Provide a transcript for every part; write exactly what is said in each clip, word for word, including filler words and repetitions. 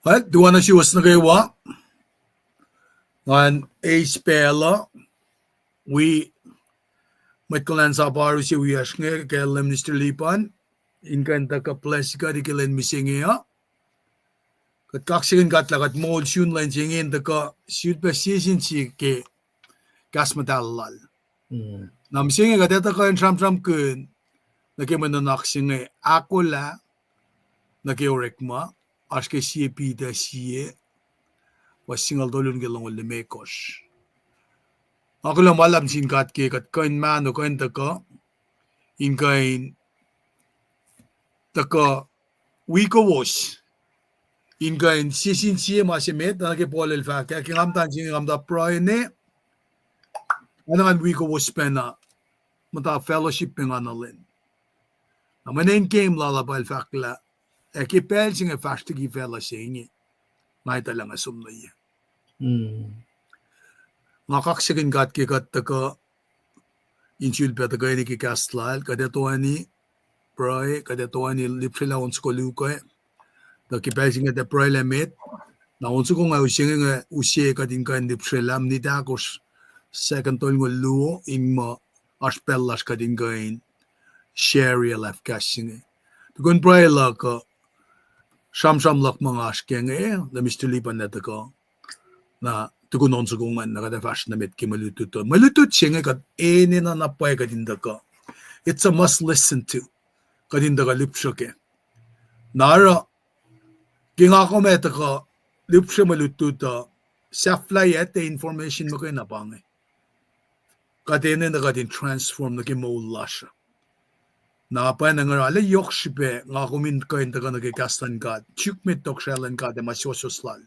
Ac, tuh oacna suwos nuh kwewa, ngan eis pacl uh wi mwet kuhlwacnsap oaru se wiyacsr inge, ke Minister Lipan, in kuh in tuhkuh bless kuht ke lwen mihsenge uh. Kuht kaksakihn God lah kuht moul sun lwen se inge in tuhkuh sulpac sie sin sie ke kahs muhtahl lal. Na mihsenge kuht etuh kuh in sramsramkihn nuh ke mwe nuhnak se inge ahkolah nuh ke orekma, oasr ke Sie Peter sie, fuhs singucul tolu nuh ke longoul limekohsr. Nga kuloh ma luhlahp nuh sin God ke kuht kuh in mahno, kuh in tuhkuh, in kuh in tuhkuh wi kowos, in kuh in sie sin sie ma se met, na nuh ke Paul el fahk ah, ke nga muhta se inge nga muhta pruhe ne, nga ngan wi kowos pacna, muhta fellowship me nga nuh len. Na mweyen ke mwe lal ah pa el fahk lah, ac ke pacl se inge fahsr liki facluh se inge, nga etuh lah nga som nuh ye. Nga kaksakihn God ke kuht tuhkuh in sulpac tuhkweni ke kahs lal, kuht ac toeni pruhe, kuht ac toeni lihpsrelah on soko luo ke, tuh ke pacl se inge tuh pruhe lah met, na on soko nga use inge, use kuht in kuh in lihpsrelah minit ahkosr, second tolngoul luo, in muh oasr pacl lasr kuht in kuh in share luhlahp kahs se inge. Tukun pruhe luhk uh, sramsram luhk ma nga oasr ke inge, na Minister Lipan el tuhkuh. Na tukun on soko ingacn, na kuht ac fahsr nuh met ke mwe lutlut uh. Mwe lutlut se inge kuht enenuh na pwacye kuht in tuhkuh. It's a must listen to. Kuht in tuhkuh lihpsre kac. Na oruh, ke nga kom ac tuhkuh lihpsre mwe lutlut uh, sahflahiyac, the information muhkwena pa inge. Kuht enenuh kuht in transform nuh ke moul lasr uh. Na pwacnwacng oruh arlac yohk srihpac nga kom in kuh in tuhkuh nuh ke kahs luhn God, suk met tohkohsrahi luhn God ac ma suwohswohs lal.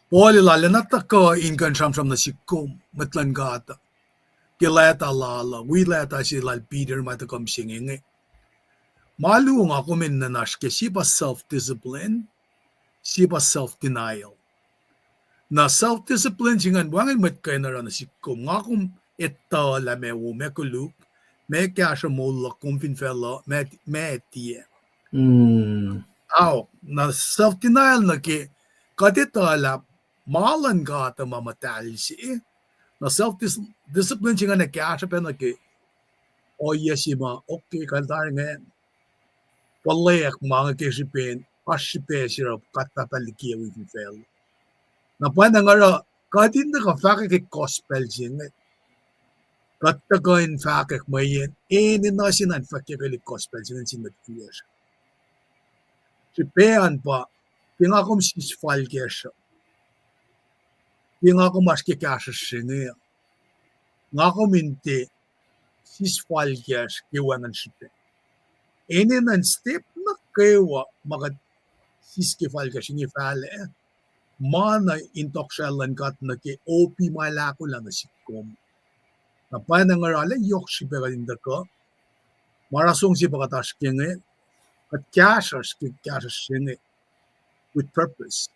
Paul el arulacna tuhkuh in kuh in sramsram nuh sihk kom mwet luhn God uh, ke leta lal uh, wi leta se lal Peter ma tuhkuh mihsenge inge. Ma luo nga kom enenuh in oasr ke, sie pa self-discipline, sie pa self-denial. Na self-discipline se ingacn wacngihn mwet kuh in oruh nuh sihk kom, nga kom etuh lah meac wo, meac koluk, meac kahsruh moul luhk kom fin facluh, meac, meac tiac. Ao, na self-denial nuh ke kuht etuh lah ma luhn God uh ma muhtahl se. Na self-discipline se ingacn kahsruh pac nuh ke ohiyac se ma, okay, kuh tari inge, fuhlweack ma inge ke srihpen oasr srihpac se oruh kuht tahpahl likiyac wi fin facluh. Na pwacnwacng oruh kuht in tuhkuh fahkwack ke gospel se inge. Kuht tuhkuh in fahkwack mweyen enenuh se na in fahkwack ke gospel se inge sin mwet wiyacsr. Srihpac an pa, ke nga kom sis fal kacsr uh, ke nga kom oasr ke kahsruhsr se inge, nga kom in tiac sis fal kacsr ke wacngihn srihpac. Enenuh in step nuh kwewa ma kuht sis ke fal kacsr inge fahlac, ma na in tohkohsrahi luhn God nuh ke opi ma el ahkolah nuh sihk kom. Na pwacnwacng oruh arlac yohk srihpac kuht in tuhkuh, ma rasong se pa kuht oasr ke inge, kuht kahsruhsr ke kahsruhsr se inge with purpose.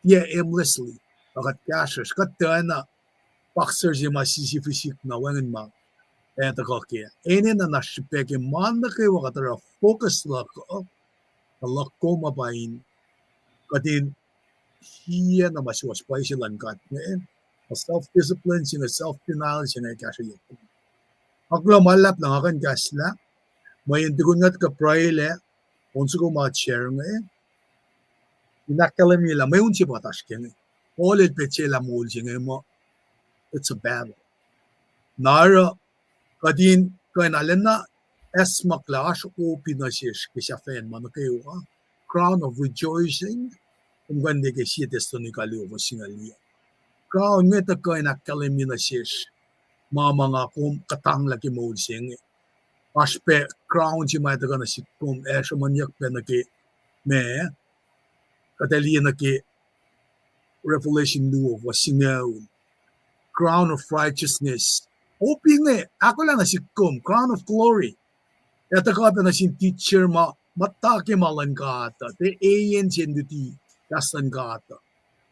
Tiac aimlessly, pa kuht kahsruhsr, kuht tiacna boxer se ma sisi fisik na wacngihn ma ac tuhkuh kac. Enenuh na srihpac ke ma nuh kwewa kuht oruh focus luhk uh, na luhk kom uh pa in kuht in sie na ma suwohs pwacye se luhn God inge, na self-discipline se inge, self-denial se inge kahsrweyuck. Nga kuloh ma luhlahp lah nga kuh in kahslah, mweyen tukun nga tuhkuh pruhe lac, on soko ma share inge, in ahkkahlwemye lah mweun se pa kuht oasr ke inge. Paul el petsac lah moul se inge muh it's a battle. Na oruh kuht in kuh in arulacna acsmak lah oasr opi nuh sesr ke sahflahiyacn ma nuh kwewa, crown of rejoicing, kom kuh in liye ke Sie Thessalonica luo fuhs singucul yuh. Crown inge tuh kuh in ahkkahlwemye nuh sesr ma ma nga kom kuhtanglah ke moul se inge. Oasr pac crown se ma tuhkuh nuh sihk kom ac sruhmuhnyuck pac nuh ke ma kuht ac liye nuh ke Revelation luo fuhs singucul. Crown of righteousness. Opi inge ahkolah nuh sihk kom, crown of glory. Ac tuhkuh pac nuh sin teacher ma muhta ke ma luhn God uh, tiac eiyacn se in luti kahs luhn God uh.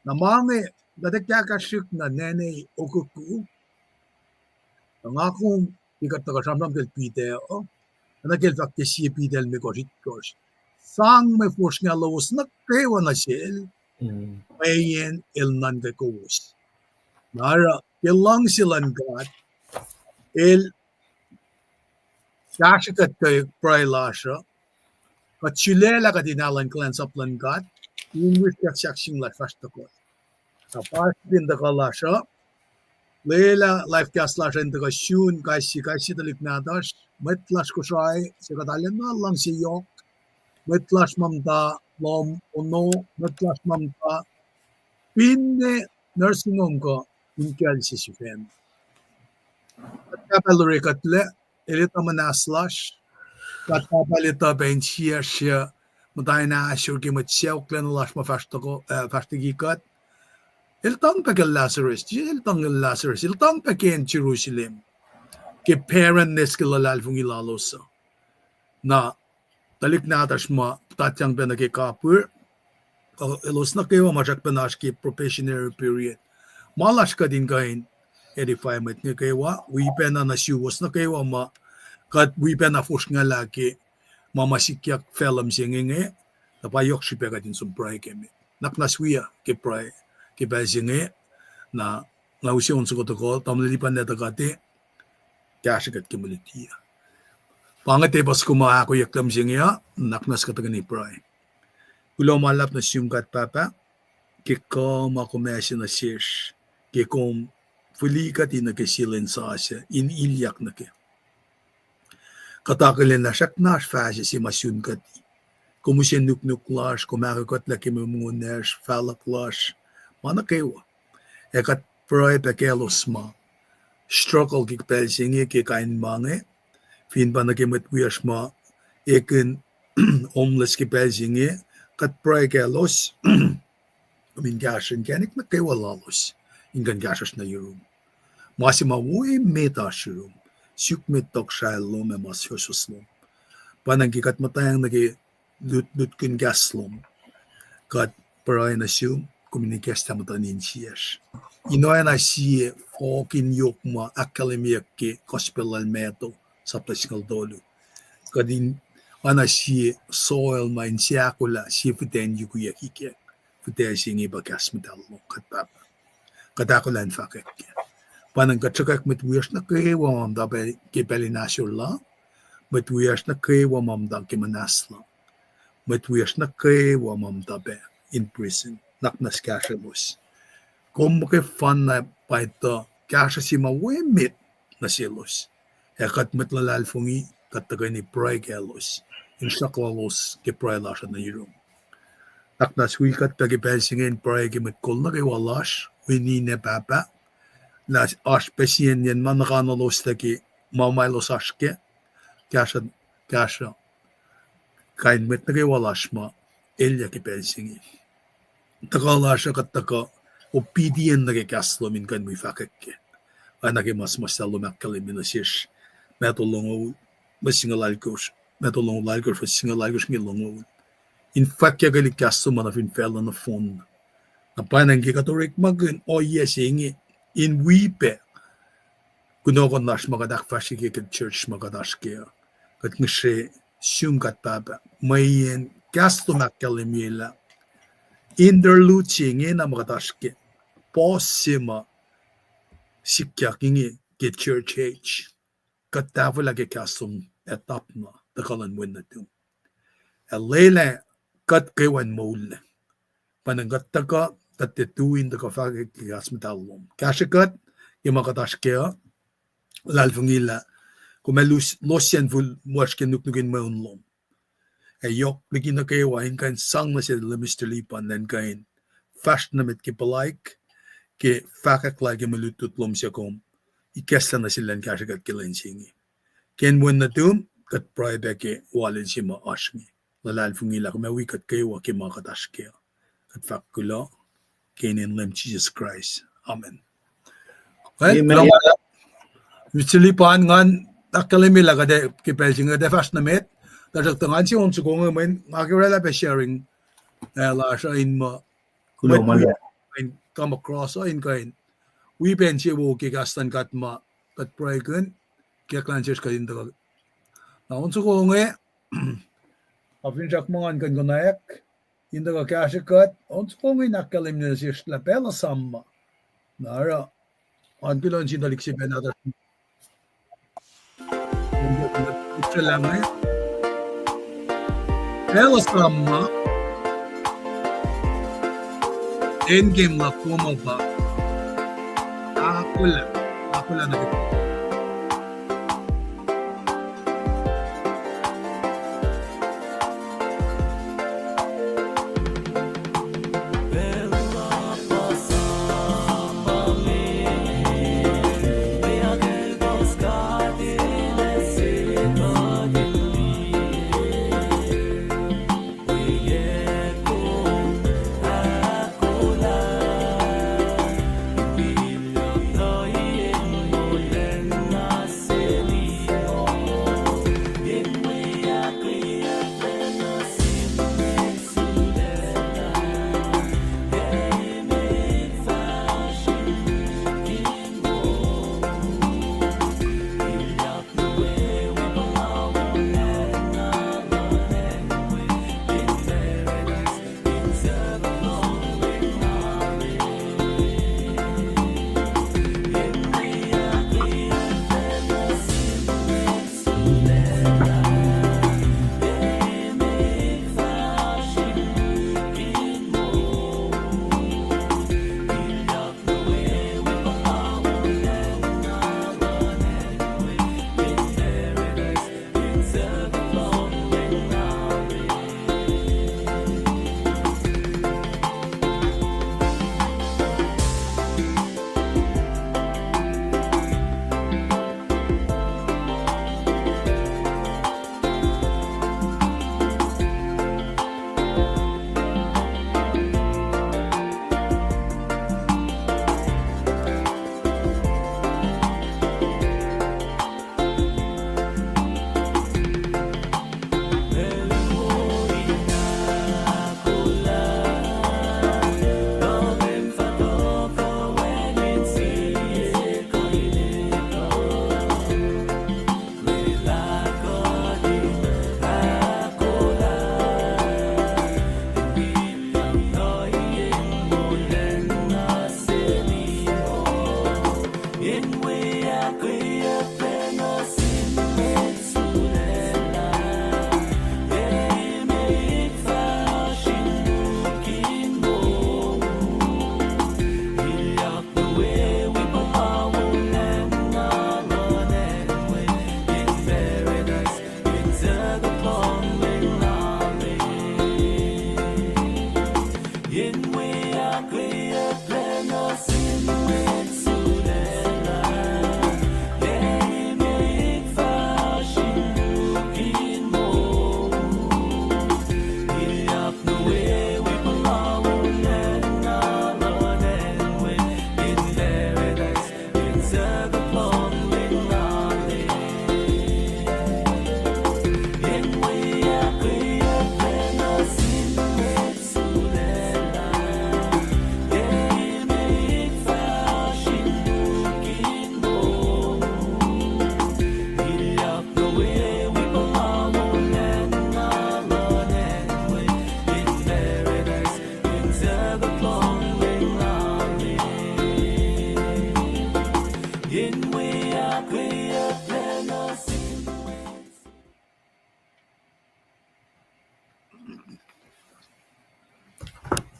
Na ma inge, kuht ac kahkahsrihk na nane okuku. Na nga kom, ke kuht tuhkuh sramsram kacl Peter uh, na ke el fahk ke Sie Peter limekohsr itkohsr, sang mwe fosrngah lowos nuh kwewa nuh sel, mweyen el nuhnkuh kowos. Na oruh ke luhngse luhn God, el kahsrwe kuht ke pruhe lasr uh, kuht sulaclah kuht in alu in kuhlwacnsap luhn God, in wi siyuck siyuck sing lasr fahsr tohkoh. Na pa kuht in tuhkuh lasr uh, lwelah live cast lasr uh in tuhkuh sun kais sie, kais sie tuhlihk nahtuhsr, mwet lasr Kosrae, se kuht arulacna luhngse yohk, mwet lasr ma muhta lohm ono, mwet lasr ma muhta finne nursing home kuh in kacl se sifacna. Kuht Pahpah el orekuhtlac, el etuh muhnahs lasr, kuht Pahpah el etuh pac insiyacsr uh, muhta in ahsor ke mwet sacohklacna lasr ma fahsr tohkoh, eh, fahsr liki kuht. El tuhng pac kacl Lazarus, el tuhng kacl Lazarus, el tuhng pac ke acn Jerusalem, ke barrenness ke luhlahlfongi lalos uh. Na tuhlihk nahtuhsr ma puhtatyang pac nuh ke kapihr, uh, elos nuh kwewa ma srackpacna oasr ke probationary period. Ma lasr kuht in kuh in edify mwet nuh kwewa, wi pacna nuh suwos nuh kwewa ma kuht wi pacna fosrngahlah ke ma ma sikyak facluh mihsenge inge, na pa yohk srihpac kuht in som pruhe ke met. Nuhnak muhnahs wiyuc ke pruhe ke pacl se inge, na nga use on soko tohkoh, tamuhlwel Lipan el tuhkuh tuh kahsrwe kuht ke mwe luti uh. Pa inge tepuh soko ma ahkoeyucklac mihsenge uh, nuhnak muhnahs kuht tuhkweni pruhe. Kuloh ma luhlahp nuh sum God Pahpah, ke kuh ma kom ase nuh sesr, ke kom fihli kuht in nuh ke sie lwen sasuc in ilyak nuh kac. Kuht akihlen lah srackna oasr fahsr se ma sun kuht. Kom use nuknuk lasr, kom ahkolah kuht lah ke mwe mongo lasr, fahluhk lasr, ma nuh kwewa. Ac kuht pruhe pac kaclos ma struggle ke pacl se inge ke kain ma inge, fin pa nuh ke mwet wiyacsr ma ekihn homeless ke pacl se inge, kuht pruhe kaclos, kom in kahsruh inkacnek nuh kwewa lalos in kuh in kahsruhsr nuh yurum. Ma se ma wo emet oasr yurum, suk met tohkohsrahi lom ac ma suwohswohs lom. Pwacnwacng ke kuht muhtwacng nuh ke lut, lutkihn kahs lom, kuht pruhe nuh sum, kom in ikacslah muhtuhn insiyacsr. In oacna sie fohk in yohk ma ahkkahlwemyeyuck ke gospel lal Matthew, sapta singucul tolu. Kuht in oacna sie soil ma inse ahkolah sie fihtac in yukiyucki kac. Fihtac se inge pa kahs muhtahl lom, kuht Pahpah. Kuht ahkolah in fahkwack kac. Pwacnwacng kuht sruhkwack mwet wiyacsr nuh kwewa ma muhta pac ke pacl in ahsor la, mwet wiyacsr nuh kwewa ma muhta ke muhnahs la, mwet wiyacsr nuh kwewa ma muhta pac in prison, nuhnak muhnahs kahsrwelos. Kom muhkwena fanna pa etuh kahsruh se ma wo emet nuh selos. Ac kuht mwet luhlahlfongi, kuht tuhkweni pruhe kaclos, in sruhk lalos ke pruhe lasr uh nuh yurum. Nuhnak muhnahs wi kuht pac ke pacl se inge in pruhe ke mwet kol nuh kwewa lasr, wi ninac pahpah, lah oasr pac siyacnyacn ma nuhkanuhlos tuh ke ma ma elos oasr kac, kahsruh, kahsruh kain mwet nuh kwewa lasr ma elyah ke pacl se inge. Tuhkuh lasr uh kuht tuhkuh obedient nuh ke kahs lom in kuh in wi fahkwack kac. Oacna ke ma suhmuhslah lom ahkkahlwemye nuh sesr, Matthew longoul, fuhs singucul alkosr, Matthew longoul alkosr, fuhs singucul alkosr inge longoul. In fahkwack kahs lom nuh fin facluh nohfohn. Na pwacnwacng ke kuht orekmakihn ohiyac se inge, in wi pac kunohkohn lasr ma kuht ahkfahsrye ke, ke church ma kuht oasr kac uh, kuht ngihsre sum God Pahpah, mweyen kahs lom ahkkahlwemye lah interlude se ingena ma kuht oasr kac, pause se ma sikyak inge ke church age, kuht tahfwelah ke kahs lom ac tapna tuhkuh luhn wen nuhtum. Ac lwelah kuht kwewa in moul, pwacnwacng kuht tuhkuh, kuht tiac tui in tuhkuh fahkwack ke kahs muhtahl lom. Kahsrwe kuht ke ma kuht oasr kac uh, luhlahlfongi lah kom ac losyacn fihl lasr ke nuknukihn mweun lom. Ac yohk liki nuh kwewa in kuh in sang nuh sel Mister Lipan in kuh in fahsr nuh met ke puhlaik, ke fahkwack lal ke mwe lutlut lom suc kom ikacslah nuh sel in kahsrwe kuht ke lwen se inge. Ke wen nuhtum, kuht pruhe pac ke walin se ma oasr inge. Luhlahlfongi lah kom ac wi kuht kwewa ke ma kuht oasr kac. Kuht fahk kuloh ke inen Leum Jisus Kraist. Amen. Well, Mister Lipan, ngan ahkkahlwemye lah kuht ke pacl se inge kuht ac fahsr nuh met, tuhsruhktuh ngan se on soko inge mweyen nga ke oraclah pac sharing, eh, lasr uh in muh mwet wiyacsr in come across uh in kuh in wi pac insewowo ke kahs luhn God ma kuht pruhekihn, ke kuhlwacnsesr kuht in tuhkuh. Na on soko inge, Ac finsrak muh ngan kuh in konwacack in tuhkuh kahsrwe kuht, on soko inge in ahkkahlwemye nuh sesr lah pacl uh esam ma. Na oruh, an kuloh nuh sin tuhlihk se pacna tuh pacl uh esam ma. End game luhk kom uh pa. Akula, akula nuh ke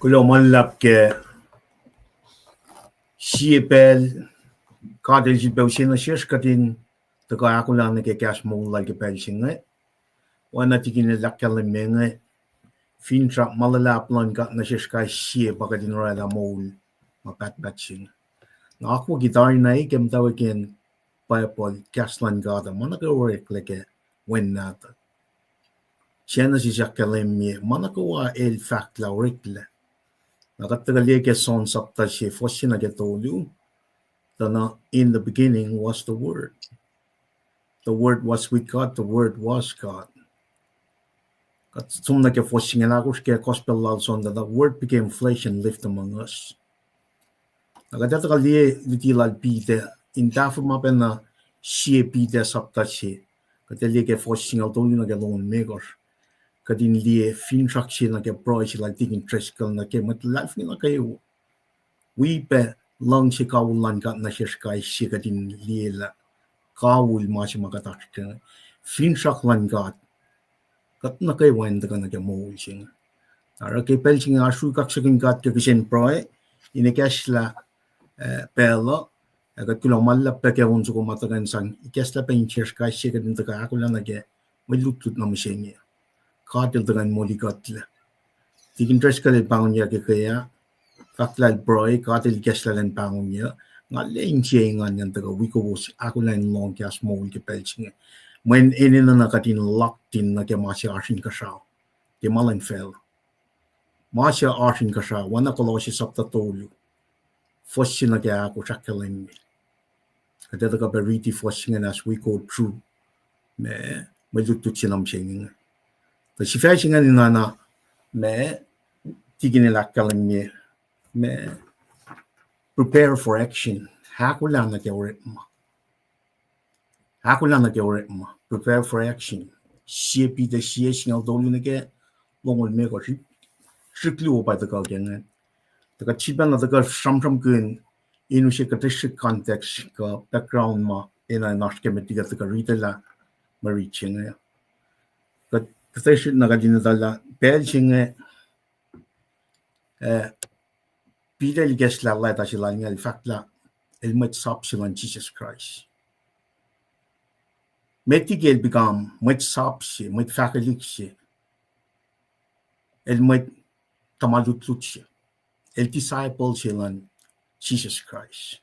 Kuloh ma luhlahp ke sie pacl God El sifilpac use nuh sesr kuht in tuhkuh ahkolah nuh ke kahs moul lal ke pacl se inge. Oacna Tikin el ahkkahlwemye inge, finsrak ma luhlahp luhn God nuh sesr kais sie pa kuht in oraclah moul ma pahtpaht se inge. Na akwucki tari na ke muhtwacwacack in Bible, kahs luhn God uh ma nuh kwewa oreklac ke Wen Nahtuhl. Genesis ahkkahlwemye ma nuh kwewa El fahk lah oreklac. Na kuht tuhkuh liye ke John sapta se, fuhs se nuh ke tolu, tuh na, In the beginning was the Word. The Word was with God, the Word was God. Kuht som nuh ke fuhs singucul ahkosr ke Gospel lal John, the Word became flesh and lived among us. Na kuht ac tuhkuh liye luti lal Peter, in tahfuh ma pacna sie Peter sapta se. Kuht ac liye ke fuhs singucul tolu nuh ke longoul limekohsr. kuht in liye finsrak se nuh ke pruhe se lal Tikin Driscoll nuh ke mwet luhlahlfongi nuh kwewa. Wi pac luhngse kawihl luhn God nuh sesr kais sie kuht in liye lah kawihl ma se ma kuht oasr ke, finsrak luhn God, kuht nuh kwewa in tuhkuh nuh ke moul se inge. Oruh ke pacl se inge oasr wi kaksakihn God ke kihsen pruhe in ikacslah, eh, pacl uh, ac kuht kuloh ma luhlahp pac ke on soko ma tuhkuh in sang ikacslah pac insesr kais sie kuht in tuhkuh ahkolah nuh ke mwe lutlut na mihsenge. God El tuhkuh in molikuhtlac. Tikin Driscoll el pahngonyuck ke ke ah, fahk lah el pruhe, God El ikacslah elan pahngonyuck. Nga lwen se ingacn ngan tuhkuh wi kowos ahkolah in lohng kahs moul ke pacl se inge. Mweyen enenuh na kuht in locked in nuh ke ma se oasr inkuhsrao ke ma luhn facluh. Ma se oasr inkuhsrao, oacna Kolosse sapta tolu, fuhs se nuh ke ahkosr ahkkahlwemye. Kuht ac tuhkuh pac riti fuhs se ingacn as we go through ma, mwe lutlut se na mihsenge. Tuh sifac se ingacn enenuh na ma Tikin el ahkkahlwemye ma prepare for action. Ahkolah nuh ke orekma. Ahkolah nuh ke orekma, prepare for action. Sie Peter sie singucul tolu nuh ke longoul limekohsr, srihk luo pa tuhkuh ke ingacn. Tuh kuht sifacna tuhkuh sramsramkihn in use kuhtuh srihk context kuh background ma enenuh in oasr ke met liki kuht tuhkuh riti lah mwe rit se inge. Kuht, kuhtuh srihk na kuht in etuh lah pacl se inge, eh, Peter el ikacslah leta se lal inge, el fahk lah el mwet sap se luhn Jisus Kraist. Met liki el become mwet sap se, mwet fahkelihk se, el mwet tuhma lutlut se, el disciple se luhn Jisus Kraist.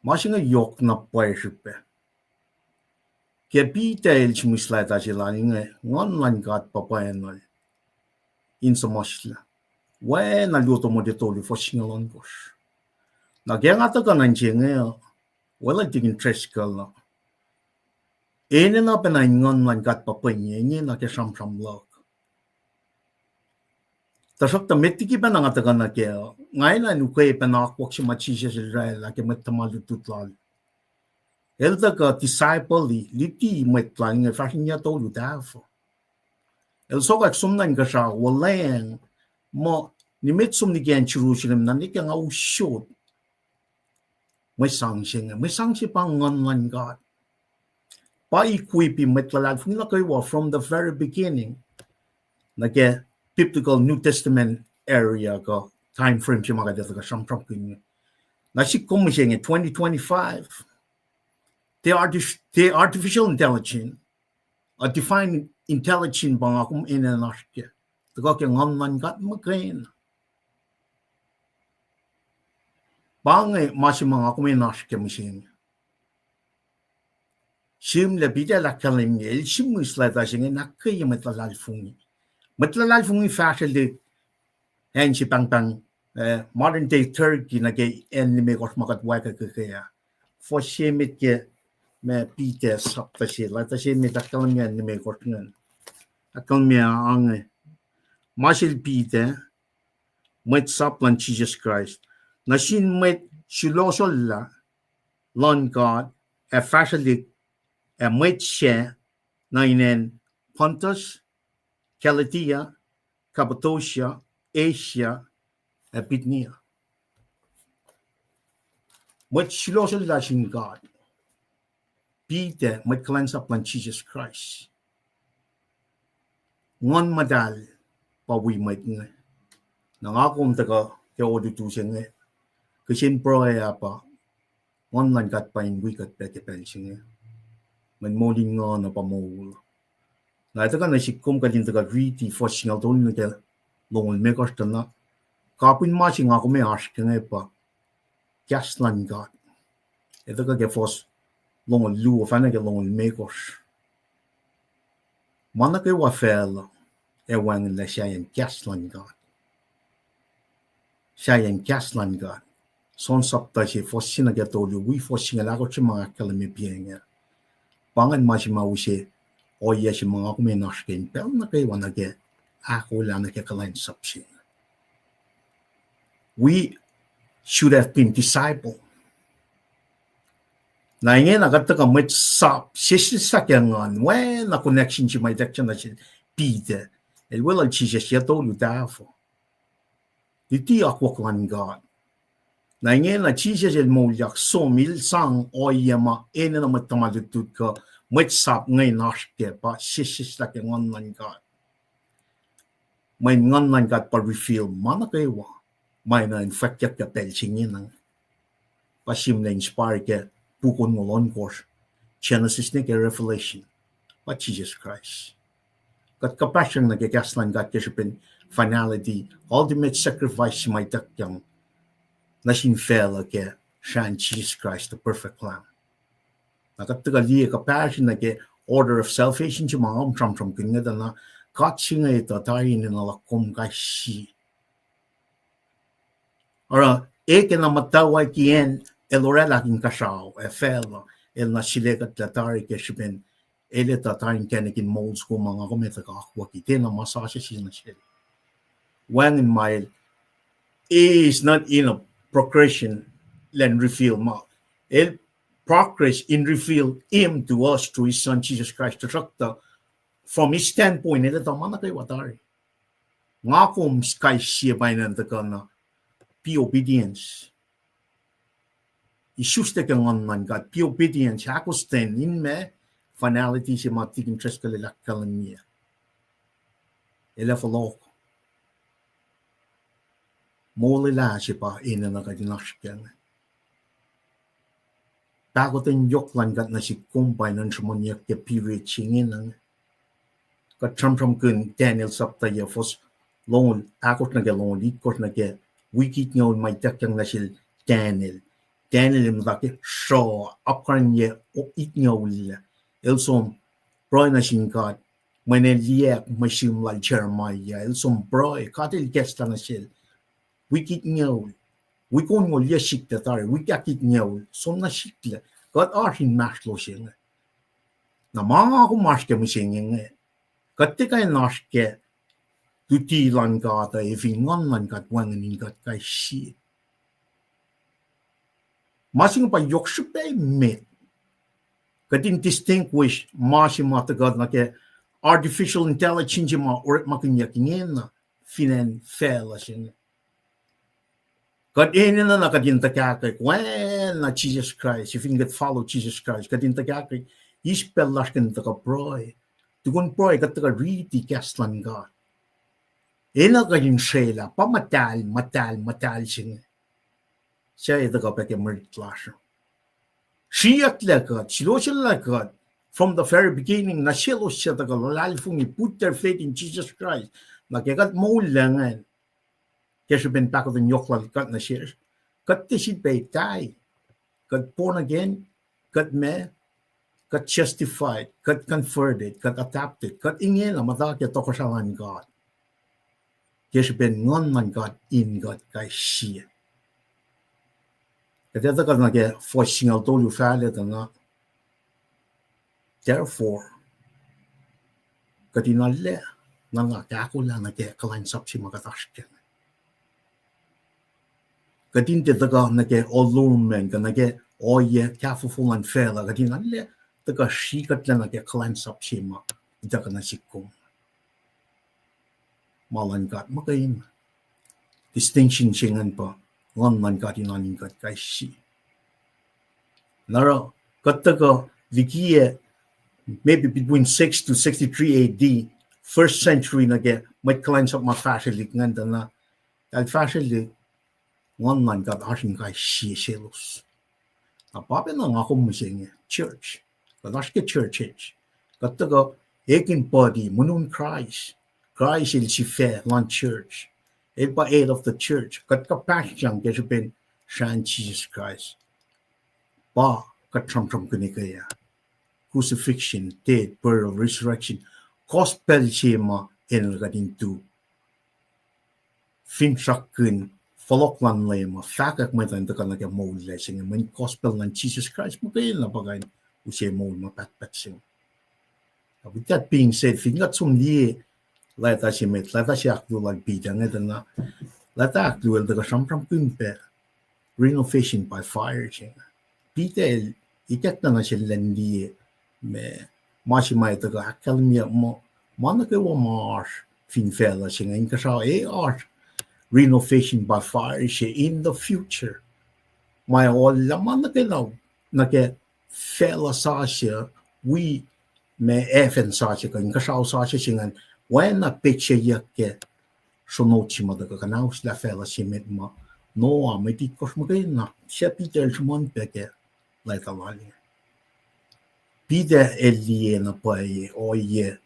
Ma se inge yohk na pwacye srihpac. Ke Peter el sihmihs leta se lal inge, Nguhn luhn God pa pwacnwacl in suhmuhslah. Oacna luo Timothy tolu fuhs singucul ohnkohsr. Na ke nga tuhkuh nuh inse inge, weluhl Tikin Driscoll uh, enenuh pacna in Nguhn luhn God pa pwacnwacl, ingena ke sramsram luhk. Tuhsruhktuh met liki pacna nga tuhkuh nuh kac, nga enenuh in ukwe pacna akwuck se ma Jisus el oraclah ke mwet tuhma lutlut lal. El tuhkuh disciple-i, luti mwet lal inge fahsrweni tolu tahfuh. El sokwack som nuh inkuhsrao olweacng, muh nimet som liki acn Jerusalem na nwe ke nga usot mwe sang se inge. Mwe sang se pa Nguhn luhn God. Pa equip-i mwet luhlahlfongi nuh kwewa from the very beginning. Nuh ke biblical New Testament area kuh time frame se ma kuht ac tuhkuh sramsramkihn inge. Na sik kom mihsenge twenty twenty-five. The artif-, the artificial intelligence, a divine intelligence pa nga kom enenuh in oasr kac. Tuhkuh ke Nguhn luhn God muhkwena. Pa inge ma se ma nga kom enenuh in oasr kac mihsenge. Sihmlac Peter el ahkkahlwemye, el sihmihs leta se inge in ahkkweye mwet luhlahlfongi. Mwet luhlahlfongi fahsrwelihk acn se pahngpahng, eh, modern day Turkey nuh ke acn limekohsr ma kuht wacngihn ke ah. Fuhs se met ke ma Peter sapta se, leta se met ahkkahlwemye acn limekohsr ingacn. Ahkkahlwemye ange, ma sel Peter, mwet sap luhn Jisus Kraist, nuh sin mwet sulosollah luhn God ac fahsrwelihk, ac mwet sac nuh in acn Pontus, Galatia, Cappadocia, Asia, ac Bithynia. Mwet sulosollah sin God. Peter, mwet kuhlwacnsap luhn Jisus Kraist. Nguhn Muhtahl pa wi mwet inge. Na nga kom tuhkuh ke olutu se inge, kihsen pruhe ah pa Nguhn luhn God pa in wi kuht pac ke pacl se inge. Mweyen moul in nguhn uh pa moul. Na etuh kuh nuh sik kom kuht in tuhkuh riti fuhs singucul tolu nuh ke longoul limekohsr tuh na kapihn ma se nga kom ac oasr ke inge pa kahs luhn God. Etuh kuh ke fuhs longoul luo fahna ke longoul limekohsr. Ma nuh kwewa facluh ac wacngihnlac sahyacn kahs luhn God. Sahyacn kahs luhn God. John sapta se fuhs se nuh ke tolu, wi fuhs singucul ahkosr se ma ahkkahlwemye piac inge. Pa ingacn ma se ma use ohiyac se ma nga kom enenuh in oasr ke in pacl nuh kwewa nuh ke ahkolah nuh ke kuhlwacnsap se inge. We should have been disciple. Na ingena kuht tuhkuh mwet sap, sesseslah ke Nguhn, oacna connection se ma ituckyang nuh sel Peter, el weluhl Jisus yac tolu tahfuh. Luti akwuck luhn God. Na ingena Jisus el moulyak som, el sang ohiyac ma enenuh mwet tuhma lutlut kuh mwet sap inge in oasr kac, pa sesseslah ke Nguhn luhn God. Mweyen Nguhn luhn God pa reveal ma nuh kwewa ma enenuh in fwackyuck ke pacl se ingena. Pa sihmlac inspire ke puk onngoul ohnkohsr, Genesis nuh ke Revelation, pa Jisus Kraist. Kuht kuhpahsryang nuh ke kahs luhn God ke srihpen finality, ultimate sacrifice se ma ituckyang nuh sin facluh ke srahn Jisus Kraist, the perfect Lamb. Na kuht tuhkuh liye kuhpahsr nuh ke order of salvation se ma nga kom sramsramkihn inge tuh na, God se inge tuh tari enenuh luhk kom kais sie. Oruh, e ke na muhtwacwacack acn el oraclah inkuhsrao ac facluh, el na sulekuhtlac tari ke srihpen el etuh tari inkacnek in moul soko ma nga kom etuh ke akwucki, tiacna ma sasuc se nuh sel. Wacngihn ma el is not in a progression elan reveal ma. El progress in reveal him to us through his son Jesus Christ. Tuhsruhktuh, from his standpoint, el etuh ma nuh kwewa tari. Nga kom kais sie pa enenuh tuhkuh na, be obedience. Isuslac ke Nguhn luhn God, be obedience, ahkostwen in ma, finality se ma tikin treskel el ahkkahlwemye. El ac fohlohk. Molwelah se pa enenuh kuht in oasr kac inge. Pahkotwen yohk luhn God nuh sihk kom pa in sruhmuhnyuck ke period se ingena. Kuht sramsramkihn Daniel sapta yac, fuhs longoul ahkosr nuh ke longoul itkohsr nuh ke wik itngoul ma ituckyang nuh sel Daniel. Daniel el muhta ke sruoh, apkuhran yac itngoul ah. El som pruhe nuh sin God, mweyen el liyacack mwe sihm lal Jeremiah, el som pruhe, God el ikacslah nuh sel. Wik itngoul, wik onngoul yac sikyak tari, wik ahkitngoul som na sikyak. Kuht oasr inmahsrlosye inge. Na ma nga kom oasr ke mihsenge inge, kuht tiac kuh in oasr ke luti luhn God uh, efin Nguhn luhn God wacngihn in kuht kais sie. Ma se inge pa yohk srihpac met. Kuht in distinguish ma se ma tuhkuh nuh ke artificial intelligence se ma orekmakihnyuck ingena fin acn facluh se inge. Kuht enenuh na kuht in tuhkahkwack oacna Jisus Kraist, efin kuht follow Jisus Kraist, kuht in tuhkahkwack, eis pacl lasr kuht in tuhkuh pruhe. Tukun pruhe kuht tuhkuh riti kahs luhn God. Enenuh kuht in srwaclah, pa muhtahl, muhtahl, muhtahl se inge. Suc etuh kuh pac ke mirit lasr uh. Sriyucklac kuht, silosella kuht, from the very beginning, nuh selos suc tuhkuh luhlahlfongi, put their faith in Jesus Christ. Na ke kuht moul ingacn, ke srihpen pahkotwen yohk lal God nuh sesr, kuht tiac sifilpac tari. Kuht born again, kuht ma, kuht justified, kuht converted, kuht adopted, kuht ingena muhta ke tohkohsrahi luhn God. Ke srihpen Nguhn luhn God in kuht kais sie. Kuht etuh kuht nuh ke fuhs singucul tolu fahlac tuh na, therefore, kuht in arlac, na nga kahkolah nuh ke kuhlwacnsap se ma kuht oasr kac. Kuht in tiac tuhkuh nuh ke allurement, kuh nuh ke ohiyac kahfofo luhn facluh, kuht in arlac tuhkuh srihkuhtlac nuh ke kuhlwacnsap se ma ituckuh nuh sihk kom. Ma luhn God muhkwena. Distinction se ingacn pa Nguhn luhn God in oan in kuht kais sie. Na oruh, kuht tuhkuh likiyac, maybe between six to sixty-three A D, first century nuh ke mwet kuhlwacnsap ma fahsrwelihk ingacn tuh na, eltahl fahsrwelihk, Nguhn luhn God oasr in kais sie selos. Na pa pacna nga kom mihsenge, church. Kuht oasr ke church age. Kuht tuhkuh ekihn body, muhnun Kraist. Kraist el sifac luhn church. El pa head of the church. Kuht kuhpahsryang ke srihpen srahn Jisus Kraist. Pa kuht sramsramkihn eke ah. Crucifixion, death, burial, resurrection. Gospel se ma enenuh kuht in tu finsrakkihn fohlohk luhn Leum uh, fahkwack mwet uh in tuhkuh nuh ke moul lac se inge, mweyen gospel luhn Jisus Kraist muhkwena pa kuh in use moul ma pahtpaht se inge. With that being said, fin kuht som liye leta se met, leta se ahkluo lal Peter inge tuh na, leta ahkluo el tuhkuh sramsramkihn pac renovation by fire se inge. Peter el ikackna nuh sel elan liye ma, ma se ma tuhkuh ahkkahlwemye muh Ma nuh kwewa ma oasr fin facluh se inge, inkuhsrao, ac oasr renovation by fire se in the future. Ma oallah ma nuh ke, nuh ke facluh sasuc, wi ma acn sasuc kuh inkuhsrao sasuc se ingacn, oacna petsacyuck ke sronot se ma tuhkuh kuhnahoslah facluh se met ma Noah, mwet itkohsr muhkwena, suc Peter el sruhmuhn pac ke leta lal inge. Peter el liye na pwacye ohiyac,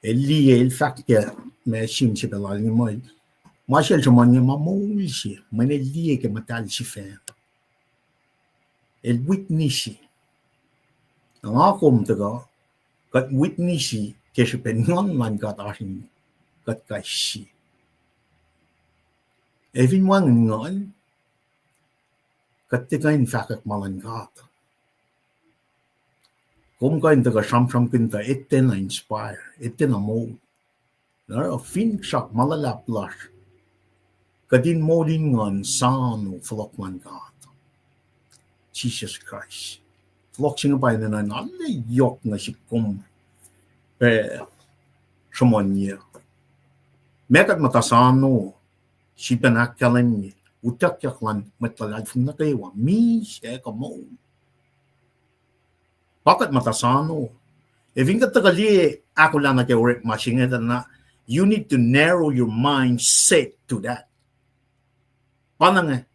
el liye, el fahk ke ma sihm se pac lal inge muh, ma se el sruhmuhn inge ma moul se, mweyen el liye ke muhtahl sifacna. El witness-i. Na nga kom tuhkuh, kuht witness-i ke srihpen Nguhn luhn God oasr in kuht kais sie. Ac fin wacngihn Nguhn, kuht tiac kuh in fahkwack ma luhn God. Kom kuh in tuhkuh sramsramkihn tuh etuh na inspire, etuh na moul. Na oruh finsrak ma luhlahp lasr, kuht in moul in nguhn, soano fohlohk luhn God, Jisus Kraist. Fohlohk se inge pa enenuh in arlac yohk nuh sihk kom, eh, sruhmuhnyuck. Meac kuht muhta soano, sifilpac ahkkahlwemye utuckyak luhn mwet luhlahlfongi nuh kwewa, misac kuh moul. Pa kuht muhta soano. Ac fin kuht tuhkuh liye ahkolah nuh ke orekma se inge tuh na, you need to narrow your mindset to that. Pa na inge,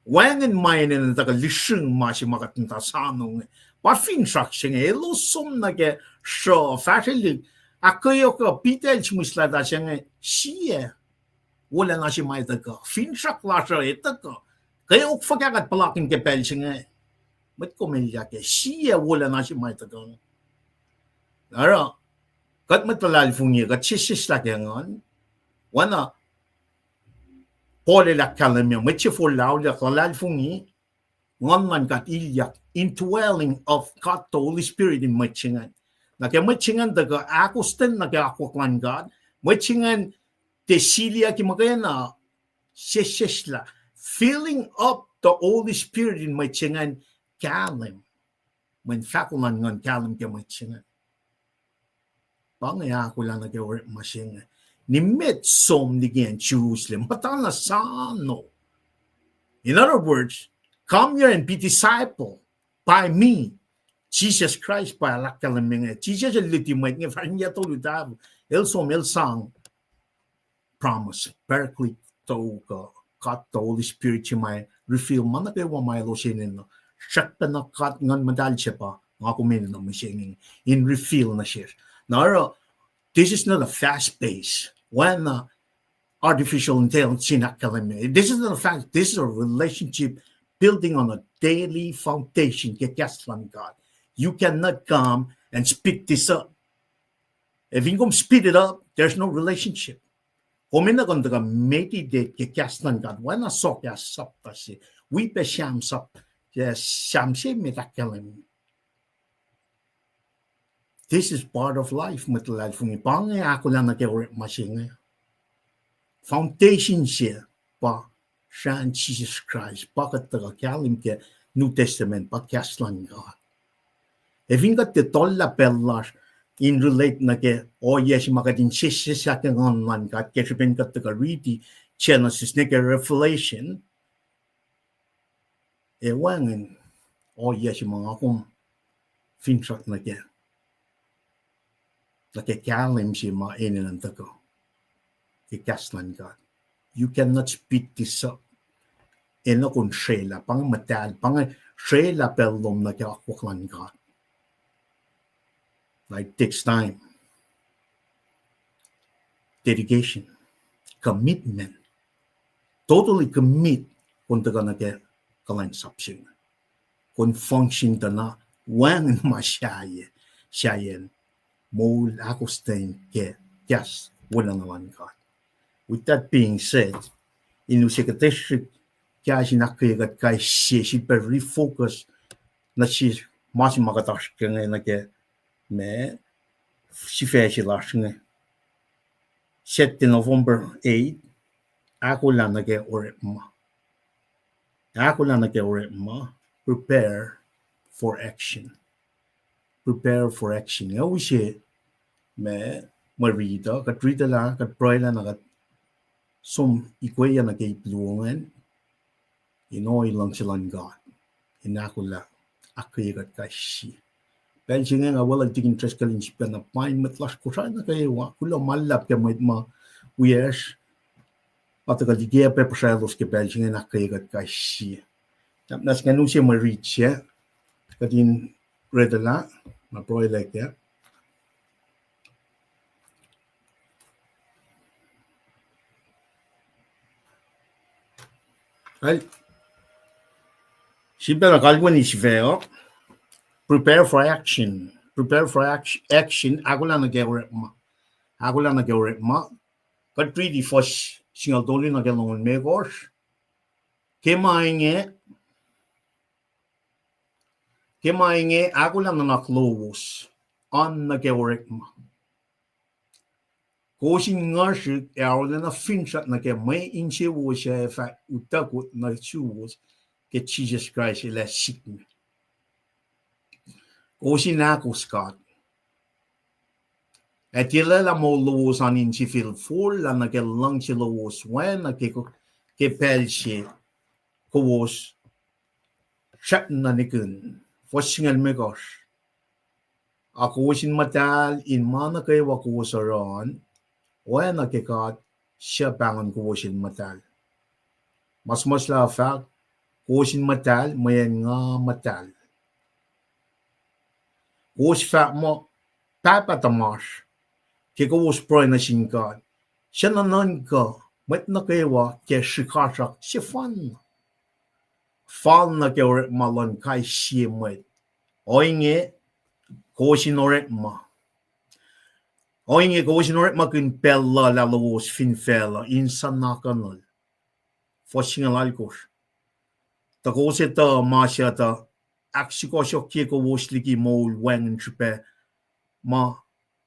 wacngihn ma enenuh tuhkuh lihsrihng ma se ma kuht muhta soano inge. Pa finsrak se inge, elos som nuh ke sruh, fahsrwelihk, ahkkweok uh, Peter el sihmihslac se inge, sie wolacna se ma tuhkuh, finsrak lasr uh etuh kuh, kweok fuhkah kuht puhlakihn ke pacl se inge, mwet kom elyah ke sie wolacna se ma tuhkuh. Oruh, kuht mwet luhlahlfongi, kuht sesseslah ke Nguhn, oacna Paul el ahkkahlwemye, mwet se forlah auliyak luhlahlfongi, Nguhn luhn God ilyak, indwelling of God the Holy Spirit in mwet se ingacn. Na ke mwet se ingacn tuhkuh ahkostwen nuh ke akwuck luhn God, mwet se ingacn tiac siliyucki muhkwena, sesseslah, filling up the Holy Spirit in mwet se ingacn, kahlwem. Mweyen fahko luhn Nguhn kahlwem ke mwet se ingacn. Pa inge ahkolah nuh ke orekma se inge. Nimet som liki acn Jerusalem, muhta na soano. In other words, come here and be disciple by me. Jisus Kraist pa el ahkkahlwemye inge. Jisus el luti mwet inge, fahsr yac tolu tafl, el som, el sang promise, Paraclete, tok uh, God the Holy Spirit se ma reveal ma nuh kwewa ma elos enenuh. Srackpacna God Nguhn Muhtahl se pa nga kom enenuh mihsenge in reveal nuh sesr. Na oruh, this is not a fast pace. Oacna artificial intelligence in ahkkahlwemye. This is not a fast, this is a relationship building on a daily foundation ke kahs luhn God. You cannot come and speed this up. If you come speed it up, there's no relationship. Kom enenuh kom tuhkuh meditate ke kahs luhn God, oacna sohkahs sapta se, wi pac Sam sap, yes, Sam se met ahkkahlwemye. This is part of life, mwet luhlahlfongi. Pa inge ahkolah nuh ke orekma se inge. Foundation se pa srahn Jisus Kraist, pa kuht tuhkuh kahlwem ke New Testament, pa kahs luhn God. Ac fin kuht tiac tohllah pacl lasr in relate nuh ke ohiyac se ma kuht in sesseslah ke Nguhn luhn God, ke srihpen kuht tuhkuh riti Genesis nuh ke Revelation, ac wacngihn ohiyac se ma nga kom finsrak nuh ke, nuh ke kahlwem se ma enenuh in tuhkuh ke kahs luhn God. You cannot speed this up. Enenuh kom srwaclah, pa inge muhtahl, pa inge srwaclah pacl lom nuh ke akwuck luhn God. It takes time, dedication, commitment. Totally commit kom tuhkuh nuh ke kuhlwacnsap se inge. Kom function tuh na wacngihn ma sahyac, sahyac moul ahkostwen ke kahs wolacna luhn God. With that being said, in use kuht srihk kahs in ahkkweye kuht kais sie sifilpac refocus nuh sin ma se ma kuht oasr ke inge nuh ke ma sifac se lasr inge. Saturday, November eight, ahkolah nuh ke orekma. Ahkolah nuh ke orekma, prepare for action. Prepare for action. Ac use ma mwe riti uh, kuht riti lah, kuht pruhelah na kuht som ikweyuck nuh ke ip luo ingacn, in ohiyac luhngse luhn God in ahkolah ahkkweye kuht kais sie. Pacl se inge nga welul tikin Driscoll in sifacna paing mwet lasr Kosrae nuh kwewa, kuloh ma luhlahp ke mwet ma wiyacsr, pa tuhkuh liki pac puhsraclos ke pacl se inge in ahkkweye kuht kais sie. Nahtuhsr ingacn use mwe riti se, kuht in retuhlah, na pruhelah kac. Sifacna kalweni sifac uh, prepare for action, prepare for act-, action, ahkolah nuh ke orekma, ahkolah nuh ke orekma. Kuht riti fuhs singucul tolu nuh ke longoulmekohsr. Ke ma inge, ke ma inge ahkolah nuhnak lowos an nuh ke orekma. Kowos in nguhsrihk ac arulacna finsrak nuh ke mwe insewowo suc ac fah utuckuh nuh suwos ke Jisus Kraist El ac sikme. Kowos in ahkos God, ac tiac lwelah moul lowos an in sifil forlah nuh ke luhngse lowos oacna ke, ke pacl se kowos srackna nihkihn. Fuhs singucul limekohsr. A kowos in muhtahl in ma nuh kwewa kowos oruh an, oacna ke God suc pahngon kowos in muhtahl. Ma suhmuhslah uh fahk, kowos in muhtahl mweyen nga muhtahl. Kowos fahk muh, Pahpah tuhmasr, ke kowos pruhe nuh sin God, suc nuhnuhnkuh mwet nuh kwewa ke srihkasrak sefanna, fal nuh ke orekma luhn kais sie mwet. Ohinge kowos in orekma. Ohinge kowos in orekmakihn pacl luhlah lowos fin facluh in suhnakuhnuhl. Fuhs singucul alkosr. Tuh kowos etuh ma suc tuh ahksukohsohkye kowos liki moul wacngihn srihpac ma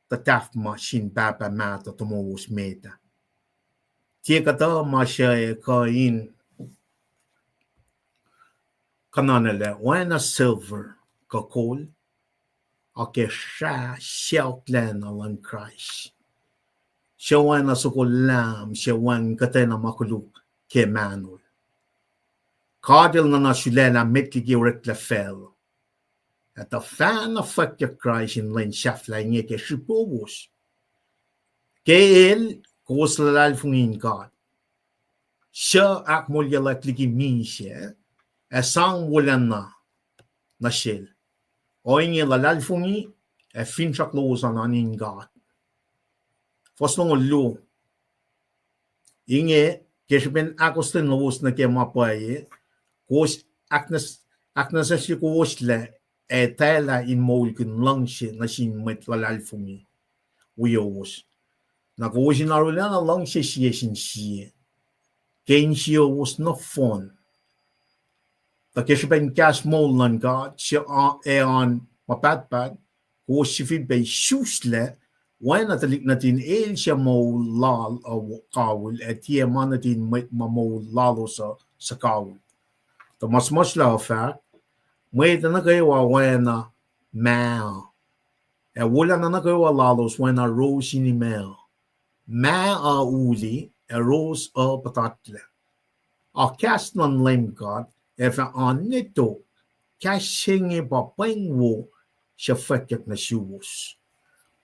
tuh tahfma sin Pahpah mahtuh tomowos met ah. Tiac kuhtuh ma suc ac kuh in kuhnanuclac oacna silver kuh kol, a ke srah sacohklacna luhn Kraist, suc oacna soko lahm suc wacngihn kuhtwena ma koluk ke mahnol. God El nuhna sulaclah met liki oreklac facluh, ac tuh fahna fwackyuck Kraist in lwen sahflah inge ke srihpowos. Ke El kowos luhlahlfongi in God, suc ahkmoulyeack liki misac, ac sang wolacna nuh Sel. Ohinge luhlahlfongi ac finsrak lowos an oan in God. Fuhs longoul luo. Inge, ke srihpen ahkostwen lowos nuh ke ma pwacye, kowos ahknwacsnwacsye kowoslac ac etwaclah in moulkihn luhngse nuh sin mwet luhlahlfongi wiowos. Na kowos in arulacna luhngse sie sin sie ke insiyowos nohfohn. Tuh ke srihpen kahs moul luhn God, ac oan ma pahtpaht, kowos sifilpac isuslac, oacna tuhlihk nuhtin el suc moul lal uh kawihl, ac tiac ma nuhtin mwet ma moul lalos uh suhkawihl. Tuh ma suhmuhslah uh fahk, mwet uh nuh kwewa oacna mah uh, ac wolacna nuh kwewa lalos oacna ros in imac uh. Mah uh uli, ac ros uh puhtatlac. A kahs luhn Leum God ac fah oan nwe tok. Kahs se inge pa pweng wo suc fwackyuck nuh suwos.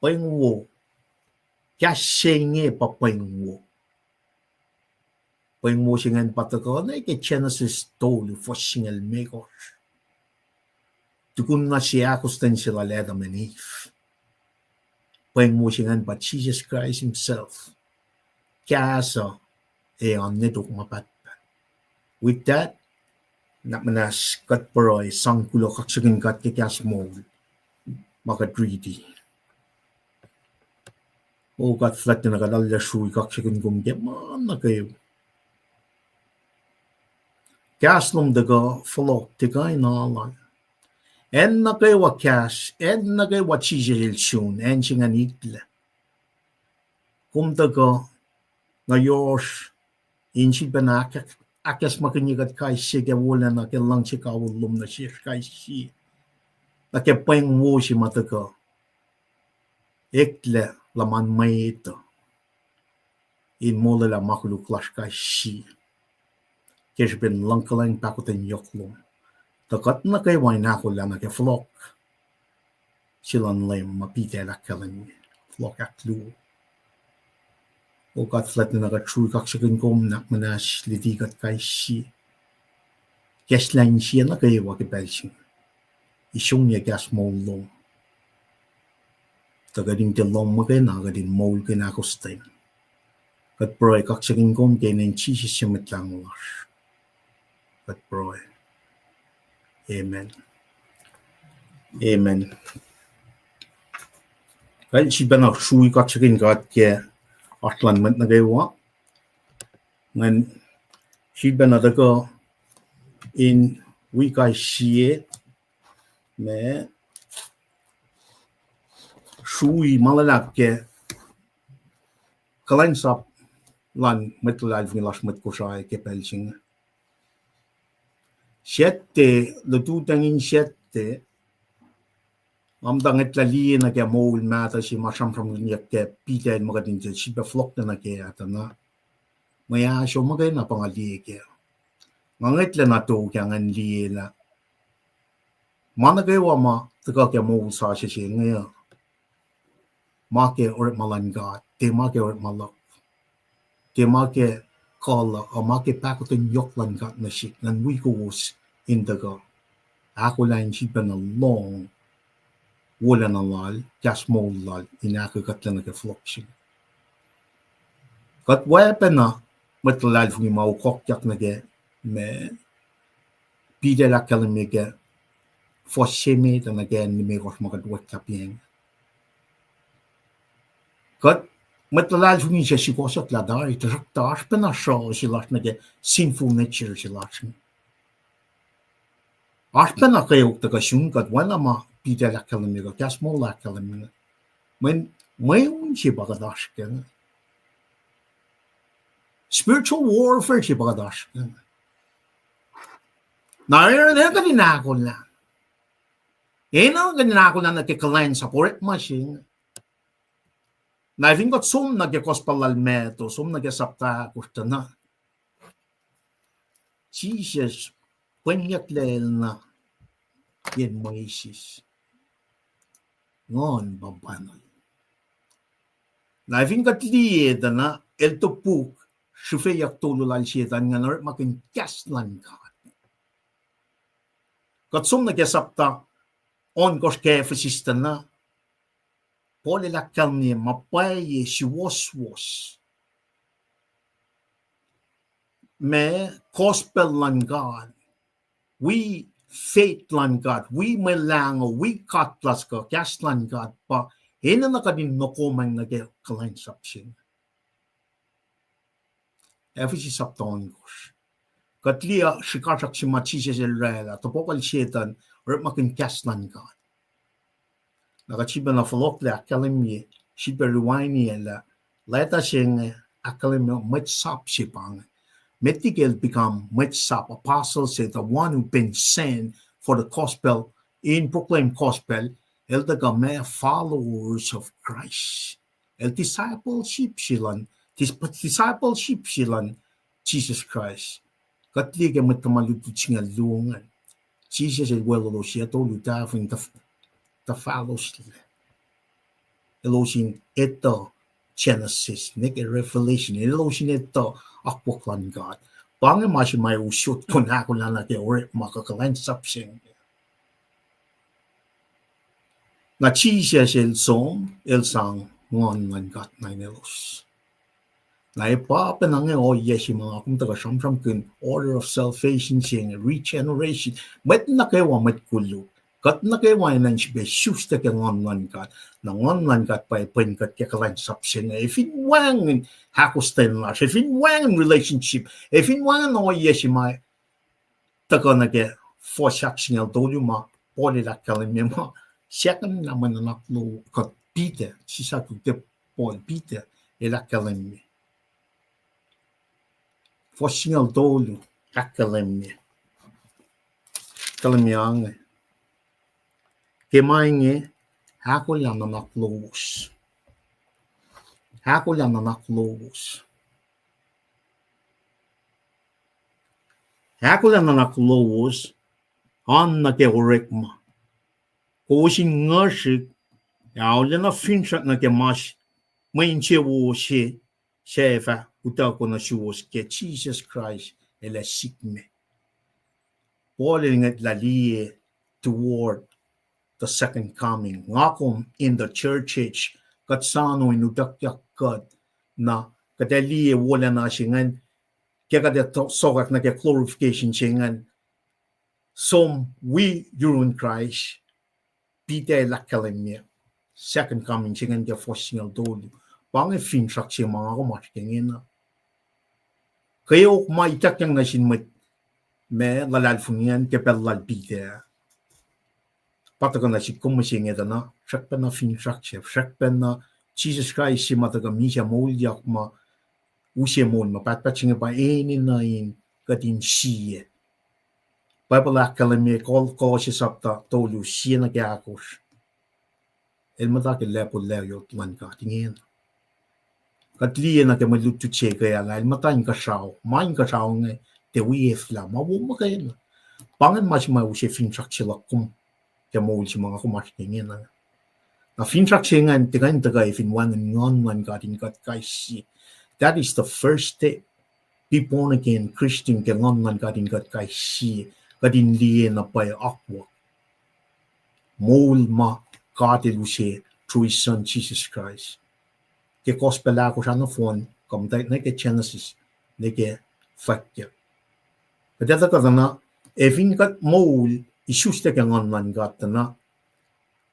Pweng wo. Kahs se inge pa pweng wo. Pweng wo se ingacn pa tuhkuh nuh ke Genesis tolu, fuhs singucul limekohsr. Tukun na sie ahkostwen se lal Adam and Eve. Pweng wo se ingacn pa Jisus Kraist himself. Kahs uh ac oan nwe tok ma pahtpaht. With that, nuhnak muhnahs kuht pruhe, sang kuloh, kaksakihn God ke kahs moul ma kuht riti. O God fuhlwact, na kuht arlac srui kaksakihn kom ke ma nuh kwewa. Kahs lom tuhkuh fohlohk, tuhkuh in alu. Acn nuh kwewa kahs, acn nuh kwewa Jisus El sun, acn se ingacn iklac. Kom tuhkuh nuh yohrohsr in sifilpacna ahkacsmakihnye kuht kais sie ke wolacna ke luhngse kawihl lom nuh sesr kais sie. Nuh ke pweng wo se ma tuhkuh eklac luhman mwet uh in molwelah ma koluk lasr kais sie ke srihpen luhngkuhlwacng pahkotwen yohk lom. Tuh kuht nuh kwewa in ahkolah nuh ke fohlohk se luhn Leum ma Peter el ahkkahlwemye, fohlohk ahkluo. O God fuhlwact, na kuht srui kaksakihn kom in ahkmuhnahs luti kuht kais sie, kahslah insiyac nuh kwewa ke pacl se inge, isongyac kahs moul lom, tuh kuht in tiac lohng muhkwena, kuht in moulkihn ahkostwen. Kuht pruhe kaksakihn kom ke inen Jisus su Mwet Lahngo lasr, kuht pruhe. Amen. Amen. Kal sifilpacna srui kaksakihn God ke oasr luhn mwet nuh kwewa. Ngan sifilpacna tuhkuh in wi kais sie ma srui ma luhlahp ke kuhlwacnsap luhn mwet luhlahlfongi lasr mwet Kosrae ke pacl se inge. Sactte, lututacng in Sactte, nga muhta ngwetlah liye nuh ke moul mahtuh se ma sramsramkihnyuck ke Peter el muh kuht in tiac sifilpac fohlohklac nuh kac ah, tuh na mwe ahsor muhkwena pa nga liye kac. Nga ngwetlah na tok ah ngan liye lah ma nuh kwewa ma tuhkuh ke moul sasuc se inge uh, ma ke orekma luhn God, tiac ma ke orekma luhk, tiac ma ke kuh luhk, uh, ma ke pahkotwen yohk luhn God nuh sihk, ngan wi kowos in tuhkuh ahkolah in sifilpacna lohng wolacna lal, kahs moul lal, in ahkolah kuhtlac nuh ke fohlohk se inge. Kuht oacpacna mwet luhlahlfongi ma okokyak nuh ke ma Peter el ahkkahlwemye ke fuhs se met ah nuh ke limekohsr ma kuht weklah piang. Kuht mwet luhlahlfongi se sukohsohklah tari, tuhsruhktuh oasr pacna sruh se lasr nuh ke sinful nature se lasr. Oasr pacna kweok tuhkuh sun kuht, oacna ma Peter el ahkkahlwemye kuh kahs moul ahkkahlwemye. Mweun, mweun se pa kuht oasr kac. Spiritual warfare se pa kuht oasr kac. Na enenuh kuht in ahkolah, enenuh kuht in ahkolah nuh ke kuhlwacnsap orekma se inge. Na fin kuht som nuh ke gospel lal Matthew, som nuh ke sapta ahkosr tuh na Jisus pwenyucklac el na yen Moses, Nguhn pa pwacnwacng. Na fin kuht liye tuh na el topuk srihfeyuck tolu lal Setan ingacn orekmakihn kahs luhn God. Kuht som nuh ke sapta ohnkohsr ke Ephesus tuh na Paul el ahkkahlwemye ma pwacye suwohswohs ma gospel luhn God, wi faith luhn God, wi Mwet Lahngo, wi God plus kuh kahs luhn God pa enenuh kuht in nokomwacng nuh ke kuhlwacnsap se inge. Ephesus sapta ohnkohsr. Kuht liye srihkasrak se ma Jisus el oraclah, tohpohkuhl Setan, orekmakihn kahs luhn God. Na kuht sifilpacna fohlohklac ahkkahlwemye, sifilpac rewind-ye lah leta se inge ahkkahlwemye mwet sap se pa inge. Met liki el become mwet sap, apostle se, the one who been sent for the gospel, in proclaim gospel, el tuhkuh ma followers of Christ. El discipleship se luhn, dis-, discipleship se luhn Jisus Kraist. Kuht liye ke mwet tuhma lutlut singucul luo ingacn, Jisus el weluhlos yac tolu tahfin tuh, tuhfahlos, elos in etuh Genesis nuh ke Revelation, elos in etuh akwuck luhn God. Pa inge ma se ma usot kuh in ahkolah nuh ke orekma kuh kuhlwacnsap se inge. Na Jisus el som, el sang Nguhn luhn God nuh in elos. Na e pa pacna inge ohiyac se ma nga kom tuhkuh sramsramkihn, order of salvation se inge, regeneration. Mwet nuh kwewa mwet koluk. Kuht nuh kwewa enenuh in sifilpac isuslac ke Nguhn luhn God. Na Nguhn luhn God pa pwen kuht ke kuhlwacnsap se inge, ac fin wacngihn ahkostwen lasr, ac fin wacngihn relationship, ac fin wacngihn ohiyac se ma tuhkuh nuh ke fuhs ahksingucul tolu ma Paul el ahkkahlwemye ma, siyuck na mwe nuhnak lowos kuh Peter, sisakute Paul, Peter el ahkkahlwemye. Fuhs singucul tolu, ahkkahlwemye, ahkkahlwemye inge, ke ma inge ahkolah nuhnak lowos. Ahkolah nuhnak lowos. Ahkolah nuhnak lowos, oan nuh ke orekma. Kowos in nguhsrihk, ac arulacna finsrak nuh ke ma mwe insewowo se, suc fah utuckuh nuh suwos ke Jisus Kraist El ac sikme. Paul el ngwetlah liye toward the second coming. Nga kom in the church age, kuht soano in utuckyak kuht, na kuht ac liye wolacna se ingacn, ke kuht ac to-, sokwack nuh ke glorification se ingacn, som wi yurun Kraist, Peter el ahkkahlwemye second coming se ingacn ke fuhs singucul tolu. Pa inge finsrak se ma nga kom oasr ke ingena. Kweok ma ituckyang nuh sin mwet ma luhlahlfongi an ke pacl lal Peter, pa tuhkuh nuh sihk kom mihsenge tuh na srackpacna finsrak se, srackpacna Jisus Kraist se ma tuhkuh misac moulyak ma use moul ma pahtpaht se inge pa enenuh in kuht in sie. Bible ahkkahlwemye Kol-, Kolosse sapta tolu sie nuh ke ahkosr. El muhta ke lacpo layot luhn God ingena. Kuht liye nuh ke mwe lutlut se ke lah el muhta inkuhsrao, ma inkuhsrao inge tiac wi eflah, ma wo muhkwena. Pa ingacn ma se ma use finsrak se luhk kom ke moul se ma nga kom oasr ke ingena. Na finsrak se ingacn tiac kuh in tuhkuh fin wacngihn Nguhn luhn God in kuht kais sie. That is the first step. Be born again Christian ke Nguhn luhn God in kuht kais sie, kuht in liye na pwacye akwuck. Moul ma God El use through His Son Jesus Christ. Ke Gospel ahkosr ah nohfohn, kom tuh nuh ke Genesis, nuh ke fwackyuck. Kuht etuh kuh tuh na, ac fin kuht moul isuslac ke Nguhn luhn God tuh na,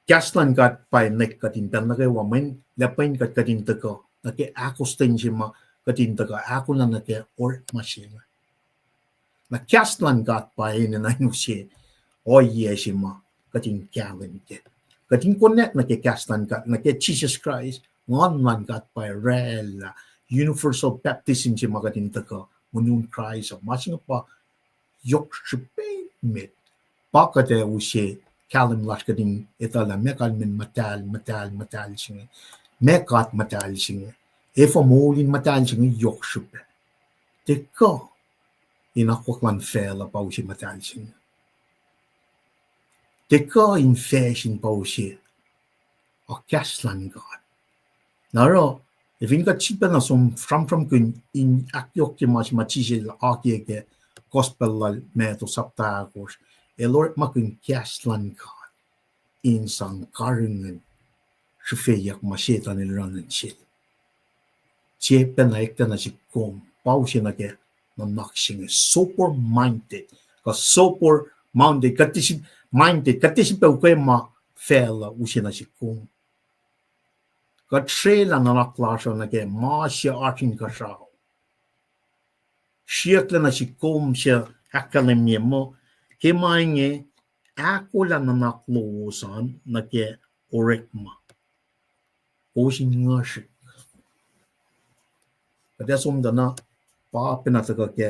kahs luhn God pa enenuh kuht in pacl nuh kwewa mweyen lah pwacye kuht, kuht in tuhkuh nuh ke ahkostwen se ma kuht in tuhkuh ahkolah nuh ke orekma se inge. Na kahs luhn God pa enenuh in use ohiyac se ma kuht in kahlwem kac. Kuht in connect nuh ke kahs luhn God, nuh ke Jisus Kraist, Nguhn luhn God pa oraclah, universal baptism se ma kuht in tuhkuh mweun Kraist uh, ma se inge pa yohk srihpac met. Pa kuht ac use kahlwem lasr kuht in etuh lah meac kalmacn muhtahl, muhtahl, muhtahl se inge. Meac God muhtahl se inge. Efuh moul in muhtahl se inge yohk srihpac. Tiac kuh in akwuck luhn facluh pa use muhtahl se inge. Tiac kuh in facsin pa use, a kahs luhn God. Na oruh, ac fin kuht sifilpacna som sramsramkihn in ahkyohkye ma se ma Jisus El akiyac ke Gospel lal Matthew sapta ahkosr, el orekmakihn kahs luhn God in sang karihngihn srihfeyuck ma Setuhn el oruh nuh sel. Sie pacna eklac nuh sihk kom, pa use nuh ke nuhnak se inge sober minded, kuh sober minded, kuht tiac sifil-, minded, kuht tiac sifilpac ukwe ma facluh use nuh sihk kom. Kuht srwaclah nuhnak lasr uh nuh ke ma se oasr inkuhsrao. Sriyucklac nuh sihk kom suc ahkkahlwemye muh, ke ma inge ahkolah nuhnak lowos an nuh ke orekma. Kowos in nguhsrihk. Kuht ac som tuh na pa pacna tuhkuh ke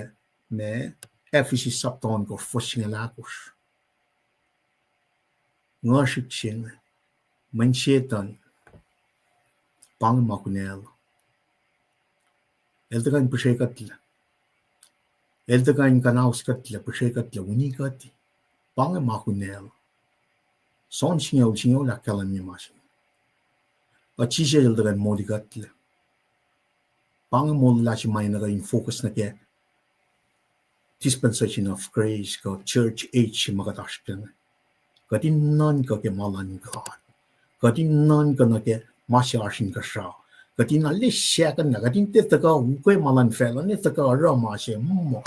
ma Ephesus sapta ohnkohsr fuhs singucul ahkosr. Nguhsrihk se inge, mweyen Setuhn, pa inge ma kunacl. El tuhkuh in pihsrekuhtlac. El tuhkuh in kuhnauskuhtlac, pihsrekuhtlac, wini kuht. Pa inge ma kunacl. John singucul, singucul ahkkahlwemye ma se inge. Kuh Jisus El tuhkuh in molikuhtlac. Pa inge molwelah se ma enenuh kuht in focus nuh ke dispensation of grace kuh church age se ma kuht oasr kac inge. Kuht in nuhnkuh ke ma luhn God. Kuht in nuhnkuh nuh ke ma se oasr inkuhsrao. Kuht in alesakihn lah kuht in tiac tuhkuh ukwe ma luhn facluh, ne tuhkuh oruh ma se muh.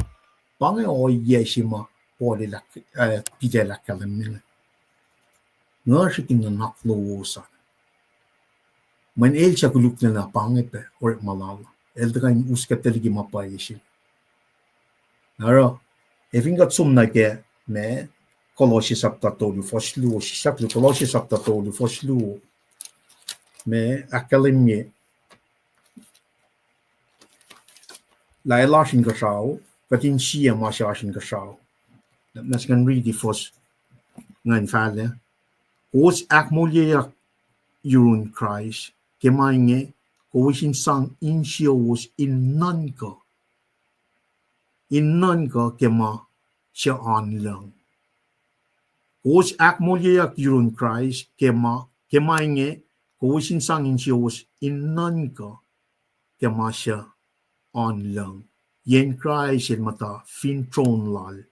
Pa inge ohiyac se ma Paul el ahk-, eh, Peter el ahkkahlwemye inge. Nguhsrihk in nuhnak lowos an. Mweyen el suc koluklacna pa inge pac orekma lal. El tuhkuh in us kuht tuh liki ma pwacye se. Na oruh, ac fin kuht som nuh ke ma Kolosse sapta tolu fuhs luo, sislah Kolosse sapta tolu fuhs luo, ma ahkkahlwemye lah el oasr inkuhsrao, kuht in sie ma se oasr inkuhsrao. Nuh sel ngan riti fuhs ingacn fahlac. Kowos ahkmoulyeyuck yurun Kraist, ke ma inge kowos in sang insiyowos in nuhnkuh, in nuhnkuh ke ma suc oan lucng. Kowos ahkmoulyeyuck yurin Kraist ke ma, ke ma inge, kowos in sang insiyowos in nuhnkuh ke ma suc oan lucng, yen Kraist el muhta fin tron lal,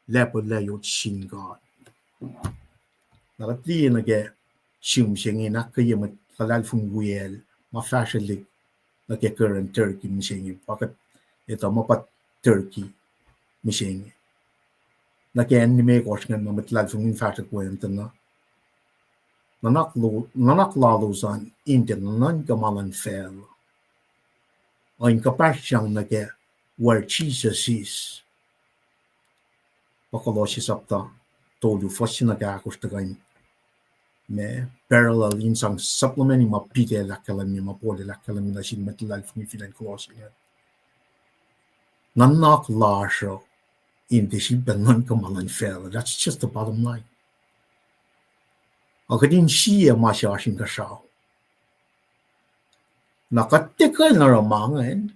lacpo layot sin God. Na kuht liye nuh ke sihm se inge in ahkkweye mwet luhlahlfongi wiyacl ma fahsrwelihk nuh ke current Turkey mihsenge, pa kuht etuh muh pa Turkey mihsenge. Nuh ke acn limekohsr ingacn ma mwet luhlahlfongi in fahsrwelihk weacng tuh na nuhnak lalos an in tiac nuhnkuh ma luhn facluh, uh, in kuhpahsryang nuh ke where Jesus is. Pa Kolosse sapta tolu, fuhs se nuh ke ahkosr tuhkuh in ma parallel in sang supplement ma Peter el ahkkahlwemye, ma Paul el ahkkahlwemye nuh sin mwet luhlahlfongi fin acn Kolosse inge. Nuhnak lasr uh in tiac sifilpac nuhnkuh ma luhn facluh. That's just the bottom line. Ac kuht in sie ma se oasr inkuhsrao. Na kuht tiac kuh in oruh ma ingacn,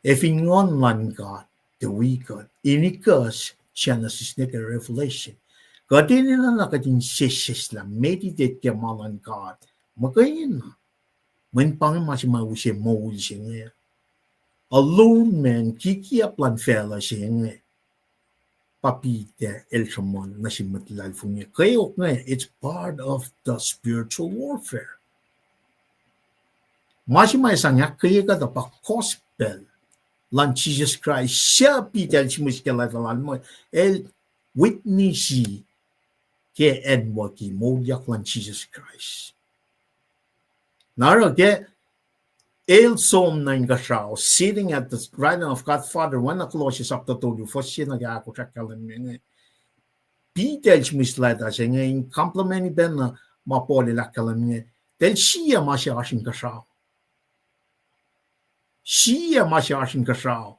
ac fin Nguhn luhn God tiac wi kuht in ikacs Genesis nuh ke Revelation, kuht enenuh na kuht in sesseslah, meditate ke ma luhn God muhkwena. Mweyen pa inge ma se ma use moul se inge. Alone man, kikiap luhn facluh se inge. Pa Peter el sruhmuhn nuh sin mwet luhlahlfongi, kweok inge, it's part of the spiritual warfare. Ma se ma sang ahkkweye kuht uh pa gospel luhn Jisus Kraist, suc Peter el sihmihs ke leta lal muh el witness ke acnwucki moulyak luhn Jisus Kraist. Na oruh ke el som nuh inkuhsrao, sitting at the right hand of God Father, oacna Kolosse sapta tolu, fuhs se nuh ke ahkosr ahkkahlwemye inge. Peter el sihmihs leta se inge in complement pacna ma Paul el ahkkahlwemye inge. Tuh el sie ma se oasr inkuhsrao. Sie ma se oasr inkuhsrao.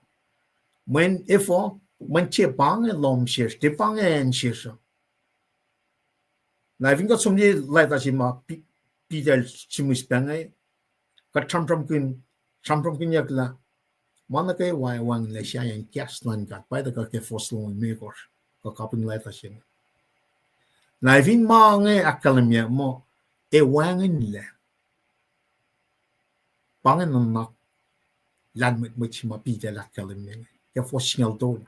Mweyen efuh, mweyen tiac pa inge lohm sesr, tiac pa inge acn sesr uh. Na fin kuht som liye leta se ma Pi-, Peter el sihmihs pac inge, kuht sramsramkihn, sramsramkihnyucklah ma nuh kwewa ac wacngihnlac sahyacn kahs luhn God, pa tuhkuh ke fuhs longoul limekohsr, kuh kapihn leta se inge. Na fin ma inge ahkkahlwemye muh ac wacngihnlac, pa inge nuhnak lahlmwetmwet se ma Peter el ahkkahlwemye inge ke fuhs singucul tolu.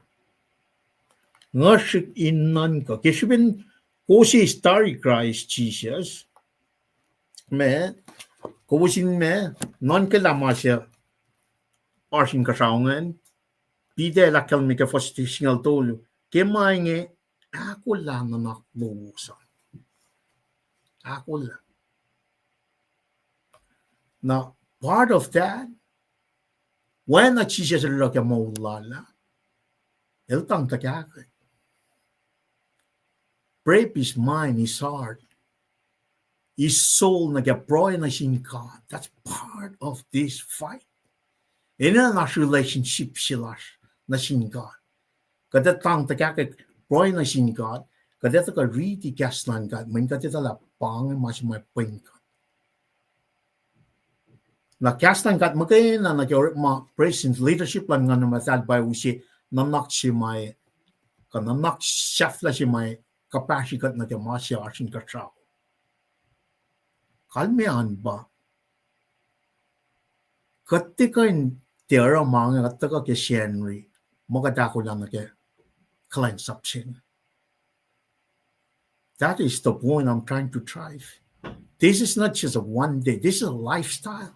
Nguhsrihk in nuhnkuh ke srihpen kowos eis tari Kraist Jisus, ma, kowos in ma, nuhnkuhlah ma se oasr inkuhsrao ingacn. Peter el ahkkahlwemye ke fuhs singucul tolu, ke ma inge ahkolah nuhnak lowos an. Ahkolah. Na part of that, oacna Jisus el oruh ke moul lal ah, el tang tuhkahkwack. Prep his mind, his heart, his soul nuh ke pruhe nuh sin God. That's part of this fight. Enenuh in oasr relationship se lasr nuh sin God. Kuht ac tang tuhkahkwack pruhe nuh sin God, kuht ac tuhkuh riti kahs luhn God, mweyen kuht etuh lah pa inge ma se ma pwen kuht. Na kahs luhn God muhkwena nuh ke orekma president, leadership luhn Nguhn Muhtahl pa use nuhnak se ma, kuh nuhnak sahflah se ma kuhpahsri kuht nuh ke ma se oasr inkuhsrao. Kalmac an pa kuht tiac kuh in tiac oruh ma inge, kuht tuhkuh ke Sacnri, muh kuht ahkolah nuh ke kuhlwacnsap se inge. That is the point I'm trying to drive. This is not just a one day, this is a lifestyle.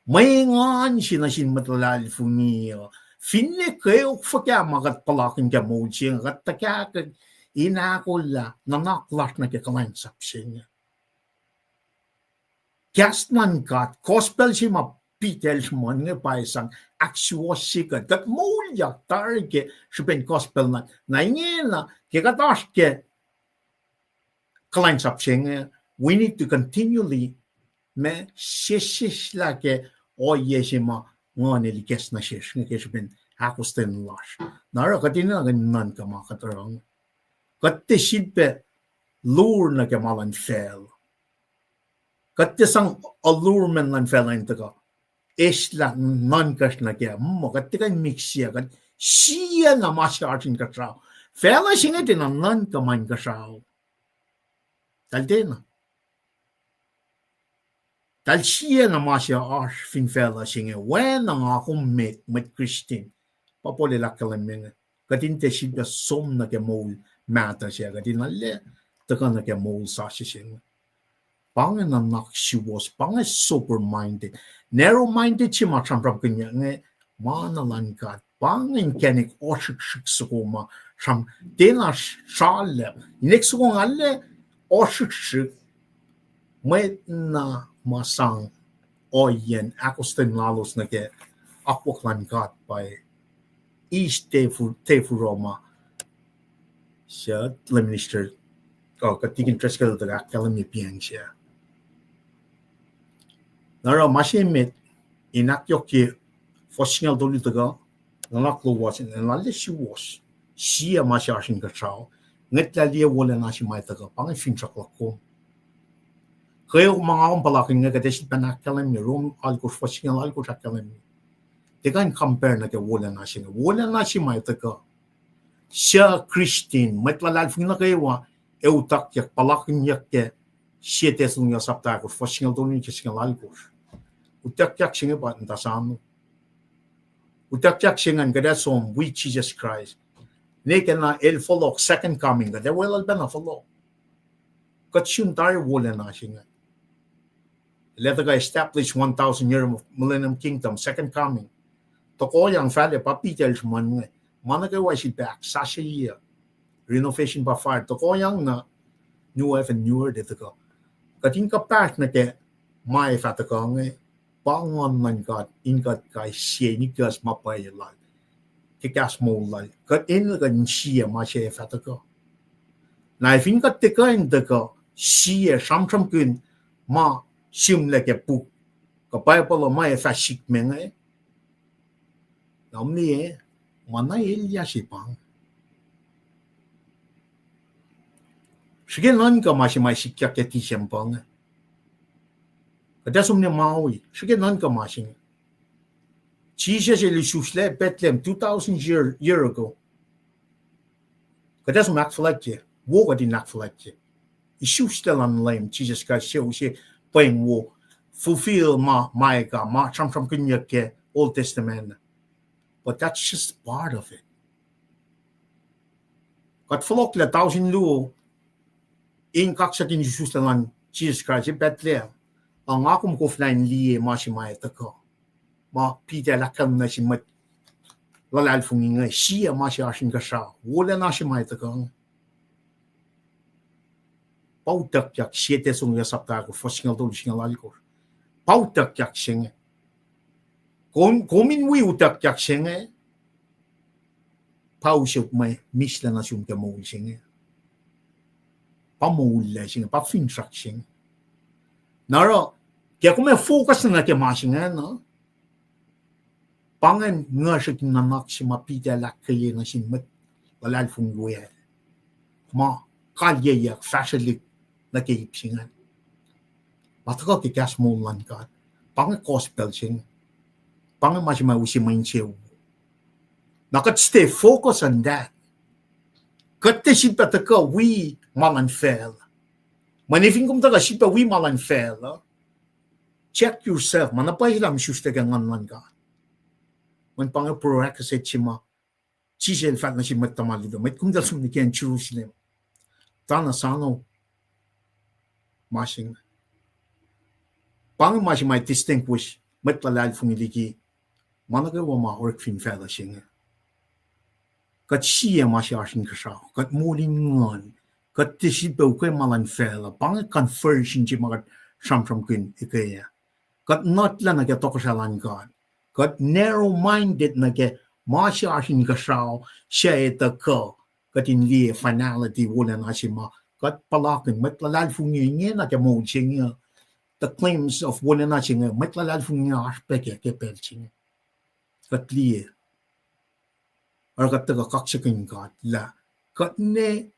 Mwe engan se nuh sin mwet luhlahlfongi uh, finne kweok fuhkah ma kuht puhlakihn ke moul se inge, kuht tuhkahkwack in ahkolah nuhnak lasr nuh ke kuhlwacnsap se inge. Kahs luhn God, gospel se ma Peter el sruhmuhn inge pa sang ahksuwohsye kuht, kuht moulyak tari ke srihpen gospel na, na ingena ke kuht oasr ke kuhlwacnsap se inge, we need to continually ma sesseslah ke ohiyac se ma Nguhn el ikacs nuh sesr inge ke srihpen ahkostwen lasr. Na oruh kuht enenuh in nuhnkuh ma kuht oruh inge. Kuht tiac sifilpac lur nuh ke ma luhn facluh. Kuht tiac sang allurement luhn facluh in tuhkuh eslah nuhnkacsr nuh kac, muh kuht tiac kuh in mix-i, kuht sie na ma se oasr inkuhsrao. Facluh se inge tiacna nuhnkuh ma inkuhsrao. Tahl tiacna. Tahl sie na ma se oasr fin facluh se inge, oacna nga kom met, mwet Christian. Pa Paul el ahkkahlwemye inge. Kuht in tiac sifilpac som nuh ke moul mahtuh se, kuht in arlac tuhkuh nuh ke moul sasuc se inge. Pa inge nuhnak suwohs, pa inge sober minded. Narrow minded se ma sramsramkihnyuck inge, ma na luhn God. Pa inge inkacnek ohsrihksrihk soko ma sram, tiacna sralacp. Inek soko nga arlac ohsrihksrihk, mwet na ma sang ohiyacn ahkostwen lalos nuh ke akwuck luhn God pa eis tefu-, tefuroh ma suc Lay Minister, uh, kuht tikin Driscoll tuh ahkkahlwemye piacng se. Na oruh ma se met, in ahkyohkye fuhs singucul tolu tuhkuh, nuhnak lowos in arlac suwohs, sie ma se oasr inkuhsrao, ngwetlah liye wolacna se ma tuhkuh, pa inge finsrak luhk kom. Kweok ma nga kom puhlakihn inge kuht ac sifilpac ahkkahlwemye, Rom alkosr, fuhs singucul alkosr ahkkahlwemye. Tiac kuh in compare nuh ke wolacna se inge. Wolacna se ma tuhkuh, suc Christian, mwet luhlahlfongi nuh kwewa, ac utuckyak, puhlakihnyuck ke Sie Thessalonians sapta ahkosr, fuhs singucul tolu nuh ke singucul alkosr. Utuckyak se inge pa in tuh sano. Utuckyak se ingacn kuht ac som wi Jisus Kraist. Ne ke na el fohlohk second coming, kuht ac weluhl pacna fohlohk. Kuht sun tari wolacna se inge. El ac tuhkuh establish one thousand year millennium kingdom, second coming. Tohkohyang fahlac pa Peter el sruhmuhn inge. Ma nuh kwewa sifilpac ahksasucye. Renovation by fire. Tohkohyang na new heaven, new earth ac tuhkuh. Kuht in kuhpahsr nuh ke ma ac fah tuhkuh inge, pa Nguhn luhn God in kuht kais sie in ikacs ma pwacye lal ke kahs moul lal. Kuht enenuh kuht in sie ma se ac fah tuhkuh. Na fin kuht tiac kuh in tuhkuh sie sramsramkihn ma sihmlac ke puk kuh Bible uh ma ac fah sikme inge, na mliye, ma na elyah se pa inge. Srihke nuhnkuh ma se ma sikyak ke December inge. Kuht ac som nuh Maui, srihke nuhnkuh ma se inge. Jisus el isuslac Bethlehem two thousand year, year ago. Kuht ac som ahkfuhlwactye, wo kuht in ahkfuhlwactye. Isuslac luhn Leum Jisus Kraist, suc use pweng wo, fulfill ma, ma eka, ma sramsramkihnyuck ke Old Testament. But that's just part of it. Kuht fohlohklac tausin luo in kaksakihn isuslac luhn Jisus Kraist in Bethlehem. Ac nga kom koflah in liye ma se ma ac tuhkuh. Ma Peter el ahkkahlwemye nuh sin mwet luhlahlfongi inge, sie ma se oasr inkuhsrao. Wolacna se ma ac tuhkuh inge. Pa utuckyak, Sie Thessalonians sapta ahkosr, fuhs singucul tolu, singucul alkosr. Pa utuckyak se inge. Kom, kom in wi utuckyak se inge, pa usot mwe mislac nuh sum ke moul se inge. Pa moul lac se inge, pa finsrak se inge. Na oruh, ke kom ac focus nuh ke ma se ingacn, pa ingacn nguhsrihk in nuhnak se ma Peter el ahkkweye nuh sin mwet luhlahlfongi we ah. Ma kalyeyuck, fahsrwelihk nuh ke ip se ingacn. Ma tuhkuh ke kahs moul luhn God. Pa inge gospel se inge. Pa inge ma se ma use mwe insewowo. Na kuht stay focus on that. Kuht tiac sifilpac tuhkuh wi ma luhn facluh. Mweyen fin kom tuhkuh sifilpac wi ma luhn facluh, check yourself. Ma na pwacye lah kom isuslac ke Nguhn luhn God. Mweyen pa inge prerequisite se ma Jisus el fahk nuh sin mwet tuhma lutlut, mwet kom tuh som nuh ke acn Jerusalem, tuh na sano ma se inge. Pa inge ma se ma distinguish mwet luhlahlfongi liki ma nuh kwewa ma orek fin facluh se inge. Kuht sie ma se oasr inkuhsrao, kuht moul in nguhn, kuht tiac sifilpac ukwe ma luhn facluh, pa inge conversion se ma kuht sramsramkihn ekuh ah. Kuht nuhtlacna ke tohkohsrahi luhn God. Kuht narrow-minded nuh ke ma se oasr inkuhsrao, suc ac tuhkuh, kuht in liye finality wolacna se ma kuht puhlakihn, mwet luhlahlfongi inge na ke moul se inge, the claims of wolacna se inge, mwet luhlahlfongi inge oasr pac ke, ke pacl se inge. Kuht liye. Oruh kuht tuhkuh kaksakihn God lah kuht ne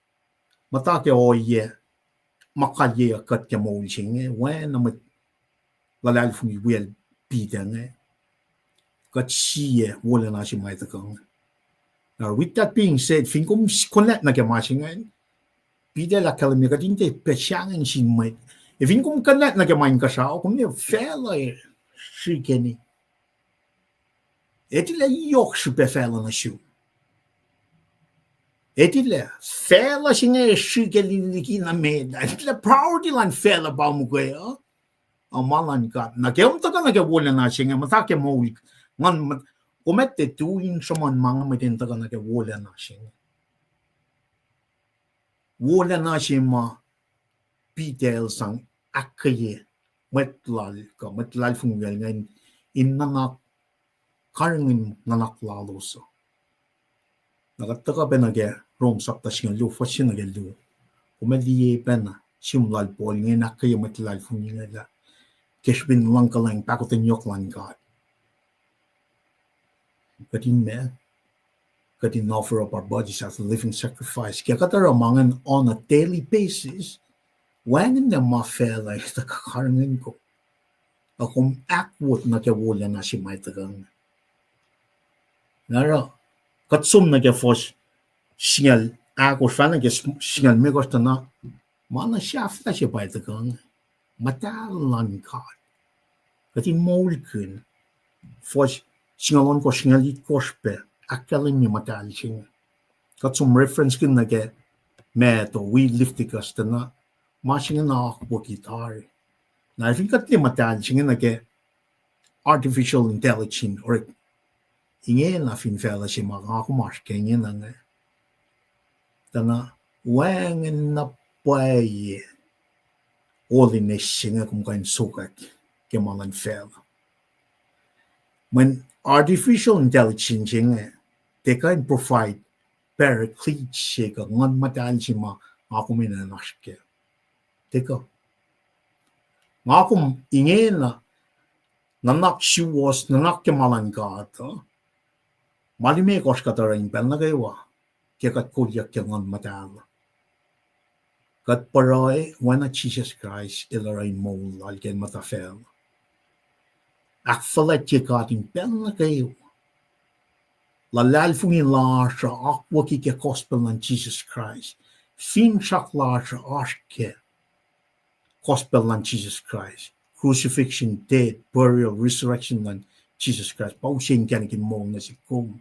muhta ke ohiyac ma kalyeyuck kuht ke moul se inge, oacna mwet luhlahlfongi wiyacl Peter inge, kuht sie wolacna se ma tuhkuh inge. Now, with that being said, fin kom s-, connect nuh ke ma se ingacn, Peter el ahkkahlwemye kuht in tiac pac sahngweng sin mwet. Ac fin kom connect nuh ke ma inkuhsrao, kom ne facluh srihkeni. Etilac yohk srihpac facluh nuh sum. Etilac facluh se inge srihke liki na met. Etilac priority luhn facluh pa muhkwena, uh, ma luhn God. Na ke kom tuhkuh nuh ke wolacna se inge, muhta ke moul, ngan, kom ac tiac tui in sruhmuhn ma inge mwet in tuhkuh nuh ke wolacna se inge. Wolacna se ma Peter el sang ahkkweye mwet lal kuh mwet luhlahlfongi wiyacl ingacn in nuhnak, karihngihn nuhnak lalos uh. Na kuht tuhkuh pacna ke Rom sapta singucul luo, fuhs se nuh ke luo. Kom ac liye pacna sihm lal Paul inge in ahkkweye mwet luhlahlfongi inge lah ke srihpen luhngkuhlwacng pahkotwen yohk luhn God, kuht in ma, kuht in offer up our bodies as a living sacrifice. Ke kuht oruh ma ingacn on a daily basis, wacngihnna ma facluh tuhkuh karihngihn kom, ac kom ahkwot nuh ke wolacna se ma tuhkuh inge. Na oruh, kuht som nuh ke fuhs singucul ahkosr, fahna ke singucul limekohsr tuh na, ma na sahflah se pa tuhkuh inge, muhtahl luhn God. Kuht in moulkihn. Fuhs singucul ohnkohsr, singucul itkosr pac ahkkahlwemye muhtahl se inge. Kuht som reference kihn nuh ke Matthew, wi Leviticus tuh na, ma se inge na akwucki tari. Na fin kuht liye muhtahl se inge nuh ke artificial intelligence, orek, ingena fin facluh se ma nga kom oasr ke ingena inge, tuh na wacngihn na pwacye holiness se inge kom kuh in sokwack ke ma luhn facluh. Mweyen artificial intelligence se inge, tiac kuh in provide paraclete se kuh Nguhn Muhtahl se ma nga kom enenuh in oasr kac. Tiac kuh. Nga kom ingena nuhnak suwohs, nuhnak ke ma luhn God uh, ma limekohsr kuht oruh in pacl nuh kwewa ke kuht kolyuck ke Nguhn Muhtahl, kuht pruhe oacna Jisus Kraist el oruh in moul lal ke el muhta facluh. Ahkfuhlwactye God in pacl nuh kwewa. Luhlahlfongi lasr uh akwucki ke gospel luhn Jisus Kraist. Finsrak lasr uh oasr ke gospel luhn Jisus Kraist, crucifixion, death, burial, resurrection luhn Jisus Kraist, pa use inkacnek in moul nuh sihk kom.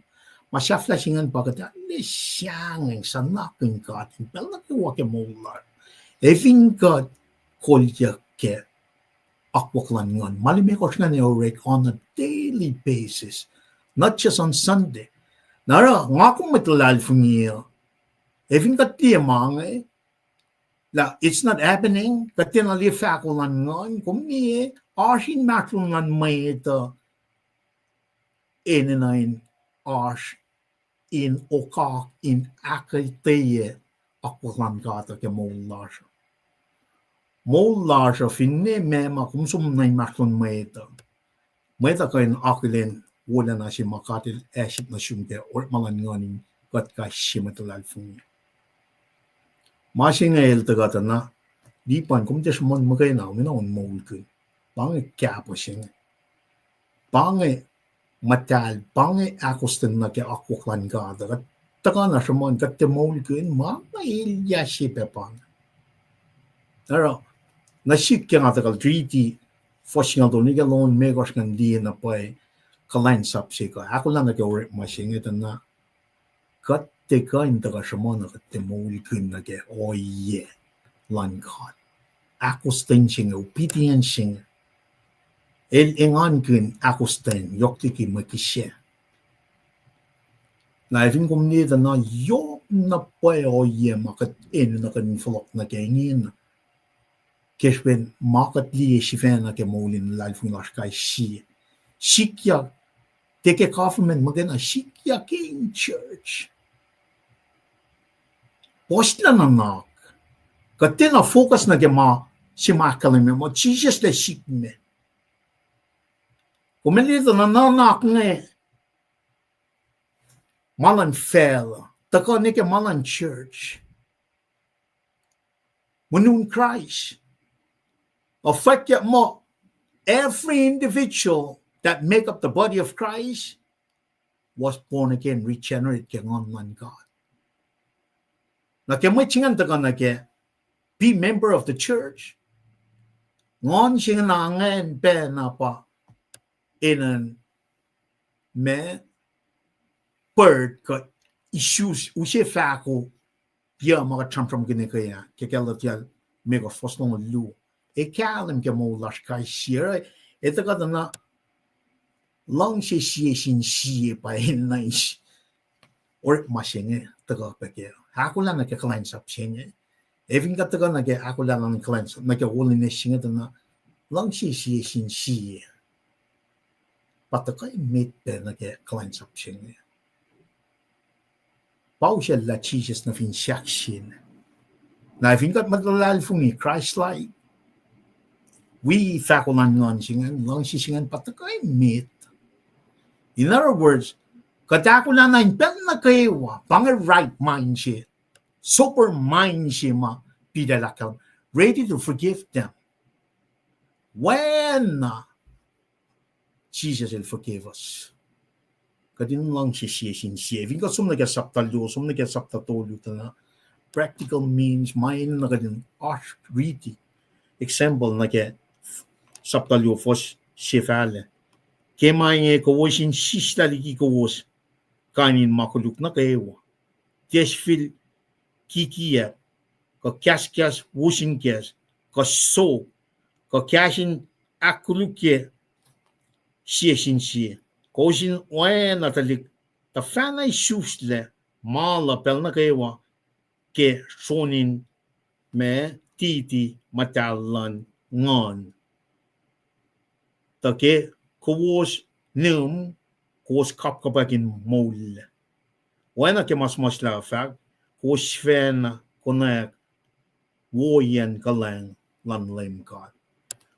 Ma sahflah se ingacn pa kuht ac sahngweng suhnakihn God in pacl nuh kwewa ke moul lasr, ac fin kuht kolyuck ke akwuck luhn Nguhn. Ma limekohsr ingacn ac orek on a daily basis, not just on Sunday. Na oruh nga kom mwet luhlahlfongi uh, ac fin kuht liye ma inge, lah it's not happening, kuht tiacna liye fahko luhn Nguhn, kom liye, oasr inmahsrlon luhn mwet uh enenuh in oasr in okak in ahkuhtweyac akwuck luhn God uh ke moul lasr uh. Moul lasr uh finne meac ma kom som nuh inmahsrlon mwet uh, mwet uh kuh in akihlen wolacna se ma God el accept nuh sum ke orekma luhn Nguhn in kuht kais sie mwet luhlahlfongi. Ma se inge el tuhkuh tuh na, Lipan, kom tiac sruhmuhn muhkwena, kom enenuh in moulkihn. Pa inge kahpah se inge. Pa inge muhtahl, pa inge ahkostwen nuh ke akwuck luhn God uh. Kuht tuhkuh na sruhmuhn, kuht tiac moulkihn, ma inge elyah se pac pa inge. Oruh, nuh sihk ke nga tuhkuh riti fuhs singucul tolu nuh ke longoul limekohsr ngan liye na pwacye kuhlwacnsap se kuh ahkolah nuh ke orekma se inge tuh na, kuht tiac kuh in tuhkuh sruhmuhn uh kuht tiac moulkihn nuh ke ohiyac luhn God. Ahkostwen se inge, obedience se inge, el engankihn ahkostwen yohk liki mwe kihsac. Na fin kom liye tuh na yohk na pwacye ohiyac ma kuht enenuh kuht in fohlohk nuh ke ingena. Ke srihpen ma kuht liye sifacna ke moul in luhlahlfongi lasr kais sie. Sikyak, tiac ke government muhkwena, sikyak in church. Puhslah nuhnak. Kuht tiacna focus nuh ke ma se ma ahkkahlwemye muh Jisus el sik me. Kom liye tuh na nuhnak inge, ma luhn facluh, tuhkuh nuh ke ma luhn church, muhnun Kraist, uh, fwackyuck muh every individual that make up the body of Christ was born again, regenerate ke Nguhn luhn God. Na ke mwet se ingacn tuhkuh nuh ke be member of the church, Nguhn se ingacn ingacn pacna pa enenuh ma pert kuh isus use fahko, yac ma kuht sramsramkihn ke ah, ke Galatia limekohsr fuhs longoul luo. Ac kahlwem ke moul lasr kais sie, ac tuhkuh tuh na luhngse sie sin sie pa enenuh in orekma se inge tuhkuh pac ke ahkolah nuh ke kuhlwacnsap se inge. Ac fin kuht tuhkuh nuh ke ahkolah luhn kuhlwacnsap, nuh ke holiness se inge tuh na luhngse sie sin sie pa tuhkuh emet pac nuh ke kuhlwacnsap se inge. Pa usaclah Jisus nuh fin sahk se inge. Na fin kuht mwet luhlahlfongi Christ-like, wi fahko luhn Nguhn se ingacn, luhngse se ingacn pa tuhkuh emet. In other words, kuht ahkolah na in pacl nuh kwewa, pa inge right mind se, sober mind se ma Peter el ahkkahlwem, ready to forgive them. Oacna Jisus el forgive us. Kuht in luhngse sie sin sie. Fin kuht som nuh ke sapta luo, som nuh ke sapta tolu tuh na practical means ma enenuh kuht in oasr riti. Example nuh ke sapta luo fuhs se fahlac. Ke ma inge kowos in sislah liki kowos kain in ma koluk nuh kwewa. Tiac sifil kikiacp, kuh kahskahs wosin kahs, kuh sok, kuh kahs in ahkkolukye sie sin sie. Kowos in oacna tuhlihk tuhfahna isuslac ma luh pacl nuh kwewa ke sronin ma titi muhtahl luhn Nguhn. Tuh ke kowos nihm, kowos kapkapwack in moul. Oacna ke ma suhmuhslah uh fahk, kowos sifacna konwacack woiyacn kuhlwacng luhn Leum God.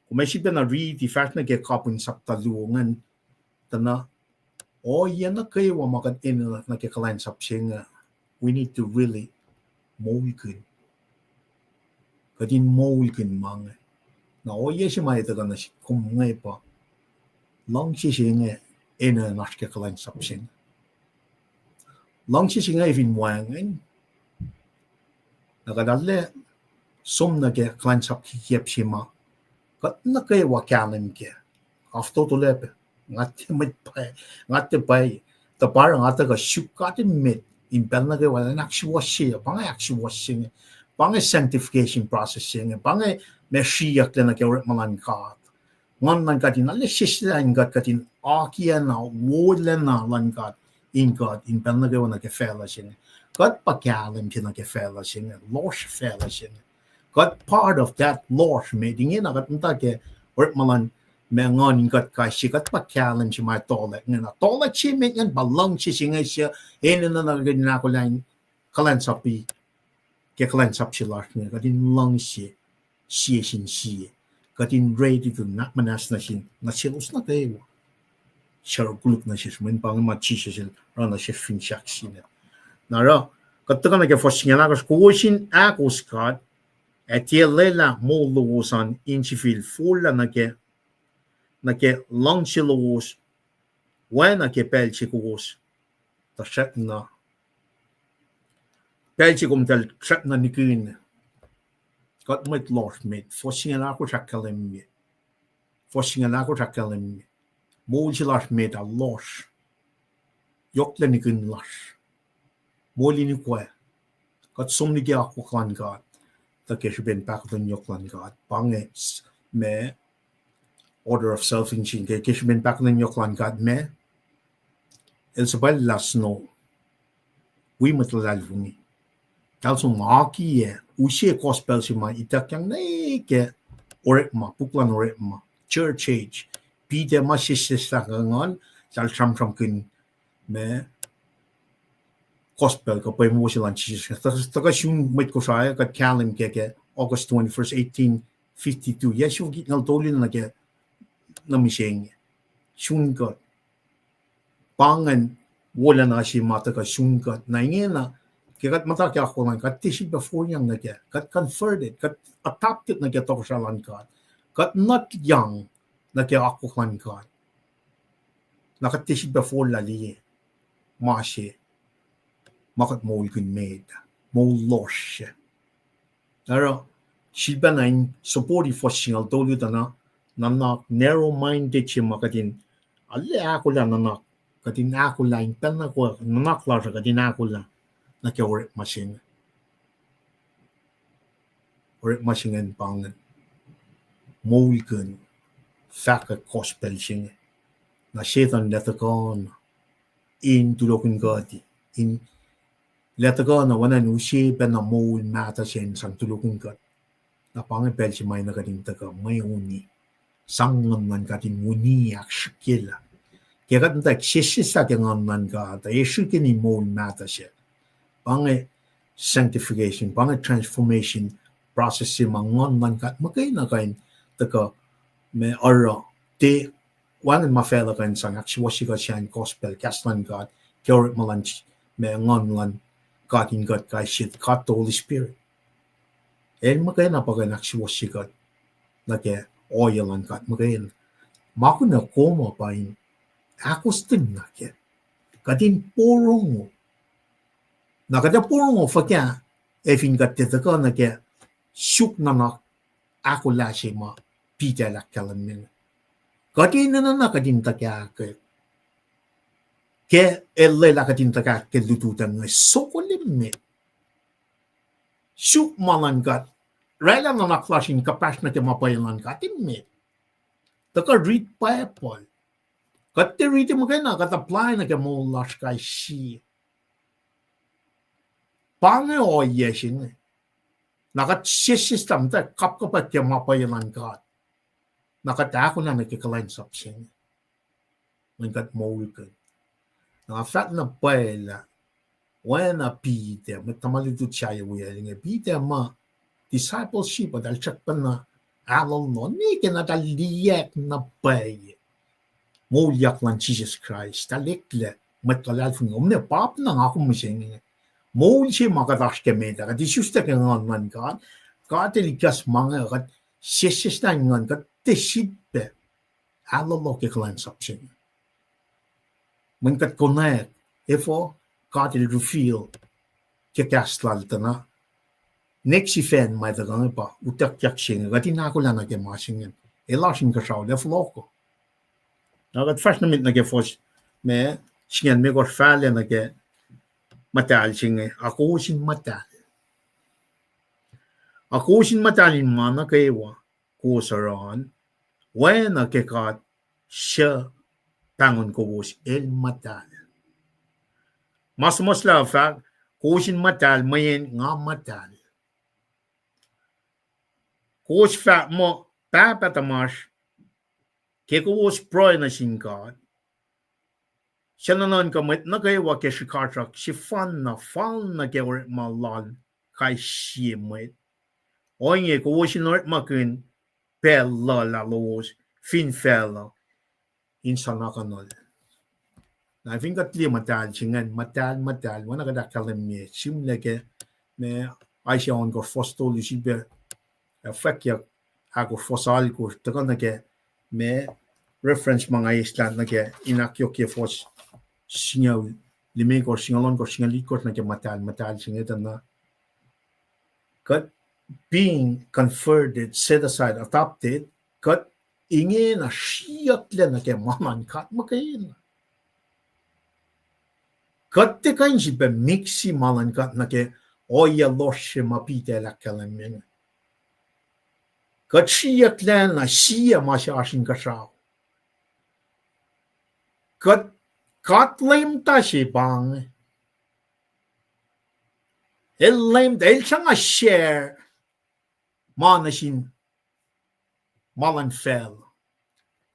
Kom ac sifacna riti fahsr nuh ke kapihn sapta luo ingacn, tuh na ohiyac nuh kwewa ma kuht enenuh nuh ke kuhlwacnsap se inge, we need to really moulkihn. Kuht in moulkihn ma inge. Na ohiyac se ma etuh kuh nuh sihk kom inge pa luhngse se inge enenuh in oasr ke kuhlwacnsap se inge. Luhngse se inge fin wacngihn, na kuht arlac som nuh ke kuhlwacnsap kikiacp se ma kuht nuh kwewa kahlwem kac. Af totolac pac, nga tiac mwet pwacye, nga tiac pwacye, tuh pa oruh nga tuhkuh suk God emet in pacl nuh kwewa elan ahksuwohsye, pa inge ahksuwohsye inge, pa inge sanctification process se inge, pa inge ma sriyucklac nuh ke orekma luhn God. Nguhn luhn God in arlac sesseslah in kuht, kuht in akiacna wolacna luhn God, in God in pacl nuh kwewa nuh ke facluh se inge. Kuht pa kahlwem se nuh ke facluh se inge, lohsr facluh se inge. Kuht part of that lohsr met ingena kuht muhta ke orekma luhn ma Nguhn in kuht kais sie, kuht pa kahlwem se ma tohlwack ingena. Tohlwack se met ingacn pa luhngse se inge se enenuh na kuht in ahkolah in kuhlwacnsapi ke kuhlwacnsap se lasr inge, kuht in luhngse sie sin sie. Kuht in ready to muhnahs nuh sin nuh selos nuh kwewa suc koluk nuh sesr, mweyen pa inge ma Jisus el oruh nuh sesr fin sahk se inge. Na oruh, kuht tuhkuh nuh ke fuhs singucul ahkosr, kowos in ahkos God, ac tiac lwelah moul lowos an in sifil forlah nuh ke, nuh ke luhngse lowos, oacna ke pacl se kowos tuh srackna, pacl se kom tuh srackna nihkihn. Kuht mwet lohsr met, fuhs singucul ahkosr ahkkahlwemye. Fuhs singucul ahkosr ahkkahlwemye. Moul se lasr met ah lohsr. Yohklac nihkihn lasr. Moul in ukwe. Kuht som nuh ke akwuck luhn God, tuh ke srihpen pahkotwen yohk luhn God. Pa inge s-, ma order of salvation, ke, ke srihpen pahkotwen yohk luhn God ma el suhpwacllah snow. Wi mwet luhlahlfongi, eltahl som akiyac use gospel se ma ituckyang nuh ke orekma, puk luhn Orekma, church age. Peter ma sesseslah ke Nguhn, eltahl sramsramkihn ma gospel kuh pweng wo se luhn Jisus. Tuhkuh, tuhkuh sun mwet Kosrae, kuht kahlwem ke, ke August twenty-first, eighteen fifty-two. Yac siofok itngucul tolu nuh ke, nuh mihsenge. Sun kuht. Pa ingacn wolacna se ma tuhkuh sun kuht. Na ingena, ke kuht muhta ke akwuck luhn God, kuht tiac sifilpac foriyang nuh kac. Kuht converted, kuht adopted nuh ke tohkohsrah luhn God. Kuht nutyang nuh ke akwuck luhn God. Na kuht tiac sifilpac forlah liye ma se ma kuht moulkihn met, moul lohsr se. Oruh, sifilpacna in support-i fuhs singucul tolu tuh na, nuhnak narrow-minded se ma kuht in, arlac ahkolah nuhnak, kuht in ahkolah in pacl nuh kwewa nuhnak lasr uh kuht in ahkolah nuh ke orekma se inge. Orekma se ingacn pa inge, moulkihn, fahkwack gospel se inge. Na Setuhn el tuhkuh na in tulokihn kuht, in el tuhkuh na oacna in use pacna moul mahtuh se in sang tulokihn kuht. Na pa inge pacl se ma na kuht in tuhkuh mwe uni, sang Nguhn luhn God in uni ahksrihkyelah. Ke kuht muhta sesseslah ke Nguhn luhn God, ac srihkeni moul mahtuh se. Pa inge sanctification, pa inge transformation process se ma Nguhn luhn God muhkwena kuh in tuhkuh, ma oruh, tiac wacngihn ma facluh kuh in sang ahksuwohsye kuht sahyacn gospel, kahs luhn God, ke orekma luhn, ma Nguhn luhn God in kuht kais sie, God the Holy Spirit. El muhkwena pa kuh in ahksuwohsye kuht nuh ke ohiyac luhn God muhkwena. Ma kunac kom uh pa in ahkostwen nuh kac, kuht in porongo. Na kuht ac porongo fuhkah ac fin kuht tiac tuhkuh nuh ke suk nuhnak ahkolah se ma Peter el ahkkahlwemye. Kuht enenuh na kuht in tuhkahkwack ke el lwelah kuht in tuhkahkwack ke lututacng inge, sokol emet. Suk ma luhn God, oraclah nuhnak lasr in kuhpahsr nuh ke ma pwacye luhn God emet. Tuhkuh read Bible. Kuht tiac riti muhkwena, kuht apply nuh ke moul lasr kais sie. Pa inge ohiyac se inge. Na kuht sesseslah muhta kapkapwack ke ma pwacye luhn God, na kuht ahkolah nuh ke kuhlwacnsap se inge, mweyen kuht moulkihn. Na nga fahk na pwacye lah, oacna Peter, mwet tuhma lutlut sahyac wiyacl inge, Peter ma discipleship uh eltahl srackpacna ahlohloh, ne ke na eltahl liyacack na pwacye moulyak luhn Jisus Kraist, eltahl eklac mwet luhlahlfongi. Kom ne pap na nga kom mihsenge. Moul se ma kuht oasr ke met ah, kuht isuslac ke Nguhn luhn God. God el ikacs ma inge, kuht sesseslah in nguhn, kuht tiac sifilpac ahlohloh ke kuhlwacnsap se inge, mweyen kuht konwacack efuh God el reveal ke kahs lal tuh na, next event ma tuhkuh inge pa utuckyak se inge, kuht in ahkolah nuh ke ma se inge. El oasr inkuhsrao, el fohlohk uh. Na kuht fahsr nuh met nuh ke fuhs, ma, singucul limekohsr fahlac nuh ke muhtahl se inge, a kowos in muhtahl. A kowos in muhtahl in ma nuh kwewa kowos oruh an, oacna ke God suc pahngon kowos el muhtahl. Ma suhmuhslah uh fahk, kowos in muhtahl mweyen nga muhtahl. Kowos fahk muh, Pahpah tuhmasr, ke kowos pruhe nuh sin God, suc nuhnuhnkuh mwet nuh kwewa ke srihkasrak sefanna fal nuh ke orekma lal kais sie mwet, ohinge kowos in orekmakihn pacl luhlah lowos fin facluh in sanakuhnuhl. Na fin kuht liye muhtahl se ingacn, muhtahl, muhtahl, oacna kuht ahkkahlwemye, sihmlac ke, ma, Isaiah ohnkohsr fuhs tolu sifilpac, uh, fwackyuck ahkosr fuhs alkosr, tuhkuh nuh ke, ma, reference ma nga eislah nuh ke in ahkyohkye fuhs singucul limekohsr, singucul ohnkohsr, singucul itkohsr nuh ke muhtahl, muhtahl se inge tuh na kuht being converted, set aside, adopted, kuht ingena sriyucklac nuh ke ma luhn God muhkwena. Kuht tiac kuh in sifilpac mixi ma luhn God nuh ke ohiyac lohsr se ma Peter el ahkkahlwemye inge. Kuht sriyucklac na sie ma se oasr inkuhsrao. Kuht, God leumta se pa inge. El leumta, el sruhnga share ma nuh sin ma luhn facluh.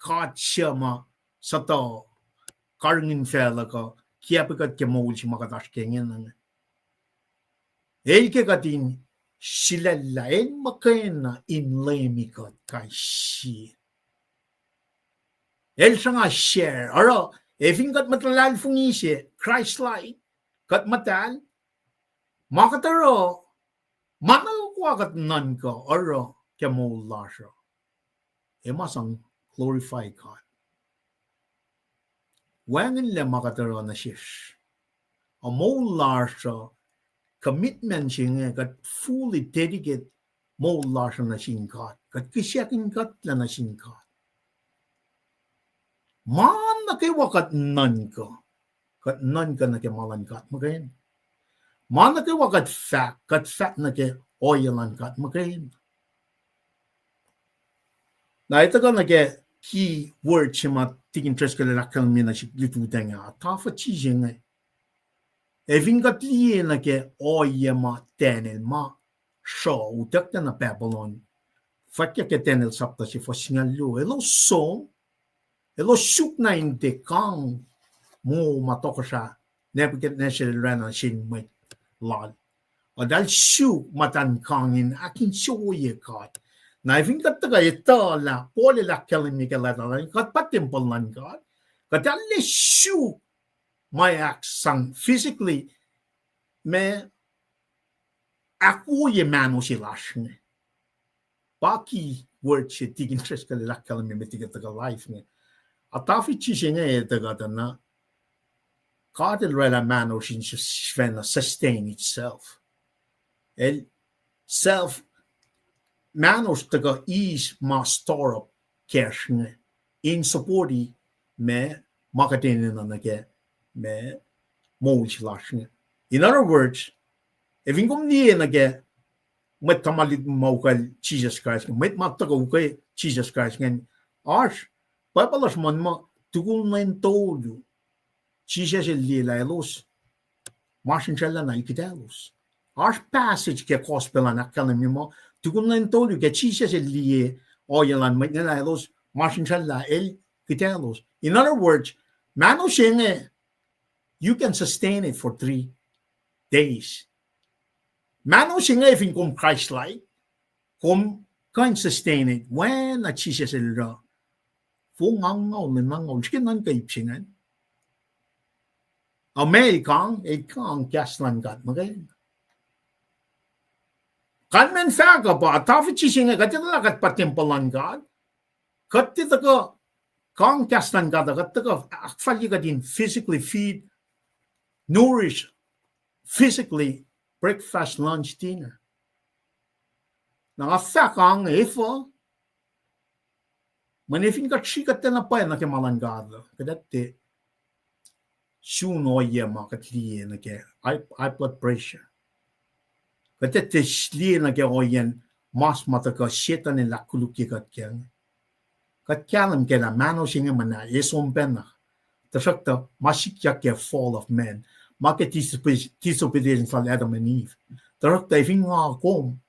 God suc ma suhtuh karihngihn facluh kuh kiacpwe kuht ke moul se ma kuht oasr ke ingena inge. El ke kuht in sulaclah, el muhkwena in leumi kuht kais sie. El sruhnga share, oruh, ac fin kuht mwet luhlahlfongi se, Christ-like, kuht muhtahl, ma kuht oruh, ma nuh kwewa kuht nuhnkuh oruh ke moul lasr uh, ac ma sang glorify God. Wacngihnlac ma kuht oruh nuh sesr. Ac moul lasr uh, commitment se inge kuht fully dedicate moul lasr uh nuh sin God. Kuht kihsackuhnkuhtlac nuh sin God. Ma nuh kwewa kuht nuhnkuh, kuht nuhnkuh nuh ke ma luhn God muhkwena. Ma nuh kwewa kuht fahk, kuht fahk nuh ke ohiyac luhn God muhkwena. Na etuh kuh nuh ke key word se ma Tikin Driscoll el ahkkahlwemye nuh sihk lututacng ah, autophagy se inge. Ac fin kuht liye nuh ke ohiyac ma Daniel ma sruh utucklac nuh Babylon, fwackyuck ke Daniel sapta se fuhs singucul luo, elos som, elos suk na in tiac kang moul ma tohkohsrah Nebuchadnezzar el oruh nuh sin mwet lal. Eltahl suk muhtuhn kang in ahkinsewowoye God. Na fin kuht tuhkuh etuh lah Paul el ahkkahlwemye ke leta lal, kuht pa tempuhl luhn God. Kuht arlac suk ma ahksang physically, ma ahkwoye mahno se lasr inge. Pa key word se Tikin Driscoll el ahkkahlwemye met liki tuhkuh life inge. Autophagy se inge etuh kuht uh na, God el oraclah mahno se in sifacna sustain itself. El self, mahno se tuhkuh eis ma store up kacsr inge in supporti ma, ma kuht enenuh nuh ke ma moul se lasr inge. In other words, ac fin kom liye nuh ke mwet tuhma lutlut ma ukwacl Jisus Kraist, mwet ma tuhkuh ukwe Jisus Kraist ingacn, oasr, Bible lasr muh tukun lwen tolu Jisus el liye lah elos masrinsracllah na el kihtalos. Oasr passage ke gospel an ahkkahlwemye muh tukun lwen tolu ke Jisus el liye ohiyac luhn mwet inge lah elos masrinsracllah el kihtalos. In other words, mahno se inge, you can sustain it for three days. Mahno se inge fin kom Christ-like, kom kuh in sustain it. Oacna Jisus el oruh, fong angngaul, lwen angngaul, srihke nuhnkuh ip se ingacn. Ac ma el kang, el kang kahs luhn God muhkwena. Kalmacn fahk uh pa autophagy se inge, kuht etuh lah kuht pa tempuhl luhn God. Kuht tiac tuhkuh kang kahs luhn God uh, kuht tuhkuh ahkfalye kuht in physically feed, nourish, physically, breakfast, lunch, dinner. Na nga fahk inge efuh, mweyen fin kuht srihk kuht tiacna pwacye nuh ke ma luhn God uh, kuht ac tiac sun ohiyac ma kuht liye nuh ke high, high blood pressure. Kuht ac tiac liye nuh ke ohiyacn mas ma tuhkuh Setuhn el ahkkolukye kuht kac. Kuht kahlwem kac lah mahno se inge muhnahs, e som pacna. Tuhsruhktuh ma sikyak ke fall of man, ma ke disobedience lal Adam and Eve. Tuhsruhktuh fin nga kom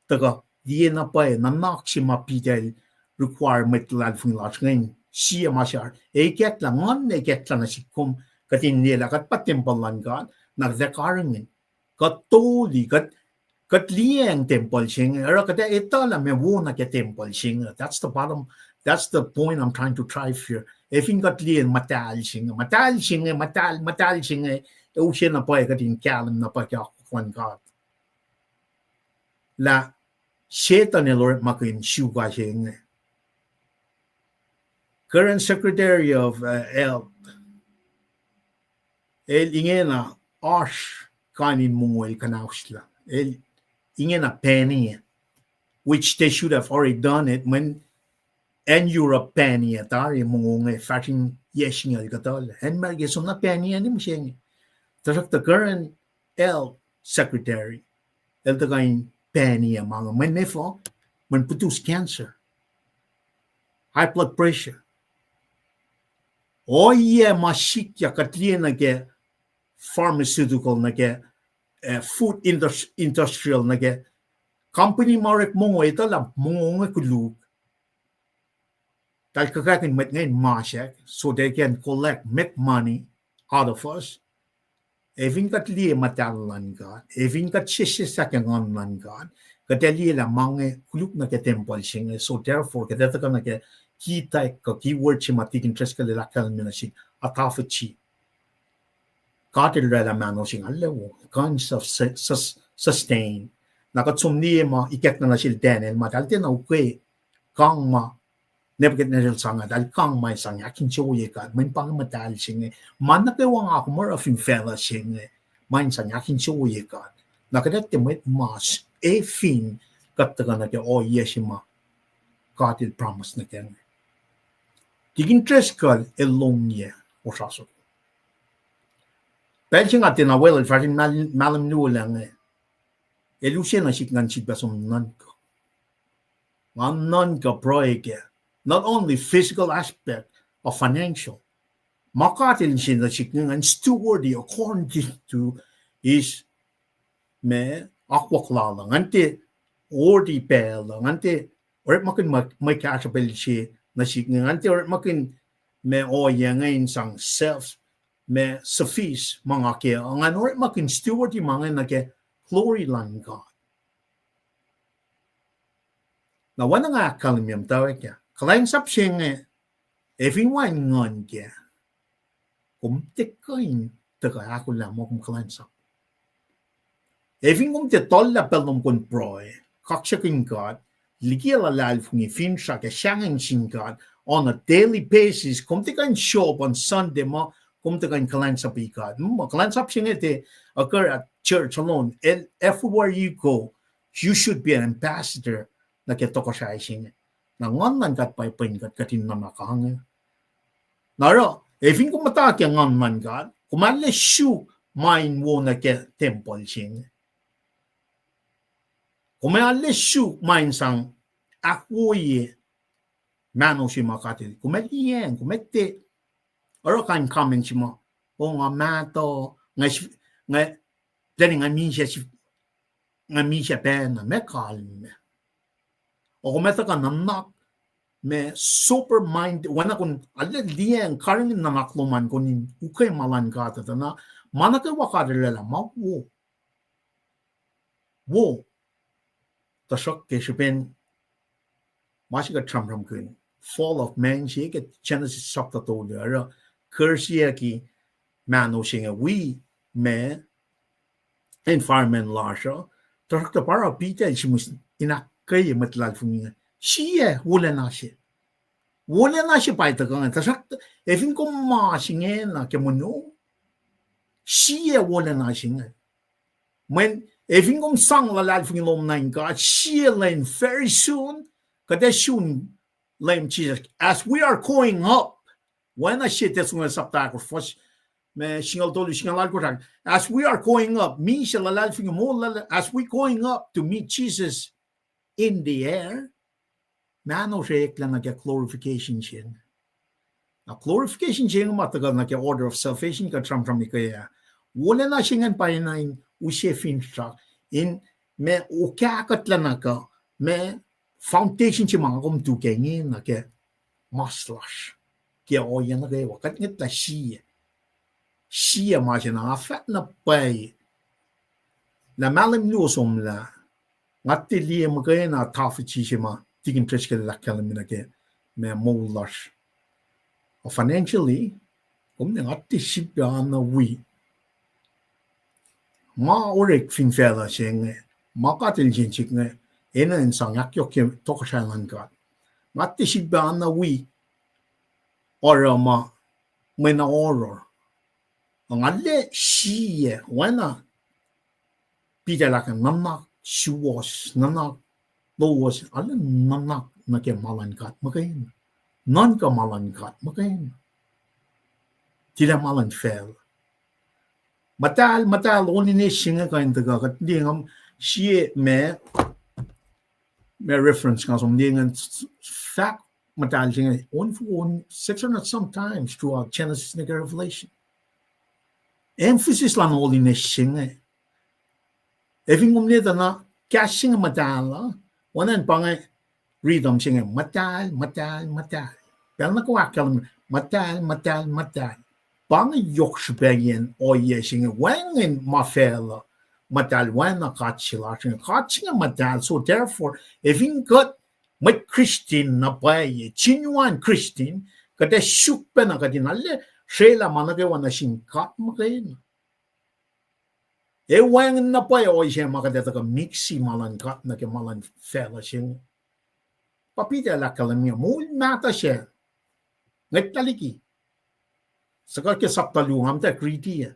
tuhkuh liye na pwacye nuhnak se ma Peter el require mwet luhlahlfongi lasr ingacn, sie ma se, ac ikacklah, Nguhn ikacklah nuh sihk kom, kuht in liye lah kuht pa tempuhl luhn God, na kuht ac karihngihn. Kuht totally, kuht, kuht liyacacng tempuhl se inge, oruh kuht ac etuh lah meac wo nuh ke tempuhl se inge. That's the bottom, that's the point I'm trying to drive here. Ac fin kuht liye muhtahl se inge, muhtahl se inge, muhtahl, muhtahl se inge, ac use na pwacye kuht in kahlwem na pwacye ke akwuck luhn God. Lah Setuhn el orekmakihn suk se inge. Current Secretary of, uh, Health, el ingena oasr kain in mongo el kuhnauslah. El ingena pani, which they should have already done it, mweyen acn Europe pani ah tari mongo inge fahsr in yac singucul kuhtuhl. Acn America soenna pani ah mihsenge. Tuhsruhktuh current health secretary el tuhkuh in pani ah ma inge. Mweyen efuh? Mweyen putus cancer, high blood pressure. Ohiyac ma sikyak kuht liye nuh ke pharmaceutical, nuh ke, eh, food indus-, industrial, nuh ke company ma orek mongo, etuh lah mongo inge koluk. Eltahl kuhkakihn mwet inge in masack, so they can collect, make money out of us. Ac fin kuht liye muhtahl luhn God, ac fin kuht sesseslah ke Nguhn luhn God, kuht ac liye lah ma inge koluk nuh ke tempuhl se inge. So therefore, kuht ac tuhkuh nuh ke key tag kuh key word se ma Tikin Driscoll el ahkkahlwemye nuh sihk, autophagy. God el oraclah mahno se inge, arlac wo, kuh in self-, sus-, sustain. Na kuht som liye ma ikacklah nuh sel Daniel, ma eltahl tiacna ukwe kang ma Nebuchadnezzar el sang, eltahl kang ma in sang ahkinsewowoye God, mweyen pa inge muhtahl se inge. Ma nuh kwewa nga kom oruh fin facluh se inge, ma in sang ahkinsewowoye God. Na kuht ac tiac mwet mas, ac fin kuht tuhkuh nuh ke ohiyac se ma God el promise nuh kac inge. Tikin Driscoll el lohngye osra soko. Pacl se nga tiacna weluhl, fahsr in mahlwem luo lah inge, el use nuh sihk ngan sifilpac som nuhnkuh. Nga nuhnkuh pruhe ke, not only physical aspect of financial. Ma God el use nuh sihk inge ngan steward according to his, ma, akwuck lal uh, ngan tiac ordi pacl uh, ngan tiac orekmakihn mwe, mwe kahsruh pacl se nuh sihk inge, ngan tiac orekmakihn ma ohiyac inge in sang self, ma suffice ma nga ke, ngan orekmakihn steward ma inge nuh ke glory luhn God. Na oacna nga ahkkahlwemye muhtwacwacack ah, kuhlwacnsap se inge, ac fin wacngihn nguhn kac, kom tiac kuh in tuhkuh ahkolah muh kom kuhlwacnsap. Ac fin kom tiac tuhlac pacl lom kom in pruhe, kaksakihn God, liki luhlahlfongi, finsrak ac sahngweng sin God on a daily basis, kom tiac kuh in show up on Sunday muh kom tiac kuh in kuhlwacnsapuh God. Ma kuhlwacnsap se inge tiac occur at church alone. El, everywhere you go, you should be an ambassador nuh ke tohkohsrahi se inge. Na nguhn luhn God pa pwen kuht kuht in nuhnak inge. Na oruh, ac fin kom muhta ke nguhn luhn God, kom arlac suk ma in wo nuh ke tempuhl se inge. Kom arlac suk ma in sang ahkwoye mahno se ma God el. Kom ac liyacacng, kom ac tiac oruh kain comment se ma, o nga mahtuh, nga, nga, then nga misac, nga misac pacna, ma kalmac. O kom ac tuhkuh nuhnak, ma sober mind, oacna kom arlac liyacacng karihngihn nuhnak lom an kom in ukwe ma luhn God uh, na ma nuh kwewa God el oraclah ma wo. Wo. Tuhsruhk ke srihpen ma se kuht sramsramkihn, fall of man se ke Genesis chapter tolu, oruh kursiyucki mahno se inge wi ma environment lasr uh, tuhsruhktuh pa oruh Peter el sihmihs in ahkkweye mwet luhlahlfongi inge, sie wolacna se. Wolacna se pa tuhkuh inge, tuhsruhktuh ac fin kom mas ingena ke monom, sie wolacna se inge. Mweyen ac fin kom sang luhlahlfongi lom nuh in God, sie lwen very soon, kuht ac sun Leum Jisus. As we are going up, oacna sie Thessalonians sapta ahkosr fuhs, ma singucul tolu, singucul alkosr, as we are going up, misac luhlahlfongi moul, as we going up to meet Jesus in the air, mahno se eklac nuh ke glorification se inge. Na glorification se inge ma tuhkuh nuh ke order of salvation kuht sramsram ke ah. Wolacna se ingacn pa enenuh in use finsrak in ma okah kuhtlac nuh ke ma foundation se ma nga kom tu ke inge nuh ke mas lasr. Ke ohiyac nuh kwewa kuht ngwetlah sie. Sie ma se na nga fahk na pwacye lah mahlwem luo somlah, nga tiac liye muhkwena tafuh se ma Tikin Driscoll el ahkkahlwemye nuh ke ma moul lasr. Financially, kom ne nga tiac sifilpac na wi ma orek fin facluh se inge, ma God el sensen inge, enenuh in sang ahkyohkye tohkohsrahi luhn God. Nga tiac sifilpac na wi oruh ma mwe na oruh. Nga arlac sie, oacna Peter el ahk, nuhnak suwohs, nuhnak lowos, arlac nuhnak nuh ke ma luhn God muhkwena. Nuhnkuh ma luhn God muhkwena. Tilac ma luhn facluh. Muhtahl, muhtahl holiness se inge kuh in tuhkuh, kuht liye nga sie ma, ma reference nga som liye nga fahk muhtahl se inge on, on six hundred sometimes throughout Genesis nuh ke Revelation. Emphasis luhn holiness se inge. Ac fin kom liye tuh na kahs se inge muhtahl uh, oacna pa inge rhythm se inge, muhtahl, muhtahl, muhtahl. Pacl nuh kwewa ahkkahlwemye muhtahl, muhtahl, muhtahl. Pa inge yohk srihpaciyacn ohiyac se inge, wacngihn ma facluh, muhtahl oacna God se lasr inge. God se inge muhtahl, so therefore, ac fin kuht mwet Christian na pwacye, genuine Christian, kuht ac suk pacna kuht in arlac srwaclah ma nuh kwewa nuh sin God muhkwena. Ac wacngihn na pwacye ohiyac se ma kuht ac tuhkuh mixi ma luhn God nuh ke ma luhn facluh se inge. Pa Peter el ahkkahlwemye, moul mahtuh sac, ngwetlah liki. Suhkuh ke sapta luo, nga muhtwacwacack riti ah.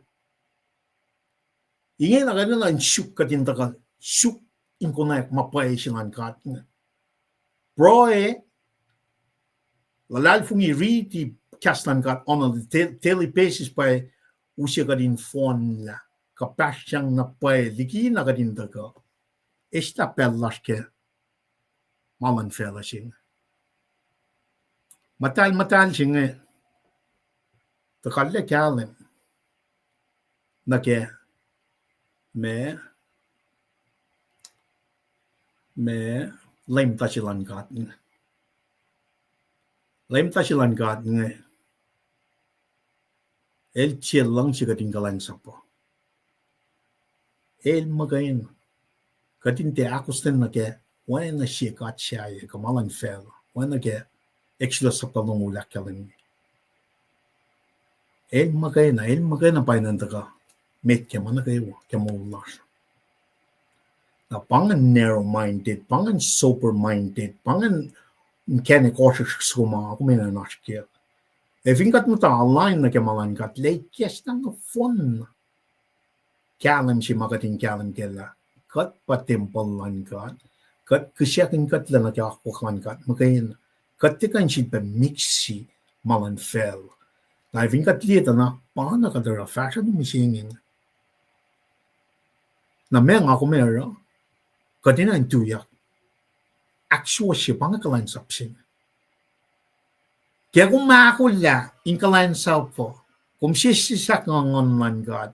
Ingena kuht enenuh in suk, kuht in tuhkuh suk in konwacack ma pwacye se luhn God inge. Pruhe, luhlahlfongi, riti kahs luhn God on a da-, daily basis pa use kuht in fohnlah kuhpahsryang na pwacye liki na kuht in tuhkuh eslah pacl lasr ke ma luhn facluh se inge. Muhtahl, muhtahl se inge tuhkuh lah kahlwem nuh ke ma, ma lwemta se luhn God inge. Lwemta se luhn God inge. El tiac luhngse kuht in kuhlwacnsap uh. El muhkwena. Kuht in tiac ahkostwen nuh ke oacna sie god sahyac kuh ma luhn facluh, oacna ke Exodus sapta longoul ahkkahlwemye. El muhkwena, el muhkwena pa enenuh in tuhkuh met ke ma nuh kwewa ke moul lasr. Na pa ingacn narrow minded, pa ingacn sober minded, pa ingacn inkacnek ohsrihksrihk soko ma kom enenuh in oasr kac. Ac fin kuht muhta align nuh ke ma luhn God, lah ikacslah nohfohn kahlwem se ma kuht in kahlwem kac lah kuht pa tempuhl luhn God, kuht kihsackuhnkuhtlac nuh ke akwuck luhn God muhkwena. Kuht tiac kuh in sifilpac miksi ma luhn facluh. Na fin kuht liye tuh na pa na kuht oruh fahsruh nuh mihsenge. Na ma nga kom oruh, kuht enenuh in tuyak ahksuwohsye pa inge kuhlwacnsap se inge. Ke kom ahkolah in kuhlwacnsap uh, kom sessesahk nguhn luhn God,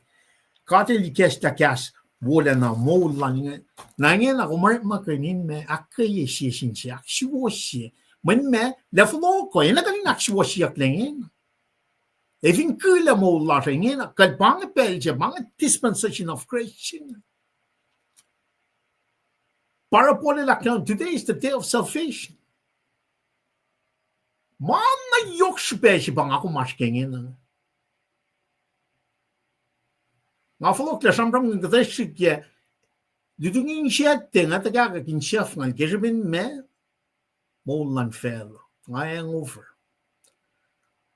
God El ikacslah kahs wolacna moul lal inge. Na ingena kom orekmakihn in ma ahkkweye sie sin sie, ahksuwohsye. Mweyen ma, lah fohlohk uh enenuh kuht in ahksuwohsyeyucklac ingena. Ac fin kuloh moul lasr uh ingena, kuh pa inge pacl se, pa inge dispensation of grace inge. Pa oruh Paul el ahkkahlwemye, today is the day of salvation. Ma na yohk srihpac se pa nga kom oasr ke ingena. Nga fohlohklac sramsramkihn kuhtuh srihk ke lututacng se, tiac nga tuhkahkwack in siyuck ngan ke srihpen ma, moul luhn facluh, nga hangover.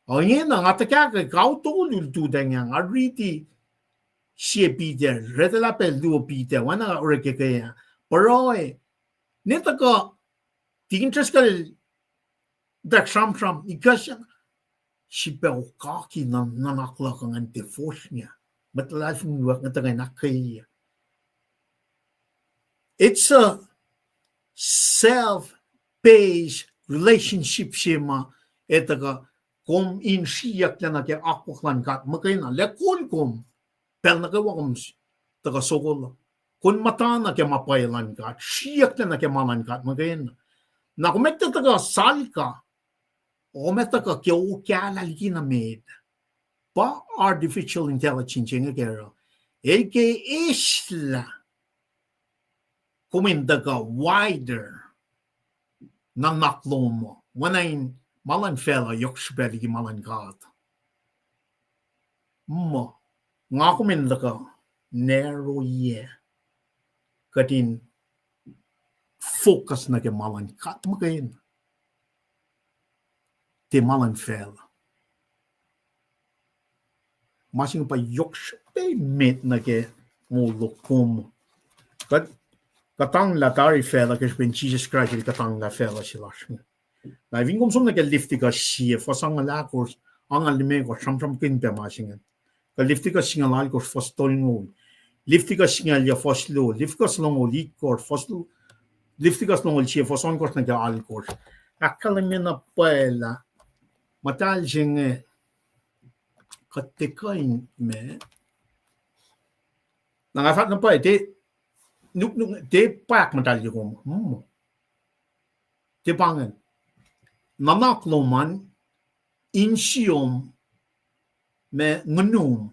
Ingena nga tuhkahkwack, kawuck tolu lututacng ah, nga riti sie Peter, srwaclah pac luo Peter, oacna orek ke ah. Pruhe, ne tuhkuh, tikin Driscoll el tuh sramsram, ikacslah srihpac okaki nuhnak luhk uh ngan tiac fohsrngah. Mwet luhlahlfongi luhk ngan tuhkuh in ahkkweye. It's a self-based relationship se ma, e tuhkuh kom in sriyucklac nuh ke akwuck luhn God muhkwena, lah kol kom pacl nuh kwewa kom tuhkuh sokol uh. Kom muhtana ke ma pwacye luhn God, sriyucklac nuh ke ma luhn God muhkwena. Na kom etuh tuhkuh salka, kom etuh tuhkuh ke okahlah liki na met. Pa artificial intelligence inge ke oruh, el ke eslah kom in tuhkuh wider nuhnak lom uh, oacna in ma luhn facluh yohk srihpac liki ma luhn God. Muh, nga kom in tuhkuh narrow ye, kuht in focus nuh ke ma luhn God muhkwena, tiac ma luhn facluh. Ma se inge pa yohk srihpac met nuh ke moul lom. Kuht, kuhtanglah tari facluh ke srihpen Jisus Kraist el kuhtanglah facluh se lasr inge. Na fin kom som nuh ke Leviticus sie, fuhs angngaul ahkosr, angngaul limekohsr, sramsramkihn pac ma se inge. Kuh Leviticus singucul alkosr, fuhs tolngoul. Leviticus singucul yac, fuhs luo. Leviticus longoul itkohsr, fuhs luo. Leviticus longoul sie, fuhs ohnkohsr nuh ke alkosr. Ahkkahlwemye na pwacye lah muhtahl se inge, kuht tiac kuh in ma, na nga fahk na pwacye, tiac, nuknuk, tiac pa ahkmuhtahlye kom. Hmm. Tiac pa ingacn. Nuhnak lom an, insiyom, ma nguhnum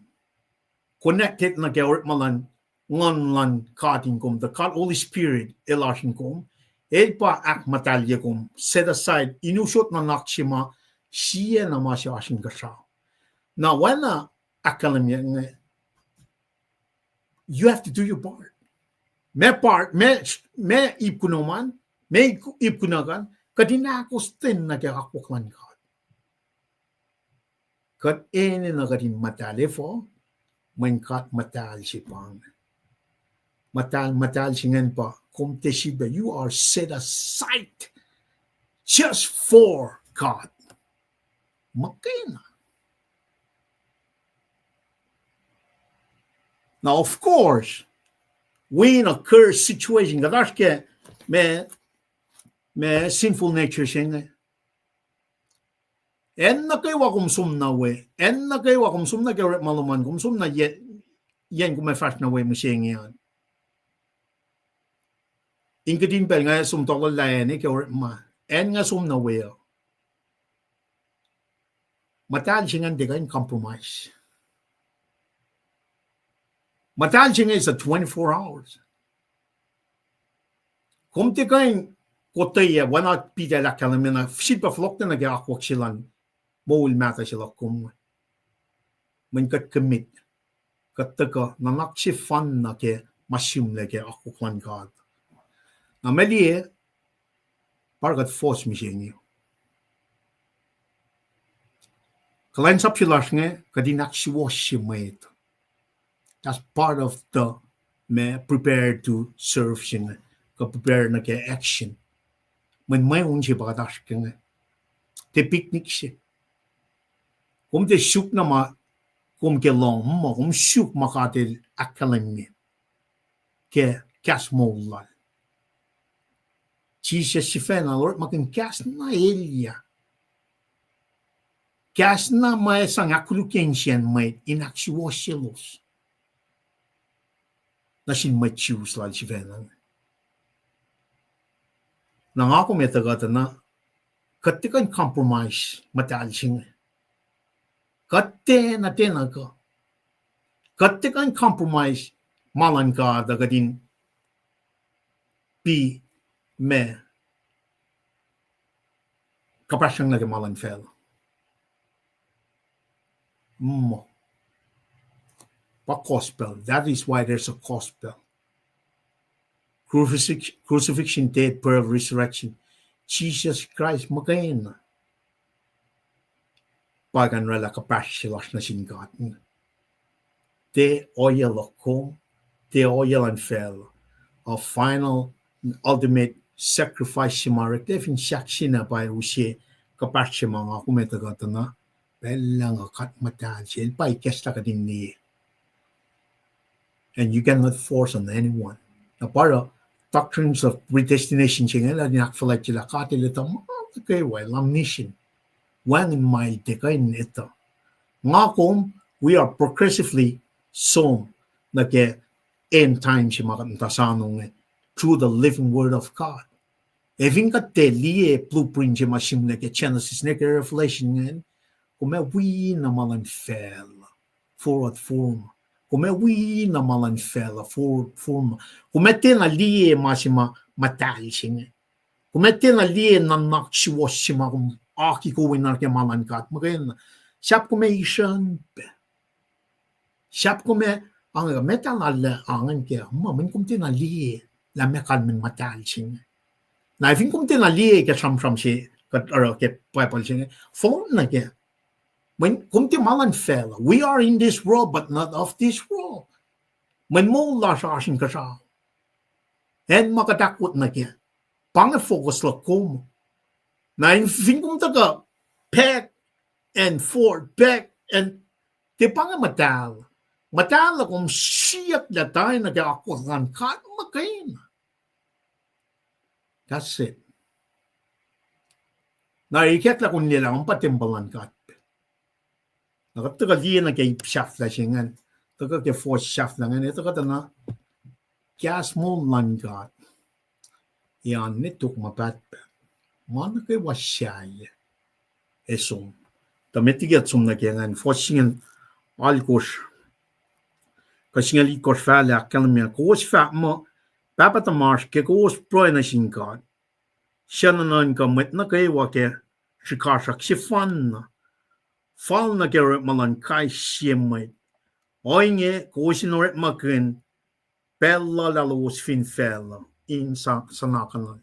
connected nuh ke orekma luhn Nguhn luhn God in kom, the God Holy Spirit el oasr in kom, el pa ahkmuhtahlye kom, set aside, in usot nuhnak se ma, sie na ma se oasr inkuhsrao. Na oacna ahkkahlwemye inge, you have to do your part. Ma part, ma, ma ip kunom an, ma ip kunohkohn, Kuht in ahkostwen nuh ke akwuck luhn God. Kuht enenuh kuht in muhtahl efuh, mweyen God muhtahl se pa inge. Muhtahl, muhtahl se ingacn pa kom tiac sifilpac, you are set aside just for God. Muhkwena. Now, of course, we're in a cursed situation. Kuht oasr ke ma, ma sinful nature se inge. Acn nuh kwewa kom som nuh we, acn nuh kwewa kom som nuh ke orekma lom an, kom som nuh ye, yen kom ac fahsr nuh we mihsenge an. In kihtin pacl nga som tohlohlah acn ke orekma, acn nga som nuh we uh. Muhtahl se ingacn tiac kuh in compromise. Muhtahl se inge is a twenty-four hours. Kom tiac kuh in kotweyac, oacna Peter el ahkkahlwemye na, sifilpac fohlohk nuh ke akwuck se luhn moul mahtuh se luhk kom. Mweyen kuht commit, kuht tuhkuh nuhnak sefanna ke ma sihmlac ke akwuck luhn God. Na ma liye, pa oruh kuht fohs mihsenge. Kuhlwacnsap se lasr inge, kuht in ahksuwohsye mwet. That's part of the, ma prepare to serve se inge, kuh prepare nuh ke action. Mweyen mweun se pa kuht oasr ke inge. Tiac picnic se. Kom tiac suk na ma kom ke lohm, muh kom suk ma God El ahkkahlwemye ke kahs moul lal. Jisus sifacna el orekmakihn kahs na elyah. Kahs na ma sang ahkkolukye insiyacn mwet in ahksuwohsyelos nuh sin mwet Jews lal sifacna. Na nga kom etuh kuht na, kuht tiac kuh in compromise muhtahl se inge. Kuht tiacna, tiacna kuh. Kuht tiac kuh in compromise ma luhn God uh kuht in be ma kuhpahsryang nuh ke ma luhn facluh. Mm. Pa gospel. That is why there's a gospel. Crucifix-, crucifixion, death, burial, resurrection. Jisus Kraist muhkwena pa kuh in oraclah kuhpahsr se lasr nuh sin God. Tiac ohiyac luhk kom, tiac ohiyac luhn facluh. A final, ultimate sacrifice se ma orek fin sahk se na pa use kuhpahsr se ma nga kom etuh kuht na, pacl lah nga God muhtahl se, El pa ikacslah kuht in liye. And you cannot force on anyone. Na pa oruh doctrines of predestination se inge lah in ahkfuhlwactye lah God El etuh ma nuh kwewa, El omniscient. Wacngihn ma El tiac kuh in etuh. Nga kom, we are progressively som nuh ke end time se ma kuht muhta soano inge through the living word of God. Ac fin kuht tiac liye blueprint se ma sihmlac ke Genesis nuh ke Revelation ingacn, kom ac wi na ma luhn facluh forward form. Kom ac wi na ma luhn facluh forward form. Kom ac tiacna liye ma se ma muhtahl se inge. Kom ac tiacna liye nuhnak suwohs se ma kom aki kowena ke ma luhn God muhkwena. Sahp kom ac isrun pac. Sahp kom ac, ange, metal lal lah angen ke, ma, mweyen kom tiacna liye lah meac kalmacn muhtahl se inge. Na fin kom tiacna liye ke sramsram se kuht oruh ke Bible se inge, fohlohk nuh kac. Mweyen kom tiac ma luhn facluh. We are in this world, but not of this world. Mweyen moul lasr oasr inkuhsrao. Acn ma kuht ahkwot nuh kac. Pa inge focus luhk kom. Na in fin kom tuhkuh back and forth, back and, tiac pa inge muhtahl. Muhtahl lah kom siyuck lah tari nuh ke akwuck luhn God muhkwena. That's it. Na ikacklah kom liye lah kom pa tempuhl luhn God. Na kuht tuhkuh liye nuh ke ip sahflah se ingacn, tuhkuh ke fohs sahflah ingacn, etuh kuht na kahs moul luhn God ac oan ne tok ma pahtpaht. Ma nuh kwewa sahyac ac som. Tuh met liki kuht som nuh ke ingacn, fohs singucul alkosr, kuh singucul itkohsr fahlac ahkkahlwemye, kowos fahk muh, Pahpah tuhmasr, ke kowos pruhe nuh sin God, suc nuhnuhnkuh mwet nuh kwewa ke srihkasrak sefanna, fal nuh ke orekma luhn kais sie mwet. Ohinge kowos in orekmakihn pacl luhlahlowos fin facluh in sa-, sana kanan.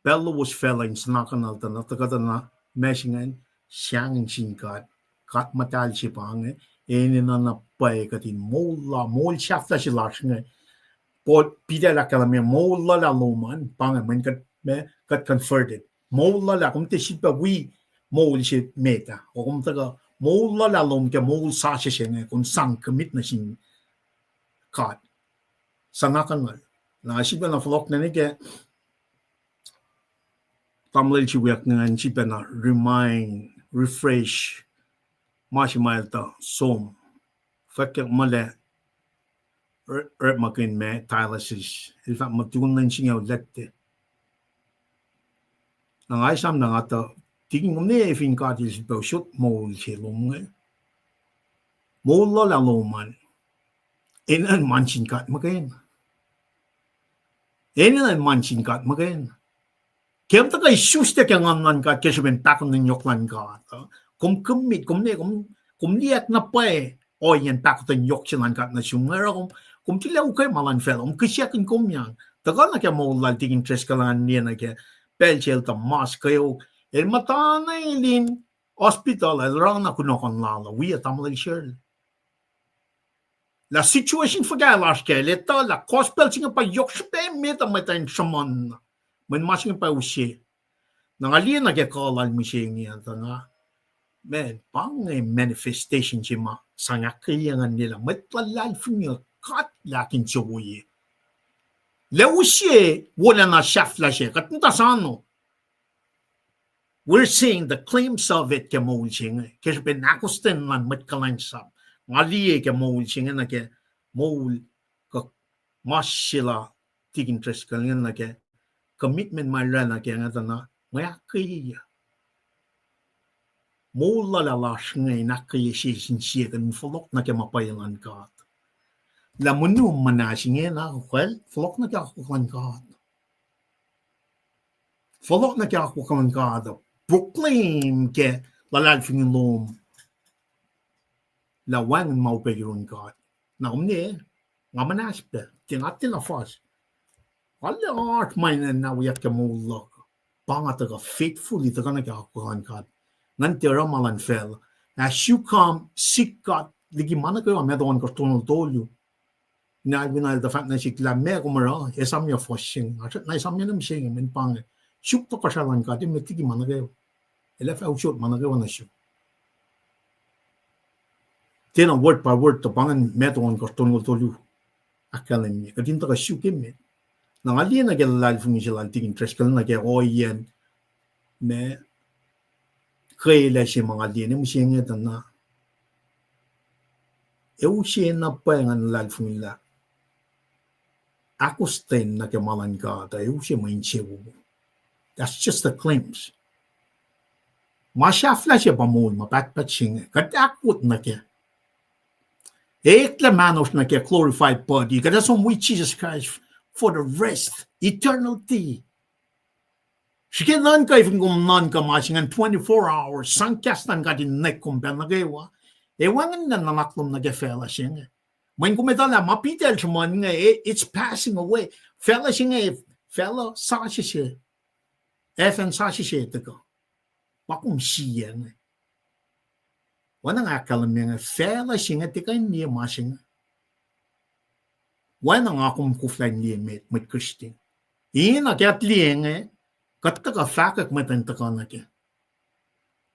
pacl lowos facluh in suhnakuhnuhl tuh na tuhkuh tuh na ma se ingacn, sahngweng sin God. God muhtahl se pa inge, enenuh na pwacye kuht in moul la, moul sahflah se lasr inge. Paul, Peter el ahkkahlwemye moul luhlahp lom an, pa inge mweyen kuht, ma, kuht converted. Moul luhlahp, kom tiac sifilpac wi moul se met ah. Kuh kom tuhkuh moul luhlahp lom ke moul sasuc se inge, kom sang commit nuh sin God. Suhnakuhnuhl. Na sifilpac na fohlohk nuh ke tamuhlwel se wiyuck ingacn sifilpac na remind, refresh, ma se ma el tuh som. Fwackyak muh lah orekmakihn ma dialysis. El fahk muh tukun lwen singucul lete. Na nga esam na nga tuh, tikin kom ne fin God el sifilpac usot moul se lom inge. Moul luhlahp lom an. Enenuh in ma sin God muhkwena. Enenuh in ma sin God muhkwena. Ke kom tuhkuh isuslac ke Nguhn luhn God ke srihpen pahkotwen yohk luhn God uh, kom commit, kom ne, kom, kom liye na pwacye ohiyacn pahkotwen yohk se luhn God nuh sum, oruh kom, kom tilac ukwe ma luhn facluh, kom kihsiyuck in kom yang. Tuhkuh nuh ke moul lal Tikin Driscoll an, liye nuh ke pacl se el tuh mas kweok, el muhtana el in hospital, el rana kunohkohn lal uh, wi tamuhlwel Sherl. Lah situation fuhkah lasr kac, el etuh lah gospel se inge pa yohk srihpac met uh, mwet uh in sruhmuhn, mweyen ma se inge pa use. Na nga liye nuh ke kuh lal mihsenge uh tuh na, man, pa inge manifestation se ma sang ahkkweye ngan liye lah mwet luhlahlfongi uh God El ahkinsewowoye. Lah use wolacna sahflah se, kuht muhta sano. We're seeing the glimpse of it ke moul se inge, ke srihpen ahkostwen luhn mwet kuhlwacnsap. Nga liye ke moul se inge nuh ke moul kuh ma se la Tikin Driscoll inge nuh ke commitment ma el oraclah nuh ke inge tuh na mwe ahkkweye. Moul luhlahp lasr inge in ahkkweye sie sin sie kuh in fohlohk nuh ke ma pwacye luhn God. Lah monum muhnahs inge na, well, fohlohk nuh ke akwuck luhn God. Fohlohk nuh ke akwuck luhn God uh, proclaim ke luhlahlfongi lom lah wacngihn ma upac yurin God. Na kom ne, nga muhnahs pac, tiac nga tiacna fuhs. Arlac oasr ma enenuh na wiyuck ke moul luhk. Pa nga tuhkuh faithfully tuhkuh nuh ke akwuck luhn God. Ngan tiac oruh ma luhn facluh. As you come, seek God liki ma nuh kwewa, Matthew ohnkohsr tolngoul tolu. Na el fin el tuh fahk nuh sihk lah meac kom oruh, esamyac fuhs se inge, nga srackna esamyac nuh mihsenge, mweyen pa inge, suk tohkohsrahi luhn God, emet liki ma nuh kwewa. El ac fah usot ma nuh kwewa nuh sum. Tiacna word by word, tuh pa ingacn Matthew ohnkohsr tolngoul tolu ahkkahlwemye, kuht in tuhkuh suk emet. Na nga liye nuh ke luhlahlfongi se lal Tikin Driscoll nuh ke ohiyacn ma kwelah se ma nga liye nuh mihsenge tuh na, e use na pwacye ngan luhlahlfongi lah ahkostwen nuh ke ma luhn God uh, e use mwe insewowo. That's just a glimpse. Ma sahflah se pa moul ma pahtpaht se inge, kuht ahkwot nuh ke, eklac mahnosr nuh ke glorified body, kuht ac som wi Jesus Christ for the rest, eternity. Srihke nuhnkuh, fin kom nuhnkuh ma se ingacn twenty-four hours, sang kahs luhn God in nwack kom pacl nuh kwewa, e wacngihnlac nuhnak lom nuh ke facluh se inge. Mweyen kom etuh lah ma Peter el sruhmuhn inge, it's passing away. Facluh se inge, facluh sasuc se, heaven sasuc se tuhkuh. Pa kom sie inge. Oacna nga ahkkahlwemye inge, facluh se inge tiac kuh in liye ma se inge. Oacna nga kom koflah in liye met, mwet Christian. Ina ke kuht liye inge, kuht tuhkuh fahkwack mwet in tuhkuh nuh kac.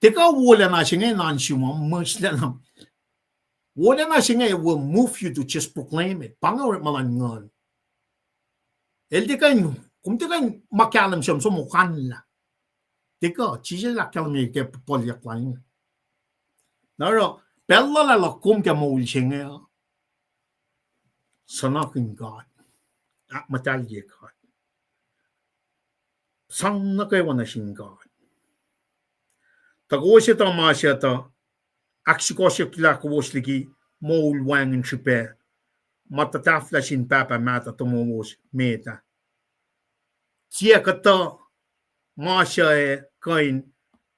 Tiac kuh wolacna se inge na in sum uh, mihslac na. Wolacna se inge will move you to just proclaim it. Pa inge orekma luhn Nguhn. El tiac kuh in, kom tiac kuh in ma kahlwem se ma som okanlah. Tiac kuh, Jisus el ahkkahlwemye ke puhpuhlyuck lal inge. Na oruh, pacl luhlahp luhk kom ke moul se inge uh, suhnakihn God. Ahkmuhtahlye God. Sang nuh kwewa nuh sin God. Tuh kowos etuh ma suc tuh ahksukohsyucklah kowos liki moul wacngihn srihpac, ma tuh tahfwelah sin Pahpah mahtuh tomowos met ah. Tiac kuhtuh ma suc ac kuh in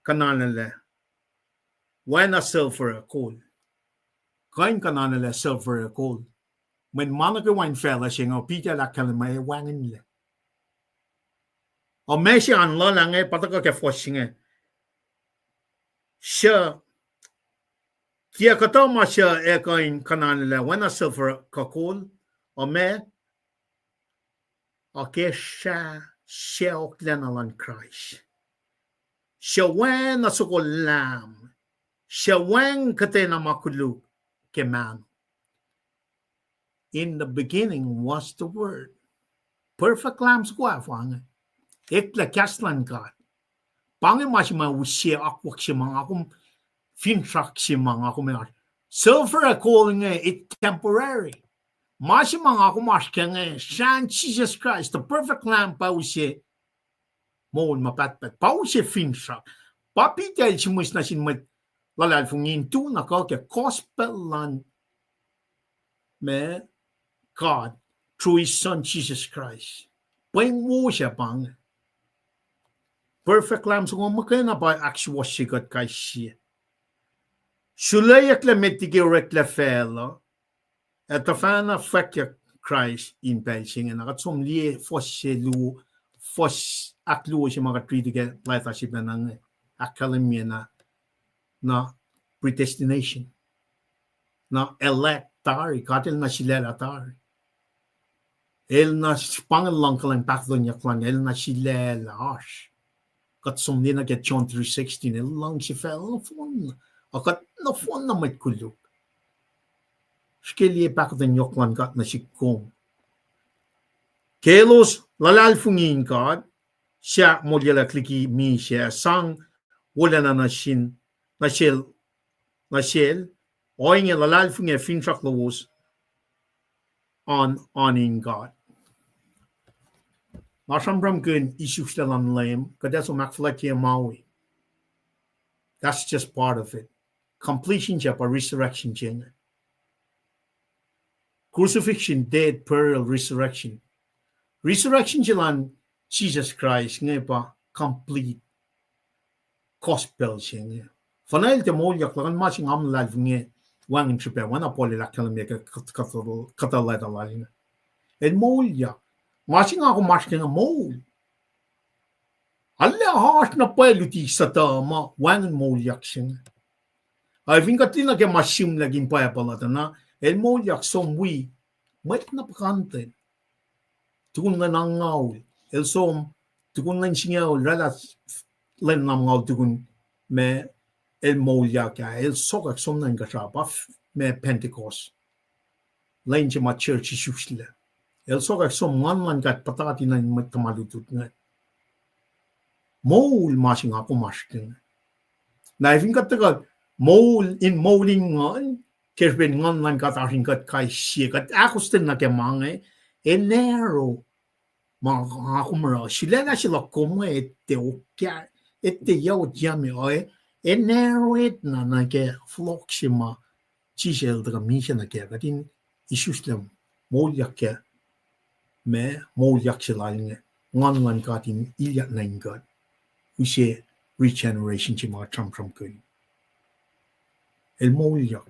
kuhnahoslah oacna silver ac gold. Kuh in kuhnahoslah silver ac gold. Mweyen ma nuh kwewa in facluh se inge, Peter el ahkkahlwemye ma ac wacngihnlac. Ac ma se an luhlah inge, pa tuhkuh ke fuhs se inge. Suc, tiac kuhtuh ma suc ac kuh in kuhnahoslah oacna silver kuh kol, ac ma, ac ke srah sacohklacna luhn Kraist, suc oacna soko Lam, suc wacng kuhtwena ma koluk ke mahno. In the beginning was the Word. Perfect Lamb soko ah fah inge. Eklac kahs luhn God. Pa inge ma se ma use akwuck se ma nga kom, finsrak se ma nga kom oasr. Silver ac kol inge, it's temporary. Ma se ma nga kom oasr kac inge, srahn Jisus Kraist, the perfect Lamb, pa use moul ma pahtpaht. Pa use finsrak. Pa Peter el sihmihs nuh sin mwet luhlahlfongi in tu na kuh ke gospel luhn ma God through his Son Jesus Christ. Pweng wo se pa inge. Perfect Lamb soko muhkwena pa ahksuwohsye kuht kais sie. Suleyucklac met liki oreklac facluh, ac tuhfahna fwackyuck Kraist in pacl se inge. Na kuht som liye fuhs se luo, fuhs ahkluo se ma kuht riti ke leta sifacna inge, ahkkahlwemye na, na predestination. Na elect tari, God el na sulaclah tari. El na s-, pa inge luhngkuhlwacng pahkotwenyuck lal, el na sulaclah oasr. Kuht som liye nuh ke John three sixteen, el luhngse facluh nohfohn, ac kuht nohfohn na mwet koluk. Srihke liye pahkotwen yohk luhn God nuh sihk kom. Ke elos luhlahlfongi in God, suc moulyellac liki misac, sang wolacna nuh sin, nuh sel, nuh sel, ohinge luhlahlfongi ac finsrak lowos an, an in God. Nga sramsramkihn isuslac luhn Leum, kuht ac som ahkfuhlwactye ma wi. That's just part of it. Completion se pa resurrection se inge. Crucifixion, death, burial, resurrection. Resurrection se lal Jesus Christ inge pa complete gospel se inge. Funuhl tiac moulyak, luhkuhn ma se nga luhlahlfongi inge wacngihn srihpac, oacna Paul el ahkkahlwemye ke kuht-, kuht-, kuhtuh leta lal inge. El moulyak. Ma se nga kom oasr ke inge moul. Arlac oasr na pwacye luti suhtuh ma wacngihn moulyak se inge. Ac fin kuht liye nuh ke ma sihmlac in Bible uh tuh na, el moulyak som wi mwet na puhkantwen. Tukun lwen angngaul, el som, tukun lwen singucul, oraclah lwen angngaul tukun ma el moulyak ah, el sokwack som nuh inkuhsrao, pa f-, ma Pentecost. Lwen se ma church isuslac. El sokwack som, Nguhn luhn God puhtati nuh in mwet tuhma lutlut inge. Moul ma se nga kom oasr ke inge. Na fin kuht tuhkuh moul in, moul in nguhn, ke srihpen Nguhn luhn God oasr in kuht kais sie, kuht ahkostwen nuh ke ma inge, el narrow ma nga kom oruh, sulaclah se luhk kom inge, etuh okah, etuh yac, yac me, ac el narrow na nuh ke fohlohk se ma Jisus el tuhkuh misac nuh kac, kuht in isuslac moulyak ke, ma moulyak se lal inge, Nguhn luhn God in ilyak nuh in kuht, use regeneration se ma kuht sramsramkihn. El moulyak.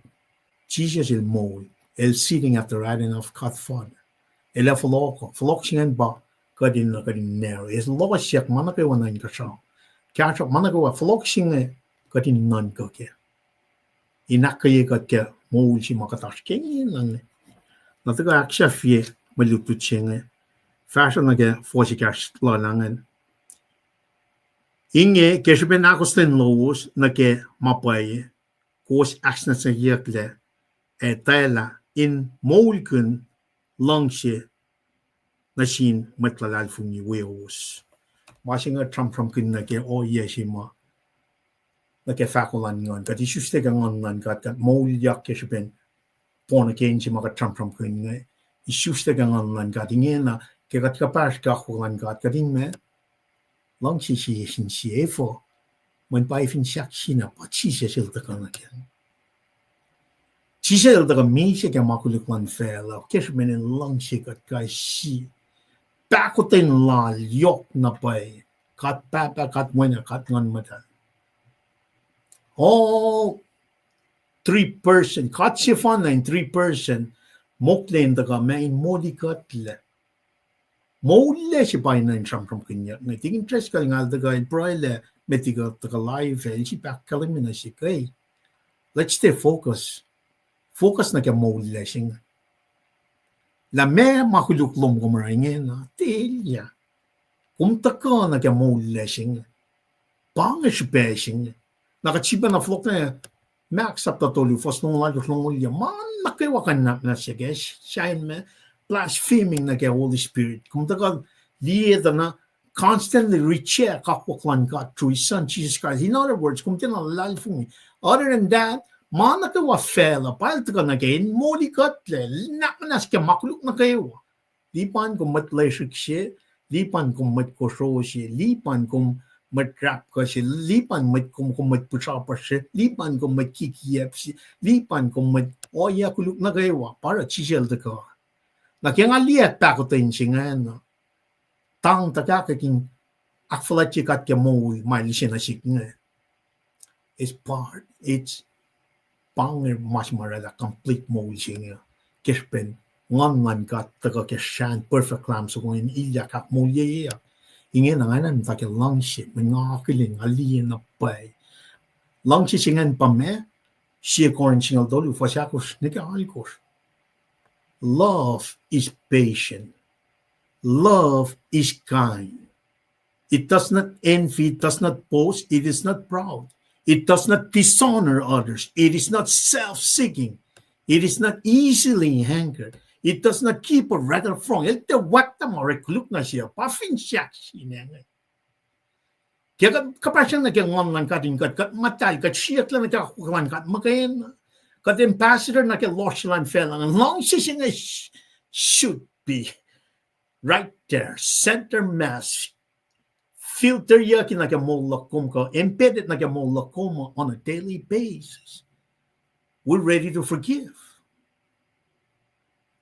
Jisus el moul. El sitting at the right hand of God Father. El ac fohlohk, fohlohk se ingacn pa kuht in, kuht in narrow. El lohsyak ma nuh kwewa nuh inkuhsrao. Kahsruhp ma nuh kwewa, fohlohk se inge kuht in nuhnkuh kac. In ahkkweye kuht ke moul se ma kuht oasr ke inge. Na tuhkuh ahksahfye mwe lutlut se inge, fahsruh nuh ke fuhs ekahsr luhlah ingacn. Inge, ke srihpen ahkostwen lowos nuh ke ma pwacye, kowos ahknwacsnwacsyeyucklac, ac etwaclah in moulkihn luhngse nuh sin mwet luhlahlfongi wiyowos. Ma se inge sramsramkihn nuh ke ohiyac se ma nuh ke fahko luhn nguhn. Kuht isuslac ke Nguhn luhn God, kuht moulyak ke srihpen born again se ma kuht sramsramkihn inge. Isuslac ke Nguhn luhn God ingena, ke kuht kuhpahsr ke akwuck luhn God, kuht in ma luhngse sie sin sie, efuh? Mweyen pa fin sahk sina pa Jisus el tuhkuh nuh kac. Jisus el tuhkuh misac ke ma koluk luhn facluh, ke srihpen el luhngse kuht kais sie. Pahkotwen lal yohk na pwacye, God Pahpah, God Wen, God Nguhn Muhtahl. All three person, God sefanna in three person, mokle in tuhkuh ma in molikuhtlac. Moullac se pa inen sramsramkihnyuck inge. Tikin Driscoll ngal tuhkuh in pruhe lah met liki tuhkuh live ah, el sifilpac ahkkahlwemye nuh sihk, let's stay focus. Focus nuh ke moullac se inge. Lah meac ma koluk lom kom oruh ingena, tiac elyah. Kom tuhkuh nuh ke moullac se inge. Pa inge srihpac se inge. Na kuht sifilpac na fohlohk na Mark sapta tolu, fuhs longoul alkosr, longoul yac. Ma nuh kwewa kuh in nwacsnwacs kac, sahyacn ma, blaspheming nuh ke Holy Spirit. Kom tuhkuh liye tuh na constantly reject akwuck luhn God through His Son, Jesus Christ. In other words, kom tiacna luhlahlfongi. Other than that, ma nuh kwewa facluh, pa el tuhkuh nuh ke in moli kuhtlac, nwacsnwacs ke ma koluk nuh kwewa. Lipan kom mwet lesrihk se, lipan kom mwet kosro se, lipan kom mwet rapkuh se, lipan mwet kom, kom mwet pihsrapasr se, lipan kom mwet kikiyacp se, lipan kom mwet ohiyac koluk nuh kwewa, pa oruh Jisus el tuhkuh. Na ke nga liye pahkotwen se ingena, tang tuhkahkwack in ahkfuhlwactye God ke moul ma el use nuh sihk inge. It's part, it's, pa inge ma se ma oraclah complete moul se inge. Ke srihpen Nguhn luhn God tuhkuh ke srahn perfect Lamb soko in ilyak ahkmoulyeyuck. Ingena nga enenuh in muhta ke luhngse, mweyen nga akihlen, nga liye na pwacye. Luhngse se ingacn pa meac? Sie Corinth singucul tolu, fuhs ahkosr nuh ke alkosr. Love is patient. Love is kind. It does not envy, it does not boast, it is not proud. It does not dishonor others. It is not self-seeking. It is not easily angered. It does not keep a record of wrong. El tiac wactah ma orek koluk nuh se, pa fin sahk sin inge. Ke kuht kuhpahsryang nuh ke Nguhn luhn God in kuht, kuht muhtahl, kuht sriyucklac nuh ke akwuck luhn God muhkwena. Kuht ambassador nuh ke lohsr luhn facluh. Luhngse se inge sh-, should be right there, center mass, filteryucki nuh ke moul luhk kom kuh embedded nuh ke moul luhk kom on a daily basis. We're ready to forgive.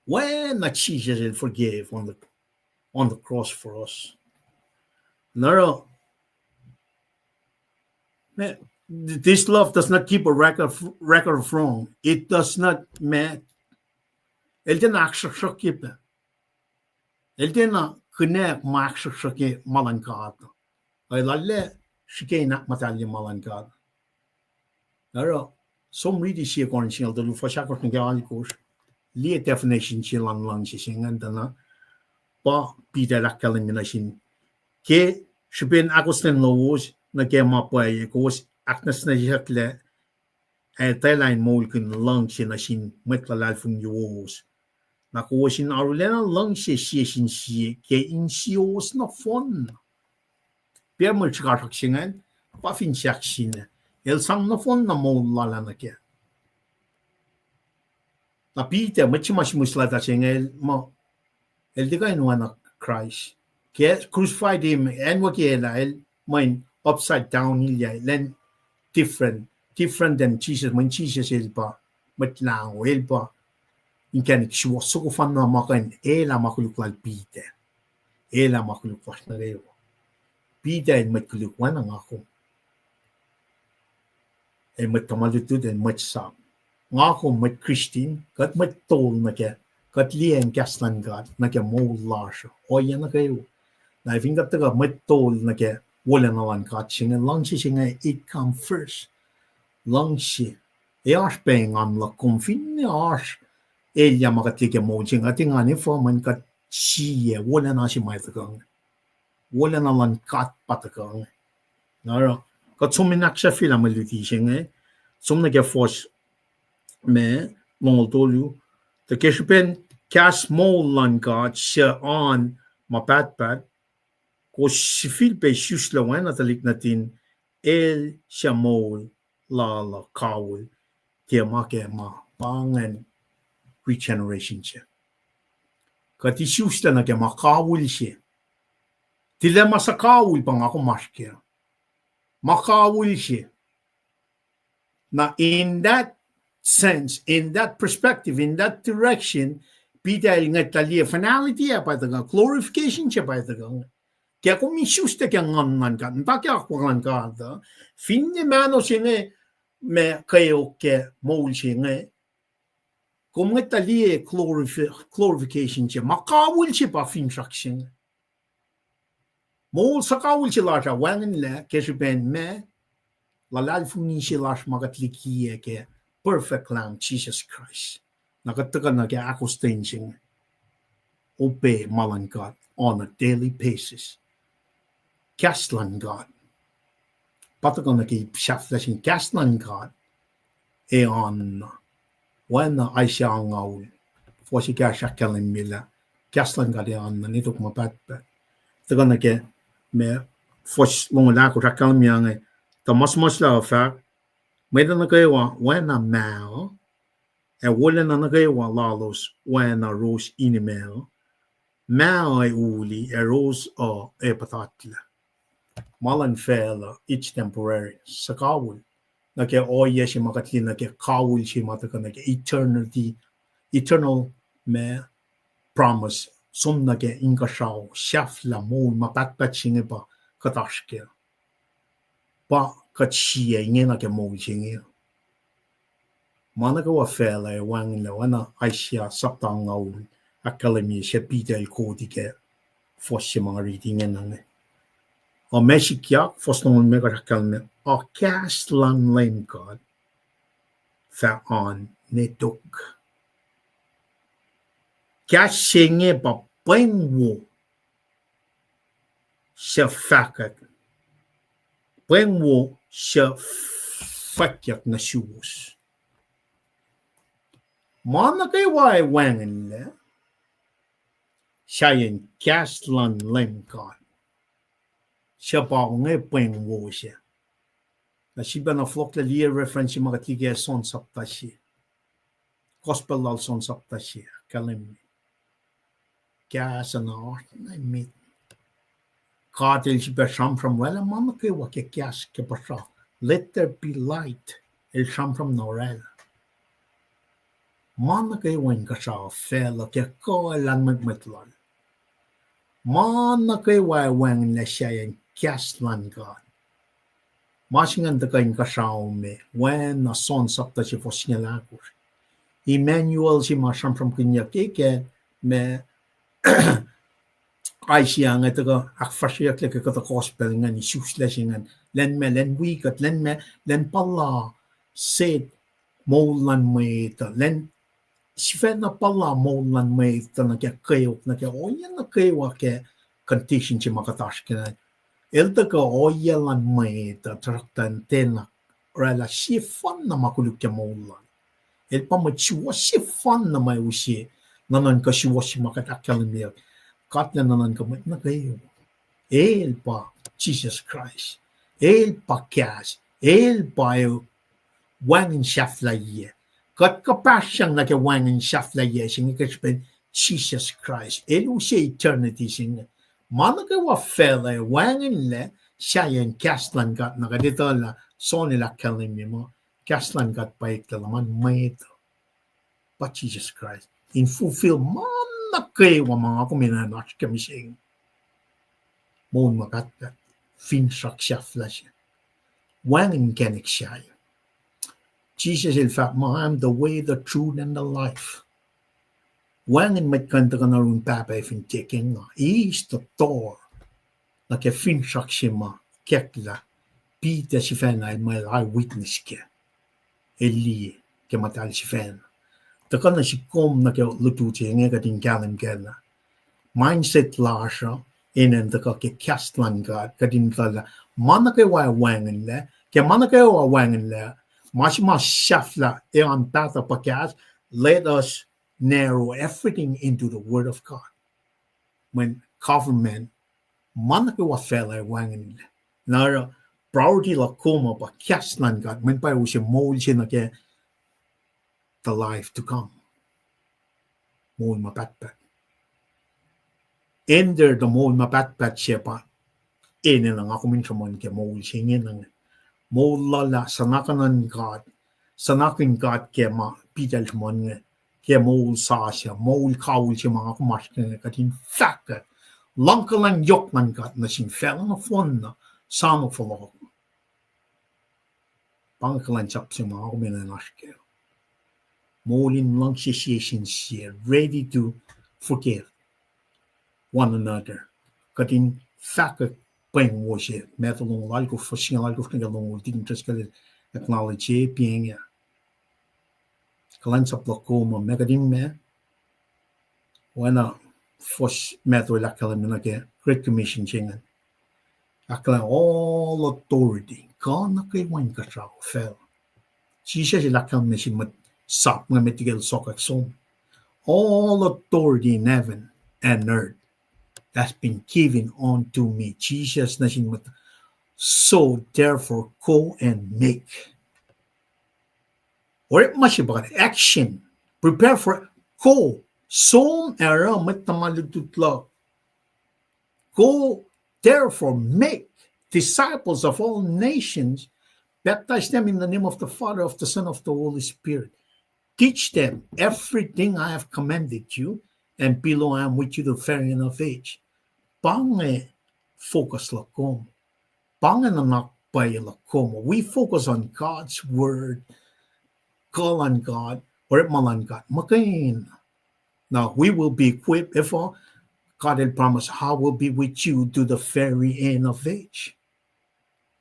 When na Jesus el forgave on the, on the cross for us. Na oruh, ma, this love does not keep a record, record of wrong. It does not, ma, el tiacna ahksruhksruhkye pac. El tiacna kunack ma ahksruhksruhkye ma luhn God. El arlac srihke in ahkmuhtahlye ma luhn God. Oruh, som riti sie Corinth singucul tolu, fuhs ahkosr nuh ke alkosr, liye definition se luhn luhngse se ingacn tuh na, pa Peter el ahkkahlwemye nuh sin, ke srihpen ahkostwen lowos nuh ke ma pwacye, kowos ahknwacsnwacsyeaklac, ac etwaclah in moulkihn luhngse nuh sin mwet luhlahlfongi lowos. Na kowos in arulacna luhngse sie sin sie ke insiyowos nohfohn. Pa mwe srihkasrak se ingacn, pa fin sahk sin, el sang nohfohn na moul lal ah nuh kac. Na Peter, mwet se ma sihmihs lal ah se inge, el muh, el tiac kuh in oacna Kraist. Ke crucified him, acnwucki el ah, el mweyen upside down ilyac, el an different, different than Jesus, mweyen Jesus el pa Mwet Lahngo, el pa inkacnek suwohs soko fanna ma kuh in elah ma koluk lal Peter. Elah ma koluk lasr nuh kwewa. Peter el mwet koluk oacna nga kom. El mwet tuhma lutlut, el mwet sap. Nga kom mwet Christian, kuht mwet tol nuh ke, kuht liye kahs luhn God nuh ke moul lasr, ohiyac nuh kwewa. Na fin kuht tuhkuh mwet tol nuh ke wolacna luhn God se inge, luhngse se inge, it come first. Luhngse. Ac oasr pac engan luhk kom finne oasr elyah ma kuht liye ke moul se inge, kuht engan efuh? Mweyen kuht sie wolacna se ma tuhkuh inge. Wolacna luhn God pa tuhkuh inge. Na oruh, kuht som in ahksahfyelah mwe luti se inge, som nuh ke fuhs ma longoul tolu, tuh ke srihpen kahs moul luhn God suc oan ma pahtpaht, kowos sifilpac isuslac oacna tuhlihk nuhtin el suc moul lal uh kawihl, tiac ma ke ma, pa ingacn regeneration se. Kuht isuslac nuh ke ma kawihl se. Tilac ma suc kawihl pa nga kom oasr kac. Ma kawihl se. Na in that sense, in that perspective, in that direction, Peter el ngwetlah liye finality ah pa tuhkuh, glorification se pa tuhkuh. Ke kom isuslac ke Nguhn luhn God, muhta ke akwuck luhn God uh, finne mahno se inge ma kweok ke moul se inge, kom ngwetlah liye glorif-, glorification se, ma kawihl se pa finsrak se inge. Moul suhkawihl se lasr ah wacngihnlac ke srihpen ma luhlahlfongi se lasr ma kuht likiyac ke perfect Lamb Jisus Kraist. Na kuht tuhkuh nuh ke ahkostwen se inge, obey ma luhn God on a daily basis. Kahs luhn God. Pa tuhkuh nuh ke ip sahflah se inge, kahs luhn God ac oanna. Oacna Isaiah angngaul, fuhs ekahsr ahkkahlwemye lah kahs luhn God ac oanna, nwe tok ma pahtpaht. Tuhkuh nuh ke ma fuhs longoul ahkosr ahkkahlwemye inge, tuh ma suhmuhslah uh fahk, mwet uh nuh kwewa oacna mah uh, ac wolacna nuh kwewa lalos oacna ros inema uh, mah uh ac uli, ac ros uh ac puhtatlac. Ma luhn facluh, it's temporary, suhkawihl. Nuh ke ohiyac se ma kuht liye nuh ke kawihl se ma tuhkuh nuh ke eternity, eternal ma promise, som nuh ke inkuhsrao sahflah moul ma pahtpaht se inge pa kuht oasr kac. Pa kuht sie ingena ke moul se inge. Ma nuh kwewa facluh ac wacngihnlac, oacna Isaiah sapta angngaul ahkkahlwemye, se Peter el koti ke fuhs se ma nga riti ingena inge. Ac ma sikyak, fuhs longoul limekohsr ahkkahlwemye, a kahs luhn Leum God fah oan nwe tok. Kahs se inge pa pweng wo suc fahkwack, pweng wo suc fwackyuck nuh suwos. Ma nuh kwewa ac wacngihnlac sahyacn kahs luhn Leum God, suc pa inge pweng wo se. Na sifilpacna fohlohklah liye reference ma kuht liye ke John sapta se. Gospel lal John sapta se, ahkkahlwemye kahs an oasr na met. God el sifilpac sramsram oraclah ma nuh kwewa ke kahs ke puhsra, let there be light. El sramsram na oraclah. Ma nuh kwewa inkuhsrao facluh ke kuh luhn mwet, mwet lal. Ma nuh kwewa ac wacngihnlac sahyacn kahs luhn God. Ma se ingacn tuhkuh inkuhsrao me, oacna John sapta se fuhs singucul ahkosr. Emmanuel se ma sramsramkihnyuck ke, ke ma Isaiah inge tuhkuh ahkfahsryeyucklac ke kuhtuh gospel ingacn, isuslac se ingacn. Lwen ma, lwen wi kuht, lwen ma, lwen puhla set moul luhn mwet uh, lwen sifacna puhla moul luhn mwet uh nuh ke kweok, nuh ke ohiyac nuh kwewa ke condition se ma kuht oasr kac. El tuhkuh ohiyac luhn mwet uh, tuhsruhktuh tiacna oraclah sefanna ma koluk ke moul lal. El pa mwet suwohs sefanna ma use nuhnuhnkuh suwohs se ma kuht ahkkahlwemyeyuck. God El nuhnuhnkuh mwet nuh kwewa. El pa Jisus Kraist. El pa kahs. El pa wacngihn sahflahiyac. Kuht kuhpahsryang nuh ke wacngihn sahflahiyac se inge ke srihpen Jisus Kraist. El use eternity se inge. Ma nuh kwewa facluh ac wacngihnlac sahyacn kahs luhn God, na kuht etuh lah John el ahkkahlwemye muh kahs luhn God pa eklac luhman mwet uh, pa Jisus Kraist, in fulfill ma nuh kwewa ma nga kom enenuh in oasr ke mihsenge. Moul ma pahtpaht, finsrak sahflah se, wacngihn inkacnek sahyac. Jisus el fahk muh, I am the way, the truth, and the life. Wacngihn mwet kuh in tuhkuh nuh yurin Pahpah fin tiac ke nga. He is the door. Nuh ke finsrak se ma ikacklah Peter sifacna el muh el eyewitness kac, el liye ke muhtahl sifacna. Tuhkuh nuh sihk kom nuh ke lutlut se inge kuht in kahlwem kac lah mindset lasr uh enenuh in tuhkuh ke kahs luhn God, kuht in etuh lah ma nuh kwewa wacngihnlac, ke ma nuh kwewa wacngihnlac, ma se ma sahflah ac oan paht uh pa kahs, let us narrow everything into the word of God. Mweyen government, ma nuh kwewa facluh ac wacngihnlac. Na oruh priority luhk kom uh pa kahs luhn God, mweyen pa use moul se nuh ke the life to come. Moul ma pahtpaht. Enter the moul ma pahtpaht se pa enenuh nga kom in sruhmuhn ke moul se inge inge. Moul lal ah suhnakihn God, suhnakihn God ke ma Peter el sruhmuhn inge, ke moul sasuc, moul kawihl se ma nga kom oasr ke inge, kuht in fahkwack luhngkuhlwacng yohk luhn God nuh sin facluh nohfohn na soano fohlohk. Pa inge kuhlwacnsap se ma nga kom enenuh in oasr kac. Moul in luhngse sie sin sie, ready to forgive one another. Kuht in fahkwack pweng wo se, Matthew longoul alkosr, fuhs singucul alkosr nuh ke longoul, Deacon Driscoll el acknowledge e, pa inge. Kuhlwacnsap luhk kom uh, ma kuht in ma, oacna fuhs Matthew el ahkkahlwemye nuh ke Great Commission se ingacn. Ahkkahlwemye all authority, kuh nuh kwewa inkuhsrao facl. Jisus el ahkkahlwemye nuh sin mwet sap inge met liki el sokwack som. All authority in heaven and earth has been given unto me. Jisus nuh sin mwet, so therefore go and make. Orekma se pa action. Prepare for, go. Som ac oruh mwet tuhma lutlut luhk. Go therefore make disciples of all nations, baptize them in the name of the Father, of the Son, of the Holy Spirit. Teach them everything I have commanded you, and behold, I am with you to the very end of age. Pa inge focus luhk kom. Pa inge nuhnak pwacye luhk kom. We focus on God's word, kuh luhn God, orekma luhn God. Muhkwena. Now, we will be equipped, efuh? God el promise, I will be with you to the very end of age.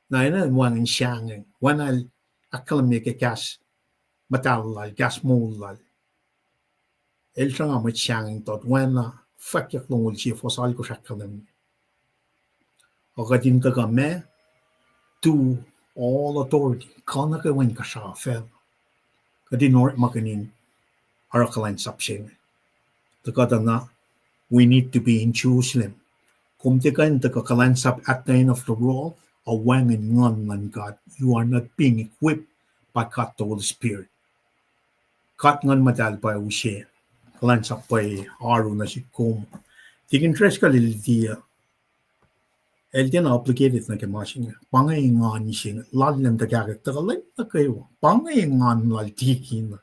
Na enenuh in wacngihn sahngweng, oacna el ahkkahlwemye ke kahs muhtahl lal, kahs moul lal. El sruhnga mwet sahngweng tot, oacna fwackyuck longoul sie fuhs alkosr ahkkahlwemye. Ac kuht in tuhkuh ma, to all authority, kuh nuh kwewa inkuhsrao facl. Kuht in orekmakihn in oruh kuhlwacnsap se inge. Tuhkuh tuh na, we need to be in Jerusalem. Kom tiac kuh in tuhkuh kuhlwacnsap at the end of the world, a wacngihn Nguhn luhn God. You are not being equipped by God the Holy Spirit. God Nguhn Muhtahl pa use kuhlwacnsap pwacye oaru nuh sihk kom. Deacon Driscoll el tiac, el tiacna obligated nuh ke ma se inge. Pa inge engan se inge, lal lem tuh kahkek tuhkuh lwen nuh kwewa. Pa inge engan lal tikin.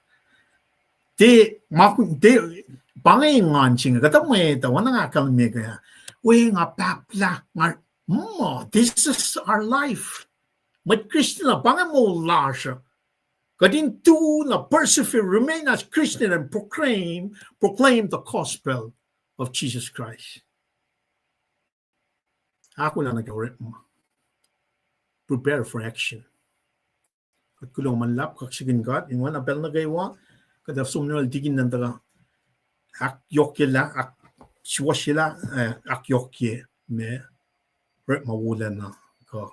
Te, ma, te, pa inge engan se inge, kuhtuh mwet uh oacna nga ahkkahlwemye ke, we nga pahplah, nga, mm, this is our life. Mwet Christian uh, pa inge moul lasr uh. Kuht in tu na persevere, remain as Christian and proclaim, proclaim the gospel of Jesus Christ. Ahkolah nuh ke orekma. Prepare for action. Kuht kuloh ma luhlahp kaksakihn God in oacna pacl nuh kwewa, kuht ac som nuh yohrohl tikin an tuhkuh ahkyohkyelah, ahksuwohsyelah, eh, ahkyohkye ma orekma wolacna, kuh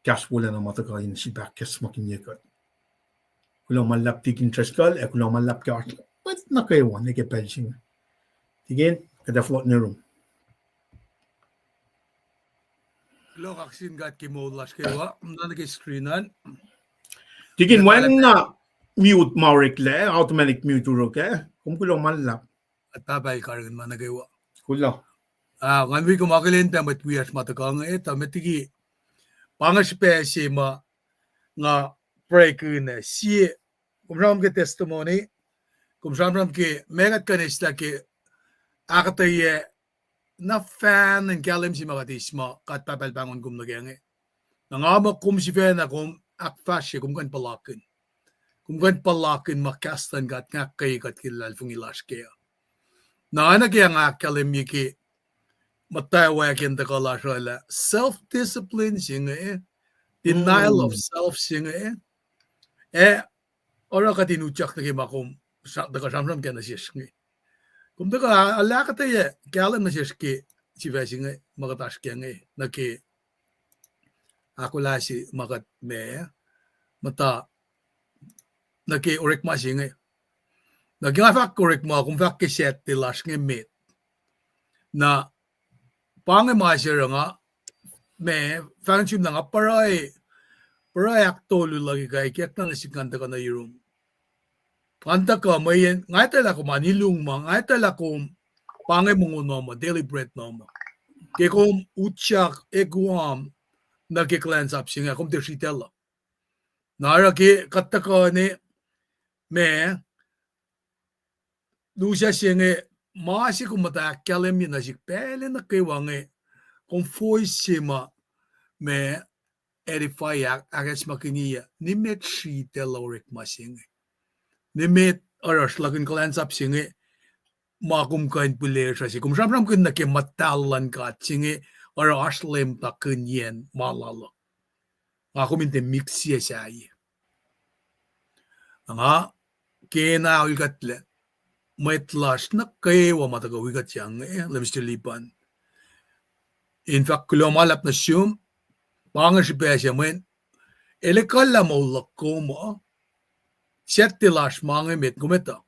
kahs wolacna ma tuhkuh in sifilpac ahkacsmakihnye kuht. Kuloh ma luhlahp tikin Driscoll, ac kuloh ma luhlahp ke oasr mwet nuh kwewa nuh ke pacl se inge. Tikin, kuht ac fohlohk nuh yurum. Kuloh kaksakihn God ke moul lasr kwewa, na nuh ke screen an. Tikin, wacngihn na mute ma oreklac, automatic mute orek ah. Kom kuloh ma luhlahp. Kuht Pahpah el karihngihn ma nuh kwewa. Kuloh. Ah, ngan wi kom akihlen pac mwet wiyacsr ma tuhkuh inge, tuh met liki, pa inge srihpac se ma nga prekihn ah, sie, kom sramsram ke testimony, kom sramsram ke ma kuht kuh in eslah ke ahkuhtweyac na fan in kahlwem se ma kuht eis ma God Pahpah el pahngon kom nuh kac inge. Na nga muh kom sifacna kom ahkfahsrye, kom kuh in puhlakihn. Kom kuh in puhlakihn ma kahs luhn God nga ahkkweye kuht ke luhlahlfongi lasr kac uh. Na oacna ke nga ahkkahlwemye ke muhtwacwacack in tuhkuh lasr uh lah self-discipline se inge, denial of self se inge, ac oruh kuht in utyak nuh ke ma kom tuhkuh sramsram kac nuh sesr inge. Kom tuhkuh ahkuhtweyac kahlwem nuh sesr ke sifac se inge ma kuht oasr kac inge nuh ke ahkolah se ma kuht ma muhta nuh ke orekma se inge. Na ke nga fahk orekma, kom fahk ke Saturday lasr inge met. Na pa inge ma se oruh nga, ma, fahk nuh sum lah nga pruhe, pruhe ahktolu luhk ikackyak na nuh sihk ngan tuhkuh nuh yurum. Ngan tuhkuh mweyen nga etuh lah kom an ilung ma, nga etuh lah kom pa inge mongo nuh ma, daily bread nuh ma. Ke kom utyak ac Guam nuh ke kuhlwacnsap se inge, kom tiac sritacl uh. Na oruh ke kuht tuhkuh ne, ma, lusac se inge, ma se kom muhta ahkkahlwemye nuh sihk pacl nuh kwewa inge, kom voice se ma, ma, edify, ahkacsmakihnye, nimet sritacl orekma se inge. Nimet oruh sruhlakihn kuhlwacnsap se inge, ma kom kuh in pihlesruh se. Kom sramsramkihn nuh ke muhtahl luhn God se inge, oruh oasr leum takihnyacn ma lal uh. Nga kom in tiac mix sie sahyac. Na nga kena olkuhtlac mwet lasr nuh kwewa ma tuhkuh wi kuht yang, eh, Mister Lipan. In fahk kuloh ma luhlahp nuh sum, pa inge srihpac se mweyen el ekuhllah moul luhk kom uh, Saturday lasr ma inge met kom etuh.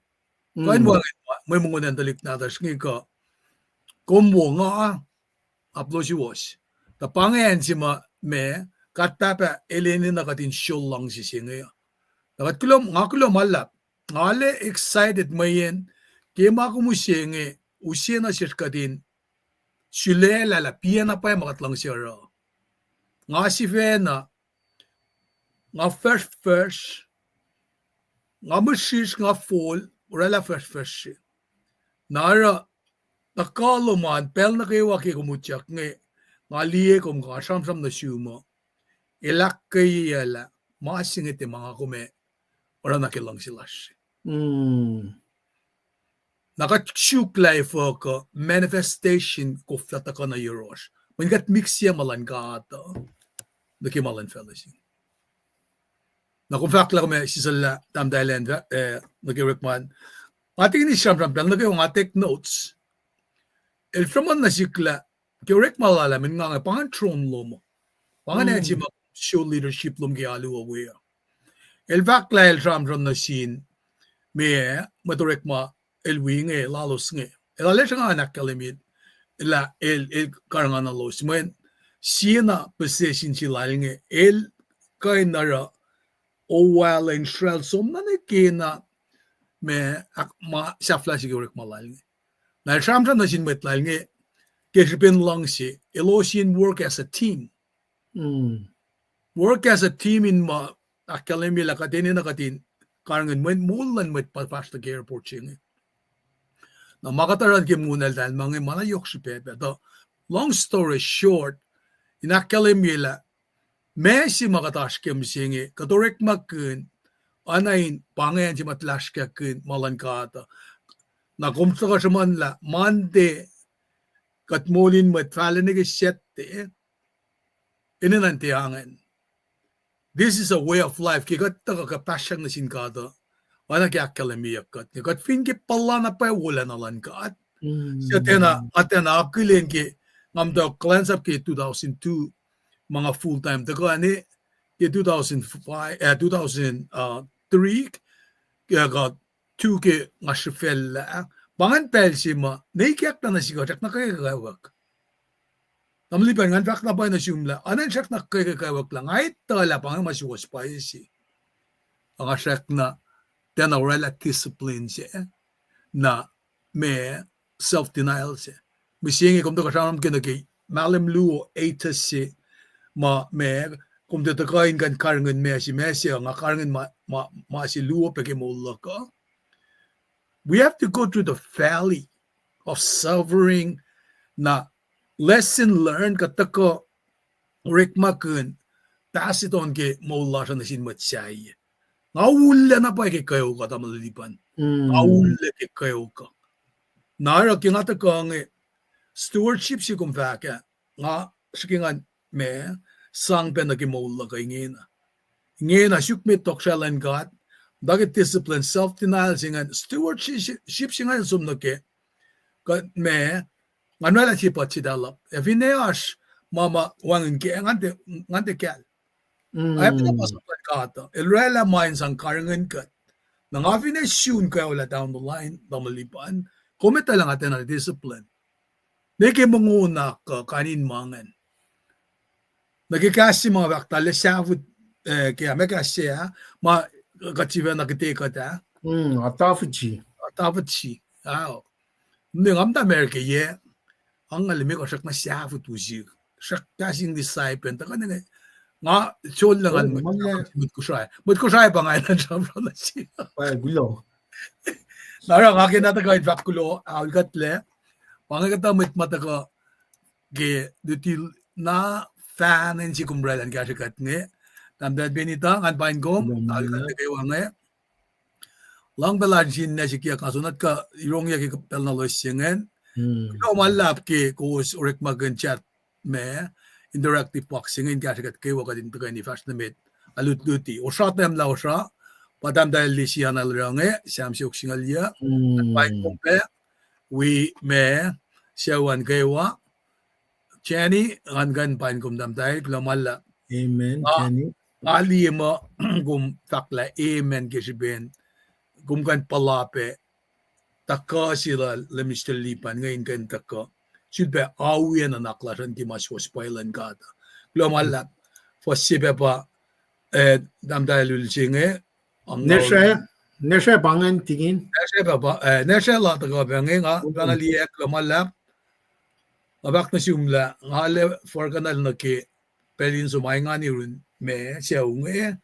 Kuh in wacngihn mwe mongo in tuhlihk nahtuhsr inge kuh kom wo nga, aplohsuwohs. Tuh pa inge acn se ma, ma, God Pahpah el enenuh kuht in sroll luhngse se inge uh. Tuh kuht kuloh, nga kuloh ma luhlahp. Nga arlac excited mweyen ke ma kom use inge, use nuh sesr kuht in sulaclah lah piacna pwacye ma kuht luhngse oruh. Nga sifacna, nga fahsrfahsr, nga mihsrihsr, nga fol, oraclah fahsrfahsr se. Na oruh, tuhkuh lom an, pacl nuh kwewa ke kom utyak inge, nga liye kom, nga sramsram nuh sum uh, el ahkkweyaclah ma se inge tiac ma nga kom ac oruh nuh ke luhngse lasr. Na kuht suk lah efuh kuh manifestation koflah tuhkuh nuh yohrohsr. Mweyen kuht mix sie ma luhn God uh nuh ke ma luhn facluh se. Na kom fahk lah kom ac sisacllah tahmtahel an, eh, nuh ke orekma an. Nga tikin sramsram pacl nuh kwewa nga take notes. El sruhmuhn nuh sihk lah ke orekma lal ah, mweyen nga inge pa ingacn tron lom uh. Pa ingacn acn se ma show leadership lom ke alu uh we uh. El fahk lah el sramsram nuh sin meac, mwet orekma el wi inge lalos inge. El arlac sruhnga in ahkkahlwemye lah el, el karihngihnuhlos mweyen siena position se lal inge, el kuh in oruh oaclah in sracl som na nuh kena ma, ma sahflah se ke orekma lal inge. Na el sramsram nuh sin mwet lal inge ke srihpen luhngse, elos in work as a team. Work as a team in ma ahkkahlwemye lah kuht enenuh kuht in karihngihn mweyen moul luhn mwet pa fahsr nuh ke airport se inge. Na ma kuht oruh ke mongo eltahl ma inge ma na yohk srihpac pac. Tuh long story short, in ahkkahlwemye lah ma se ma kuht oasr ke mihsenge, kuht orekmakihn, oacna in pa inge acn se ma lasr kahkihn ma luhn God uh. Na kom tuhkuh sruhmuhnlah Monday, kuht moul in mwet fahla nuh ke Saturday, enenuh in tiac ingacn. This is a way of life. Ke kuht tuhkuh kuhpahsryang nuh sin God uh, oacna ke ahkkahlwemyeyuck kuht inge, kuht fin ke puhla na pwacye wolacna luhn God. Suc tiacna, nga tiacna akihlen ke, nga muhta kuhlwacnsap ke two thousand two, ma nga full time tuhkuh ne, ke two thousand five, eh, two thousand three, ke kuh two ke nga srihfacllah. Pa ingacn pacl se ma ne ikacklah nuh sihk uh srackna ke kawuck. Tamuhlwel Lipan, ngan fahk na pwacye nuh sum lah, oacna in srackna ke kawuck lah nga etuh lah pa inge ma suwohs pwacye se. Ac nga srackna tiacna oraclah discipline se, na ma self-denial se. Mihsenge kom tuhkuh sramsram ke nuh ke mahlwem luo, eight se, ma ma, kom tiac tuhkuh in kuh in karihngihn ma se, ma se, nga karihngihn ma, ma, ma se luo pac ke moul luhk uh. We have to go through the valley of suffering. Na lesson learned, kuht tuhkuh orekmakihn, pass it on ke moul lasr uh nuh sin mwet sahyac. Nga ullac na pwacye ke kweok uh, tamuhlwel Lipan. Nga ullac ke kweok uh. Na oruh ke nga tuhkuh inge, stewardship se kom fahk ah, nga srihke ngan ma, sang pac nuh ke moul luhk uh ingena. Ingena suk met tohkohsrahi luhn God, muhta ke discipline, self-denial se ingacn, stewardship se ingacn som nuh ke, kuh ma, ngan oraclah se pa sitalup. Ac finne oasr ma ma wacngihn kac, ngan tiac, ngan tiac kahl. Ac finne ma sap luhn God uh, el oraclah ma in sang karihngihn kuht. Na nga finne sun kaolah down the line, tamuhlwel Lipan, kom etuh lah nga tiacna discipline. Ne ke mongo na kuh kain in ma ingacn. Nuh ke kahs se ma fahk tahl sahfut, eh, ke ma kahs se ah, ma kuht sifacna kihte kuht ah. Autophagy. Autophagy. Ao. Ne nga muhta America yac, angngaul limekohsr srackna sahfut usik. Srack passing disciple, tuhkuh inge. Nga sollac ngan mwet Kosrae. Mwet Kosrae pa nga elan sramsram nuh se. Na oruh nga kena tuhkuh in fahk kuloh aol kuhtlac. Pa inge kuhtuh mwet ma tuhkuh ke luti na fan in si kom oraclah in kahsrwe kuht inge. Tahmtahel Benita, ngan paing kom, aol kuht nuh kwewa inge. Luhng pacl an sihn na sikyak nga soenna kuh irongyak ke pacl na loes se ingacn. Kuloh ma luhlahp ke kowos orekmakihn chat ma interactive box se inge in kahsrwe kuht kwewa kuht in tuhkweni fahsr nuh met, alutluti. Osra, tahmtahel, osra, pa tahmtahel Lisiana el oruh inge, Sam siofok singucul yuc, paing kom pac, wi ma, sucu an kwewa, Jenny, ngan kuh in paing kom tahmtahel, kuloh ma luhlahp. Amen, Jenny. Nga liye muh kom fahk lah amen ke srihpen kom kuh in puhla pac tuhkuh se lal Mister Lipan inge in kuh in tuhkuh. Sulpac oacyacpac nuhnak lasr an ke ma suwohs pwacye luhn God. Kuloh ma luhlahp. Fuhs se pac pa, eh, tahmtahel ul se inge, Nesra, Nesra pa ingacn, tikin. Nesra pa, eh, Nesra la tuhkuh pac inge, nga, pa nga liye, kuloh ma luhlahp. Nga fahk nuh sum lah nga arlac forkuhnacl nuh ke pacl in som, ac nga nirun ma sucu inge,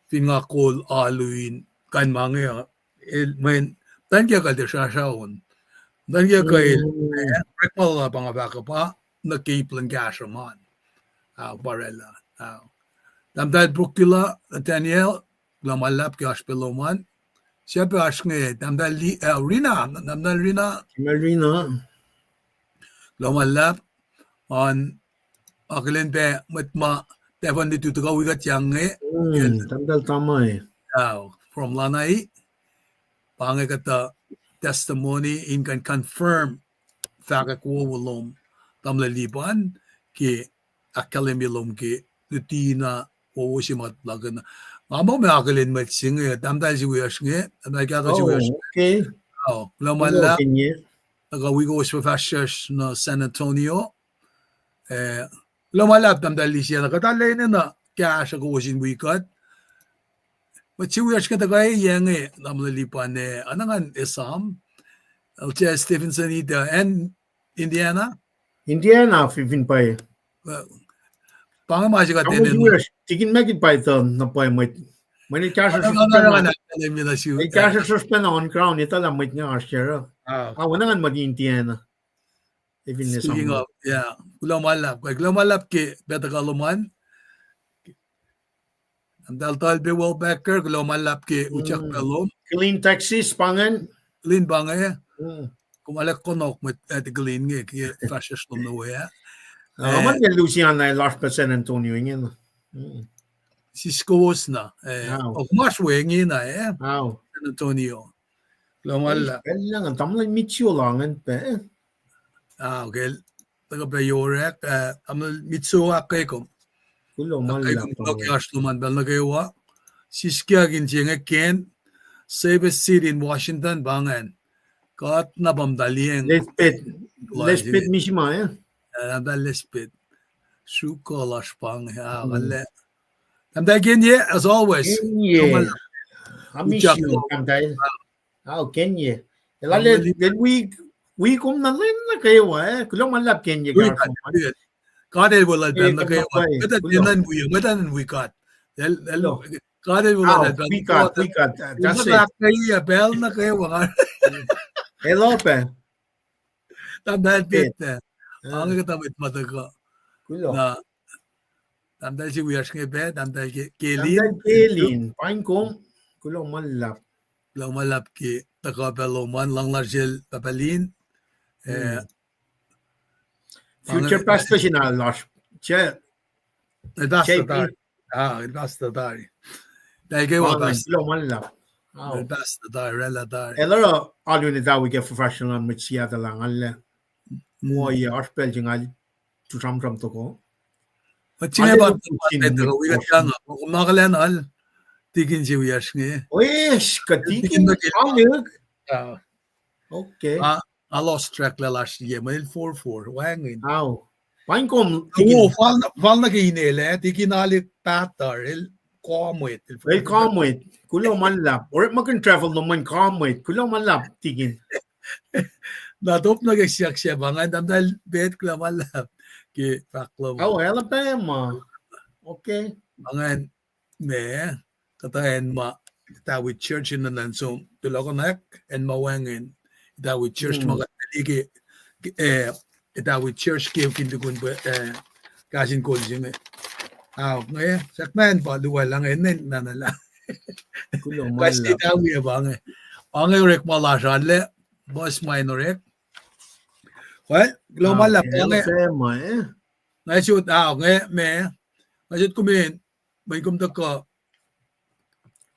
fin nga kol alu in kain ma inge, el, mweyen, muhtwacn kiyuhk el tiac srasra on. Muhtwacn kiyuhk el, eh, orekma lal pa nga fahk uh pa nuh ke ip luhn kahsruh ma an. Ah, pa oraclah, ah. Tahmtahel Brokila, Nathaniel, kuloh ma luhlahp ke oasr pac lom an. Sahp oasr inge, tahmtahel Li-, ah, Rina, tahmtahel Rina. Rina. Kuloh ma luhlahp, an, akihlen pac mwet ma tahfuh lutu tuhkuh wi kuht inge. Tahmtahel Tamai. Ah, from Lanai, pa inge kuhtuh testimony in kuh in confirm fahkwack wowo lom, tamuhlwel Lipan, ke ahkkahlwemye lom ke luti na wowo se ma luhkuhn. Nga muh ma akihlen mwet se inge, tahmtahel se wiyacsr inge, tahmtahel kahto se wiyacsr inge. Oh, kuloh ma luhlahp. Tuhkuh wi kowos fuhfahsryucsr nuh San Antonio. Eh, kuloh ma luhlahp tahmtahel Lisiana, kuht arlac enenuh kahsruh kowos in wi kuht. Mwet se wiyacsr inge tuhkuh yac inge, tamuhlwel Lipan, eh, anangan Esam, Elchas Stevenson, ita acn Indiana? Indiana, fin, fin pwacye. Pa inge ma se kuht enenuh. Tikin Mekit pa etuh na pwacye mwet. Mweyen el kahsruh srihsrihk pacna on ground, etuh lah mwet inge oasr yac uh. Ah, oacna ngan mwet Indiana. Speaking of, yeah, kuloh ma luhlahp, kuloh ma luhlahp ke pacl tuhkuh lom an. Tahmtahel Talbe Welbecker, kuloh ma luhlahp ke utyak pac lom. Killeen, Texas, pa ingacn. Killeen pa inge. Kom arlac konok mwet, eh, Killeen inge, ke fahsryucsr lom nuh we ah. Ah, ma ke Luciana lasr pac San Antonio ingena. Sis kowos na, eh, kom oasr we ingena, eh, San Antonio. Kuloh ma luhlahp. Pacl inge tamuhlwel Mitsu la ingacn pac. Ah, okay. Tuhkuh pac yorek, eh, tamuhlwel Mitsu, ahkkweye kom. Kuloh ma luhlahp, ahkkweye kom ke oasr lom an pacl nuh kwewa. Sis kiyuhk in se inge Ken, Save a Seed in Washington, pa ingacn. Kuht na pa muhta liyacacng. Lesbeth, Lesbeth Mishima, eh? Eh, na pa Lesbeth. Sruok lasr pa inge, ah, kahlwem. Tahmtahel Kenye, as always. Kenye. I miss you, tahmtahel. Au, Kenye. Elah lwen, lwen wi, wi kom na lwen nuh kwewa, eh? Kuloh ma luhlahp Kenye. God el weluhl pacl nuh kwewa. Mwet uh enenuh in wi, mwet uh enenuh in wi God. El, el, God el weluhl pacl nuh kwewa. Wi God, wi God. That's it. Pacl nuh kwewa. Elah pac. Tahmtahel Pete. Ange kuhtuh mwet ma tuhkuh. Kuloh. Na, tahmtahel se wiyacsr inge pac, tahmtahel Ke-, Kelin. Tahmtahel Kelin, paing kom. Kuloh ma luhlahp. Kuloh ma luhlahp ke tuhkuh pac lom an, luhngse lal Pahpah Lin. Eh, future pastor se na lasr. Che. El pastor tari. Ah, el pastor tari. Tahmtahel kwewa pastor. Kuloh ma luhlahp. El pastor tari, oraclah tari. El oruh alu in etawi ke professional an mwet Seattle an, nga arlac. Mo oasr pacl se nga tu sramsram tohkoh. Mwet se inge pa, wi kuht, nga, kom na kuhlwacnwacl, tikin se wiyacsr inge. Oesh, kuht tikin, tikin alik. Okay. Nga lost track lah lasr ye, mweyen el four four, wacngihn. Paing kom, tikin. Fal nuh ke inel ah, tikin alik pahtuh, el komwet. El komwet, kuloh ma luhlahp. Orekmakihn travel lom an, komwet, kuloh ma luhlahp, tikin. Na top nuh ke siyuck se pa ingacn, tahmtahel Pete, kuloh ma luhlahp ke fahk lom. Oh, Alabama. Okay. Pa ingacn, ma, kuhtuh acn ma etawi church in nuhnuhnkuh som, tulokonak, acn ma wacngihn etawi church ma kuht liye ke, eh, etawi church ke fin tukun pa, eh, kahs in kol se inge. Au, inge, sahk man pa luwaclah inge, nen nanalah. Kuloh ma luhlahp. Kahs etawi pa inge. Pa inge orekma lasr arlac, puhs ma in orek. Well, kuloh ma luhlahp pa inge. Nga sot, ah, nge me, nga sot kom in, mweyen kom tuhkuh,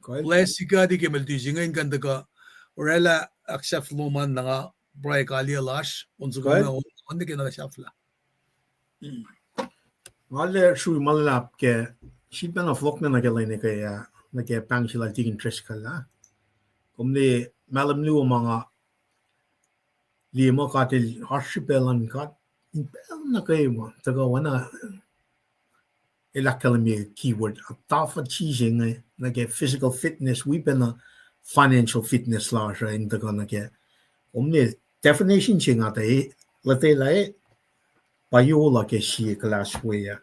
Kuh. Bless God ke mel tisi inge in kuh in tuhkuh oraclah ahksahf lom an, na nga pruhe kaliyac lasr on soko, on, on nuh ke na sahflah. Nga arlac srui ma luhlahp ke sifilpacna fohlohk nuh ke lwen ekuh ah, nuh ke pahng se lal Tikin Driscoll ah. Kom liye mahlwem luo ma nga liye muh God el oasr srihpac luhn God in pacl nuh kwewa, tuhkuh oacna el ahkkahlwemye keyword, a tahfuh sise inge nuh ke physical fitness, wi pacna financial fitness lasr uh in tuhkuh nuh ke. Kom liye definition se nga tuh e, lotwelah e, pa yohk ke sie class we ah.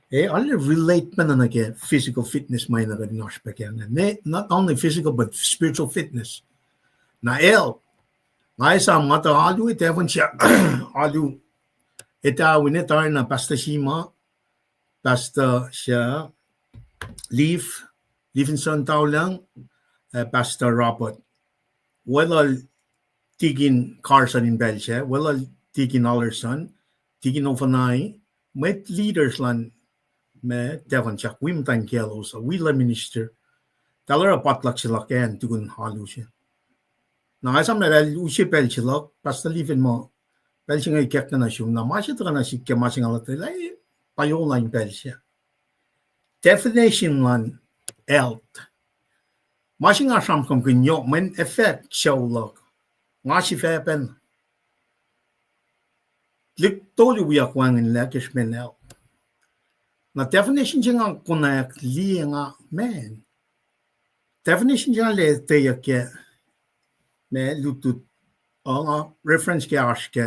E, arlac relate pacna nuh ke physical fitness ma na kuht in oasr pac kac inge. Ne, not only physical, but spiritual fitness. Na el, nga esam nga tuh alu e tafun se, alu, e tafun e tarna Pastor Sima, Pastor se, Leaf, Leaf in son Taulung, eh, Pastor Robert. Weluhl Tikin Carson in pacl se, weluhl Tikin Allerson, Tikin Ofanai, mwet leaders luhn me tafun sak, wi muhtwacn kiyaclos uh, wi luhn minister. Tahl oruh potluck se luhk acn tukun alu se. Na nga esam lah el use pacl se luhk, Pastor Leaf el muh, pacl se inge ikackna nuh sum, na ma se tuhkuh nuh sihk ke ma se nga lotwelah e, pa yohk in pacl se. Definition luhn health. Ma se nga sramsramkihn yohk, mweyen effect sucu luhk, nga sifacpacna lihk tolu wiyuck wacngihnlac ke srihpen health. Na definition se nga konwacack liye nga, man, definition se nga lotweyuck ke, ma lutlut, uh, nga reference ke oasr ke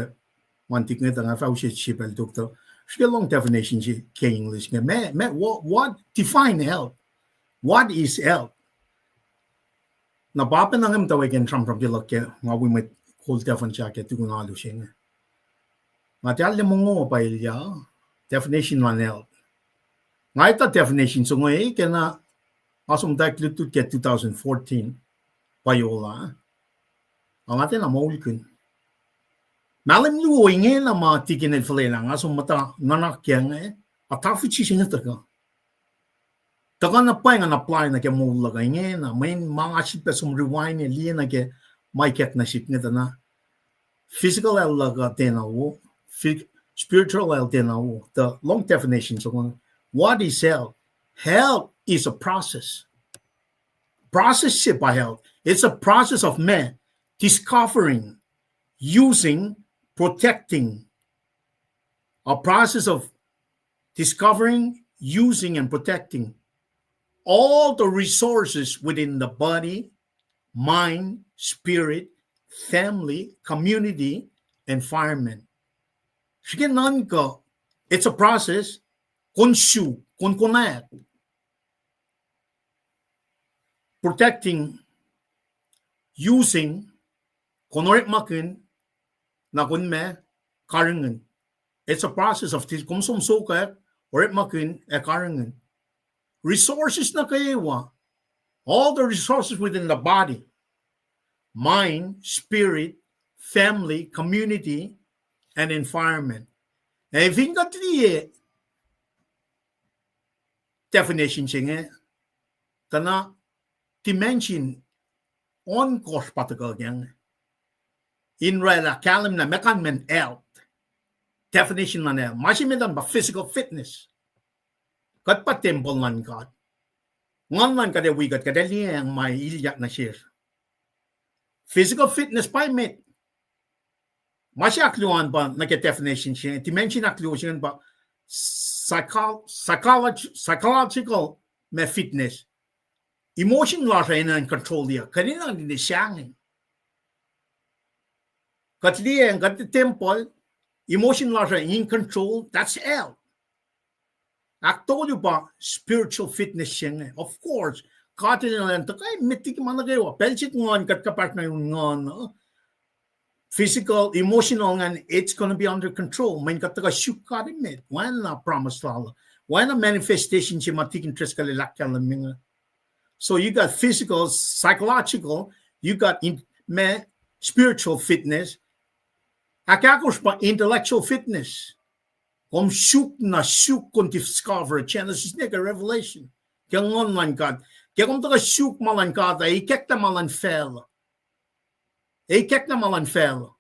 Monday inge tuh nga fah use sie pacl tok tuh srihke lohng definition se ke English inge. Ma, ma, what, what define health? What is health? Na pa pacna nge muhtwacwacack in sramsram ke luhk ke nga wi mwet kol tafun sak ke tukun alu se inge. Nga tiac arlac mongo pa elyah definition luhn health. Nga etuh definition se inge ke na nga som muhtwacwacack lutlut ke two thousand fourteen, pa yohk ah. Ac nga tiacna moulkihn. Mahlwem luo ingena ma Tikin el fuhlwelah, nga som muhta nuhnak ke inge, a tahfuh sise inge tuhkuh. Tuhkuh na pwacye ngan apply nuh ke moul luhk uh ingena, mweyen ma nga sifilpac som rewind liye nuh ke ma ikack nuh sihk inge tuh na physical health luhk uh tiacna wo, spiritual health tiacna wo, tuh lohng definition se inge. What is health? Health is a process. Process se pa health. It's a process of man discovering, using, protecting. A process of discovering, using, and protecting all the resources within the body, mind, spirit, family, community, environment. Srihke nuhnkuh, it's a process, kom suk, kom konwacack. Protecting, using, kom orekmakihn, na kom ma karihngihn. It's a process of this, kom som sokwack, orekmakihn, ac karihngihn. Resources nuh kwewa, all the resources within the body, mind, spirit, family, community, and environment. Ac fin kuht liye definition se inge, tuh na dimension ohnkohsr pa tuhkuh ke inge. In oraclah kahlwem na meac kalmacn health. Definition luhn health. Ma se met an pa physical fitness. Kuht pa tempuhl luhn God. Nguhn luhn God ac wi kuht, kuht ac liyacacng ma ilyak nuh sesr. Physical fitness pa met. Ma se ahkluo an pa nuh ke definition se, dimension ahkluo se ingacn pa psycho-, psycholog-, psychological ma fitness. Emotion lasr uh enenuh in control-iyuck, kuht enenuh in sahngweng. Kuht liyacacng kuht tempuhl, emotion lasr uh in control, that's health. Ahktolu pa spiritual fitness se inge. Of course, God El enenuh in tuhkuh met liki ma nuh kwewa. Pacl se nguhn kuht kuhpahsr nuh yurin nguhn uh, physical, emotional, and it's gonna be under control. Mweyen kuht tuhkuh suk God emet. Oacna promise lal uh. Oacna manifestation se ma Tikin Driscoll el ahkkahlwemye inge. So you got physical, psychological, you got in, ma, spiritual fitness. Ahkahkosr pa intellectual fitness. Kom suk na suk kom discover Genesis nuh ke Revelation. Ke nguhn luhn God. Ke kom tuhkuh suk ma luhn God uh, ikacklah ma luhn facluh. Ikacklah ma luhn facluh.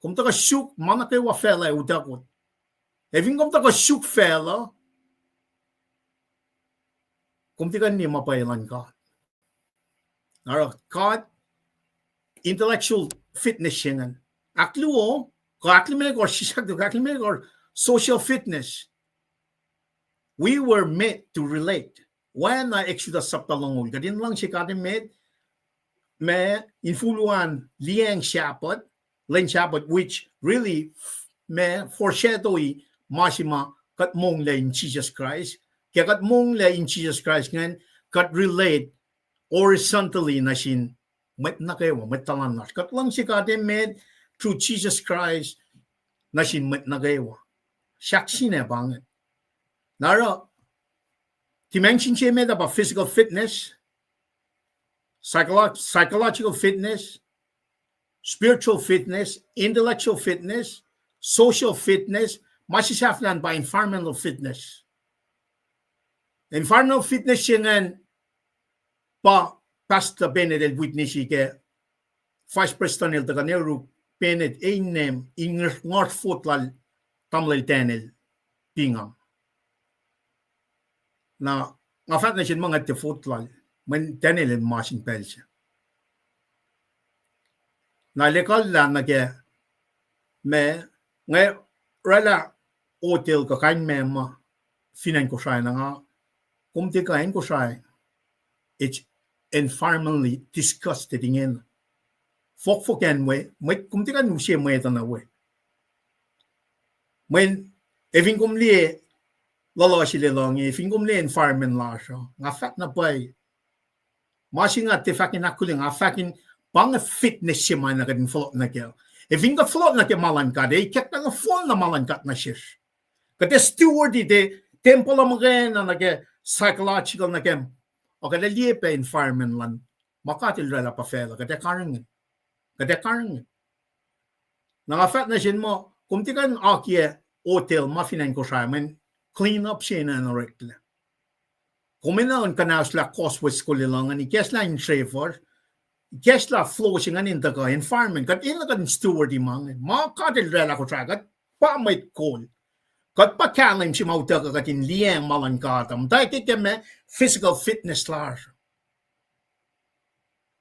Kom tuhkuh suk ma nuh kwewa facluh ac utuckot. Ac fin kom tuhkuh suk facluh, kom tiac kuh in liye ma pwacye luhn God. Oruh God, intellectual fitness se ingacn. Ahkluo, kuh ahklimekohsr, sisaktu, ahklimekohsr social fitness. We were made to relate. Oacna Exodus sapta longoul. Kuht in luhngse God emet, ma infulwacn liyacacng Sabbath, lwen Sabbath, which really ma foreshadow-i ma se ma kuht monglac in Jesus Christ. Ke kuht monglac in Jesus Christ ingacn, kuht relate horizontally nuh sin mwet nuh kwewa, mwet tuhlan lasr. Kuht luhngse God emet through Jesus Christ nuh sin mwet nuh kwewa. Sahk sinac pa inge. Na oruh, dimension se emet uh pa physical fitness, psycholo-, psychological fitness, spiritual fitness, intellectual fitness, social fitness, ma se sahflah pa environmental fitness. Environmental fitness se ingacn pa Pastor Bennett el witness-i ke Vice President el tuhkuh nuh yuruk, Bennett, e inem in ngohsr fot lal tamuhlwel Daniel Bingham. Na nga fahk nuh sel ma nga tiac fot lal, mweyen Daniel el mas in pacl se. Na el ekuhllah nuh ke ma, nga oraclah hotel kuh kain ma ma fin acn Kosrae na nga, kom tiac kuh acn Kosrae, it's environmentally disgusted ingena. Fohkfohk acn we, mwet, kom tiac kuh in use mwet uh nuh we. Mweyen, e fin kom liye luhluh se luhn inge, e fin kom liye environment lasr uh, nga fahk na pwacye. Ma se nga tiac fahk in ahkkuhla, nga fahk in pa inge fitness se ma na kuht in fohlohk nuh kac. E fin kuht fohlohk nuh ke ma luhn God, e ikacklah nohfohn na ma luhn God nuh sesr. Kuht ac steward-i tempuhl uh muhkwena nuh ke psychological nuh ke, ac kuht ac liye pac environment luhn ma God El oraclah pa facluh, kuht ac karihngihn. Kuht ac karihngihn. Na nga fahk nuh sin muh, kom tiac kuh in akiyac hotel ma fin acn Kosrae, mweyen clean up se enenuh oreklac. Kom enenuh in kuhnahoslah causeway se kol elan ingacn, ikacslah in srefer, ikacslah floor se ingacn in tuhkuh environment, kuht enenuh kuht in steward-i ma inge. Ma God El oraclah Kosrae, kuht pa mwet kol. Kuht pa kahlwem se ma utuckuh kuht in liyacacng ma luhn God uh. Muhta ke ke ma physical fitness lasr.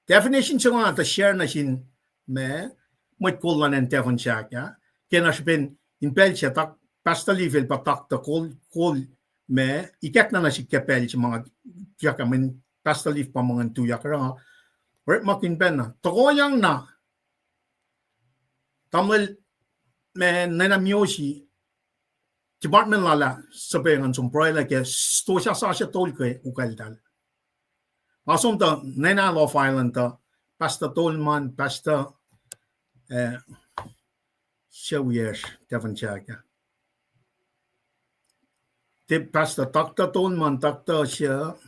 Definition se nga tuh share nuh sin ma mwet kol luhn acn Tafon Sahk ah. Ke na srihpen in pacl se tak Pastor Leaf el pa doctor kol, kol ma ikackna nuh sihk ke pacl se ma nga tuyak ah, mweyen Pastor Leaf pa ma ngan tuyak ah. Orekmakihn pacna. Tohkohyang na tamuhlwel ma Nena Miyoshi, department lal ah suhpwacngan som pruhelah ke stosah sasuc tol ke ukwacltahl. Nga som tuh Nena Love Island tuh Pastor Tolman, Pastor, eh, suc wiyacsr Tafon Sahk ah. Tiac Pastor, Doctor Tolman, Doctor suc,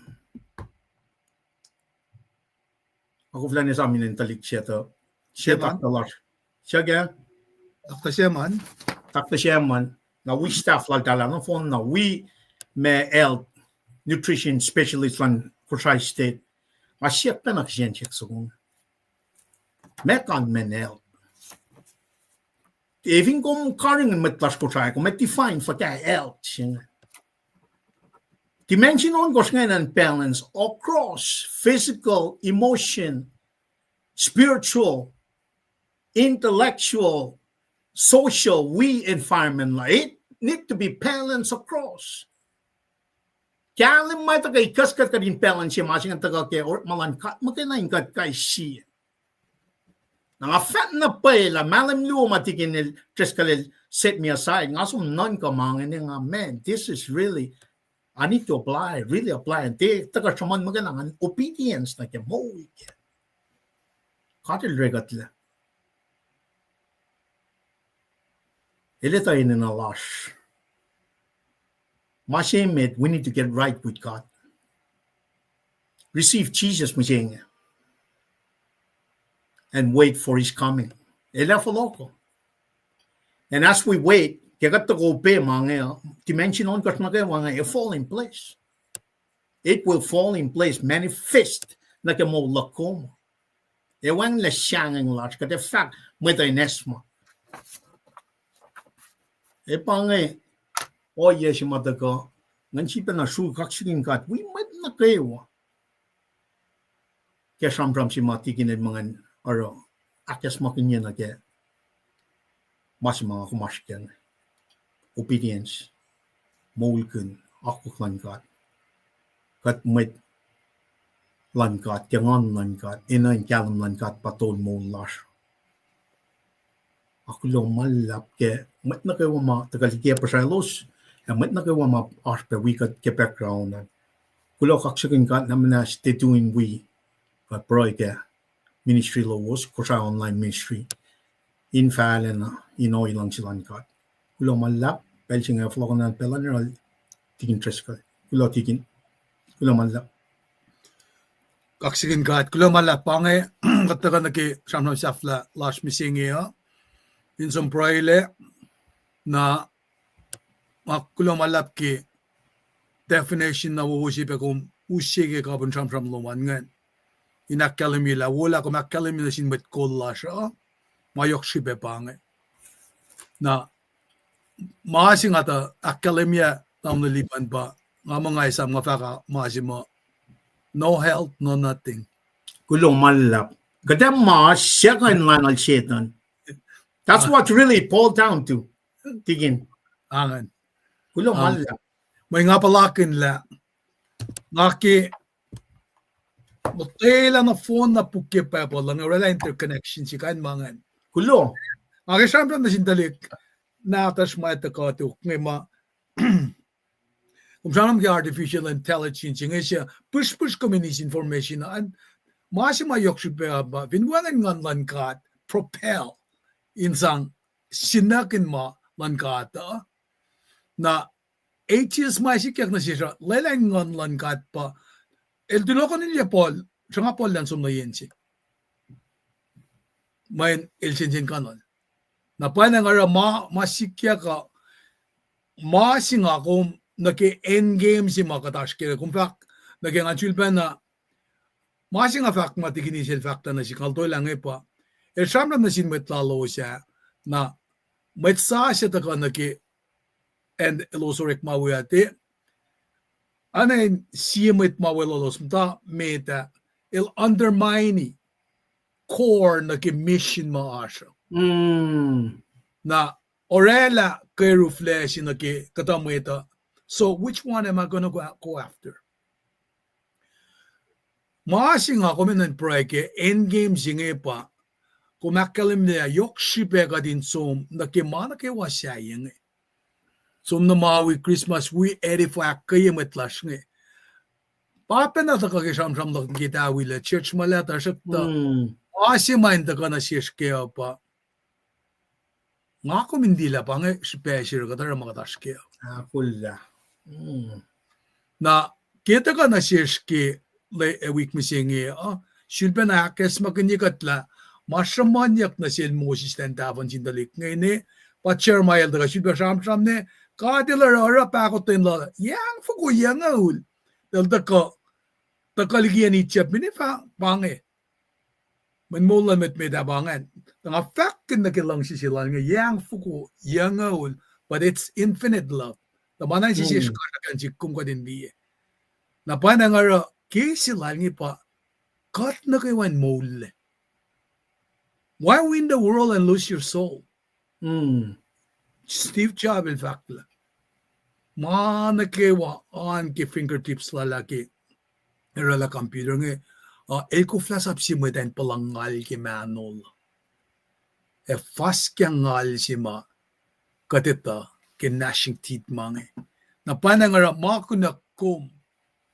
akoflah in esam inen tuhlihk se tuh, se Sherman. Doctor lasr. Suc kac? Doctor Sherman. Doctor Sherman. Na wi staff laltahl ah nohfohn na wi ma health, nutrition specialist luhn Kosrae State. Nga siyuck pacna kihsen siyuck soko. Meac kalmacn health? E fin kom karihngihn mwet lasr Kosrae, kom ac define fuhkah health se inge. Dimension ohnkohsr ingacn an balance across physical, emotion, spiritual, intellectual, social, wi environment la. It need to be balanced across. Kahlwem ma tuhkuh ikacklah kuht in balance se ma se ingacn tuhkuh ke orekma luhn God muhkwena in kuht kais sie. Na nga fahk na pwacye lah mahlwem luo ma tikin el Driscoll el set me aside, nga som nuhnkuh ma inge nga, man, this is really, I need to apply, really apply. Tiac tuhkuh sruhmuhn muhkwena ngan obedience nuh ke moul kac. God El orekuhtlac. El etuh enenuh lasr. Ma se met, we need to get right with God. Receive Jesus mihsenge. And wait for his coming. El ac fohlohkoh. And as we wait, Ke kuht tuhkuh pac ma inge, dimension ohnkohsr nuh kwewa inge, it fall in place. It will fall in place, manifest nuh ke moul luhk kom. Ac wacngihnlac sahngweng lasr, kuht ac fahk mwet uh in esam. Ac pa inge ohiyac se ma tuhkuh, ngan sifacna sruhk kaksakihn God wi mwet nuh kwewa ke sramsram se ma tikin el muh ngan oruh ahkacsmakihnye nuh ke ma se ma nga kom oasr ke inge. Obedience, moulkihn akwuck luhn God. Kuht mwet luhn God, ke nguhn luhn God, enenuh in kahlwem luhn God pa tol moul lasr. Ac kuloh ma luhlahp ke mwet nuh kwewa ma tuhkuh liki pihsraclos, ac mwet nuh kwewa ma oasr pac wi kuht ke background an. Kuloh kaksakihn God na muhnahs tuh in wi kuht pruhe ke ministry lowos, Kosrae Online Ministry, in fahlacna in ohi luhngse luhn God. Kuloh ma luhlahp, pacl se inge fohlohkohn an pacl an oruh tikin Driscoll. Kuloh tikin. Kuloh ma luhlahp. Kaksakihn God, kuloh ma luhlahp. Pa inge, kuht tuhkuh nuh ke sramsram sahflah lasr mihsenge uh, in som pruhelac, na nga kuloh ma luhlahp ke definition na wowo se pac kom use ke kapihn sramsram lom an ingacn, in ahkkahlwemye lah wo lah kom ahkkahlwemye nuh sin mwet kol lasr uh ma yohk srihpac pa inge. Na ma se nga tuh ahkkahlwemye, tamuhlwel Lipan, pa nga muh nga esam nga fahk ma se muh, no help, no nothing. Kuloh ma luhlahp. Kuht ac ma siyuck in lahngo Setan. That's what really boiled down to, tikin. Angan. Kuloh ma luhlahp. Mwe nga puhlakihn lah nga ke lotwelah nohfohn na puk ke Bible uh, nga oraclah interconnection se kain ma ingacn. Kuloh. Nga ke sramsram nuh sin tuhlihk nahtuhsr ma tuhkuh tok inge ma, kom sramsram ke artificial intelligence inge, se pihsrpihsr kom in eis information an, ma se ma yohk srihpac uh pa fin wacngihn Nguhn luhn God propel in sang sinuckin ma luhn God uh, na atheist ma sikyak nuh sesr uh lwelah in Nguhn luhn God pa, el tulohkohnihlye Paul, sruhnga Paul elan som nuh yen se, mweyen el sensenkanuhl. Na pwacnwacng oruh ma, ma sikyak uh, ma se nga kom nuh ke end game se ma kuht oasr ke, kom fahk nuh ke ngan sulpacna, ma se nga fahk ma tikin Isel fahk tuh nuh sihk, nga lotwelah inge pa, el sramsram nuh sin mwet lalos ah, na mwet sasuc tuhkuh nuh ke, and elos orekma wi ah, tiac, oacna in sie mwet ma weluhlos muhta met ah, el undermine core nuh ke mission ma oasr uh. Na oraclah kweru flesh nuh ke kuhtuh mwet uh. So which one am I gonna go, go after? Ma se nga kom enenuh in pruhe ke end game se inge pa, kom ahkkahlwemye lah yohk srihpac kuht in som nuh ke ma nuh kwewa sahyac inge. Som nuh ma wi Christmas, wi edify, ahkkweye mwet lasr inge. Pa pacna tuhkuh ke sramsram luhk ke tawilac church ma lah tuhsruhktuh, ma se ma in tuhkuh nuh sesr ke uh pa, nga kom in liye lah pa inge srihpac se oruh kuht oruh ma kuht oasr ke uh. Na ke tuhkuh nuh sesr ke lwen, wik mihsenge uh, sulpacna ahkacsmakihnye kuht lah ma sruhmuhnyuck nuh sel Moses elan tahfuhn sin tuhlihk inge ne, pa Jeremiah el tuhkuh sulpac sramsram ne, God el oruh, oruh pahkotwen lal, yac foko yucngucul el tuhkuh, tuhkuh liki acn Egypt, mine fah pa inge. Mweyen moul luhn mwet met ah pa ingacn. Tuh nga fahkkihn nuh ke luhngse se lal inge, yac foko yucngucul, but it's infinite love. Tuh ma na inse sesr kuh srihkacn sik kom kuht in liye. Na pwacnwacng oruh ke se lal inge pa, kuht nuh kwewa in moullac. Why win the world and lose your soul? Steve Jobs el fahk lah ma nuh kwewa oan ke fingertips lal ah ke oraclah computer inge, uh, el koflah sap sie mwet ah in puhla ngal ke manual ac fuhskah ngal se ma kuht etuh ke gnashing teeth ma inge. Na pwacnwacng oruh ma kunuh kom,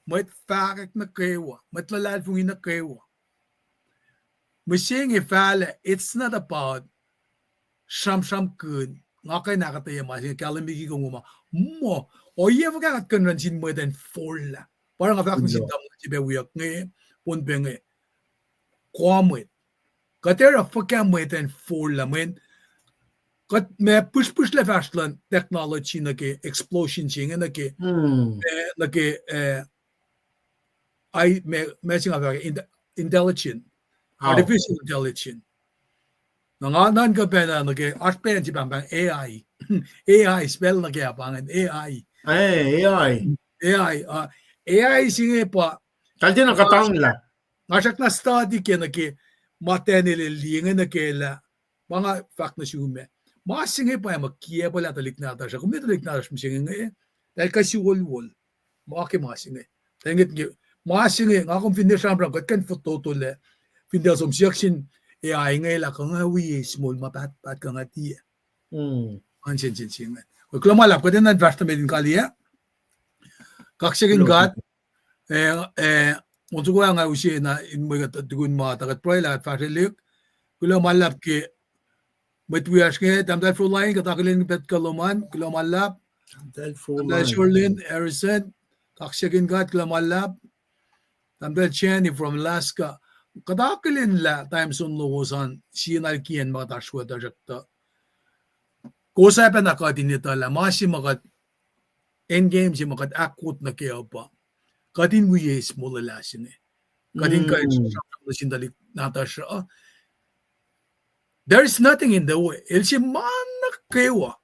mwet fahkwack nuh kwewa, mwet luhlahlfongi nuh kwewa. Mihsenge fahlac, it's not about sramsramkihn, nga kuh in ahkuhtweyac ma se inge, kahlwem liki kom ma, muh, ohiyac fuhkah kuht kuh in run sin mwet in forlah. Pa oruh nga fahk nuh sin tamuhlwel se pac wiyuck inge, pon pac inge, kwa mwet. Kuht ac oruh fuhkah mwet in forlah, mweyen kuht ma pihsrpihsrlac fahsr luhn technology nuh ke explosion se inge nuh ke, eh, nuh ke, eh, ai, ma, ma se nga fahk, inte-, intelligent, artificial intelligence. Na nga nuhnkuh pacna nuh ke oasr pacl se pahngpahng A I. A I, spell nuh ke pa ingacn, A I. Eh, A I. A I, uh, A I se inge pa, kaltena kuhtanglah. Nga srackna study ke nuh ke ma Daniel el liye inge nuh ke lah, ma nga fahk nuh sum ah. Ma se inge pa ma kiacpaclah tuhlihk nahtuhsr uh, kom ne tuhlihk nahtuhsr mihsenge inge, eltahl kuh suwohswohs. Ma ke ma se inge. Tuh inge, ma se inge, nga kom fin ne sramsram, kuht kuh in fototolac, fin tiac som siyuck sin A I inge lah kuh nga wi eis moul ma pahtpaht kuh nga tiac. An sensen se inge. Kuloh ma luhlahp, kuht enenuh in fahsr nuh met in kaliyac. Kaksakihn God. Eh, eh, on soko ah nga use na in mwe kuht tukun ma tuh kuht pruhe lah kuht fahsrwelihk. Kuloh ma luhlahp ke mwet wiyacsr inge, Tahmtahel Froline, kuht akihlen pac kuh lom an, kuloh ma luhlahp. Tahmtahel Froline. Tahmtahel Shirlyn Harrison, kaksakihn God, kuloh ma luhlahp. Tahmtahel Jenny from Alaska. Kuht akihlen lah time zone lowos an sie nal kiyacn ma kuht oasr we, tuhsruhktuh kowos ac pacna kuht in etuh lah ma se ma kuht, end game se ma kuht ahkwot nuh kac uh pa kuht in wi eis molwelah se inge. Kuht in kuh in sramsram nuh sin tuhlihk nahtuhsr uh. There is nothing in the way. El se ma nuh kwewa.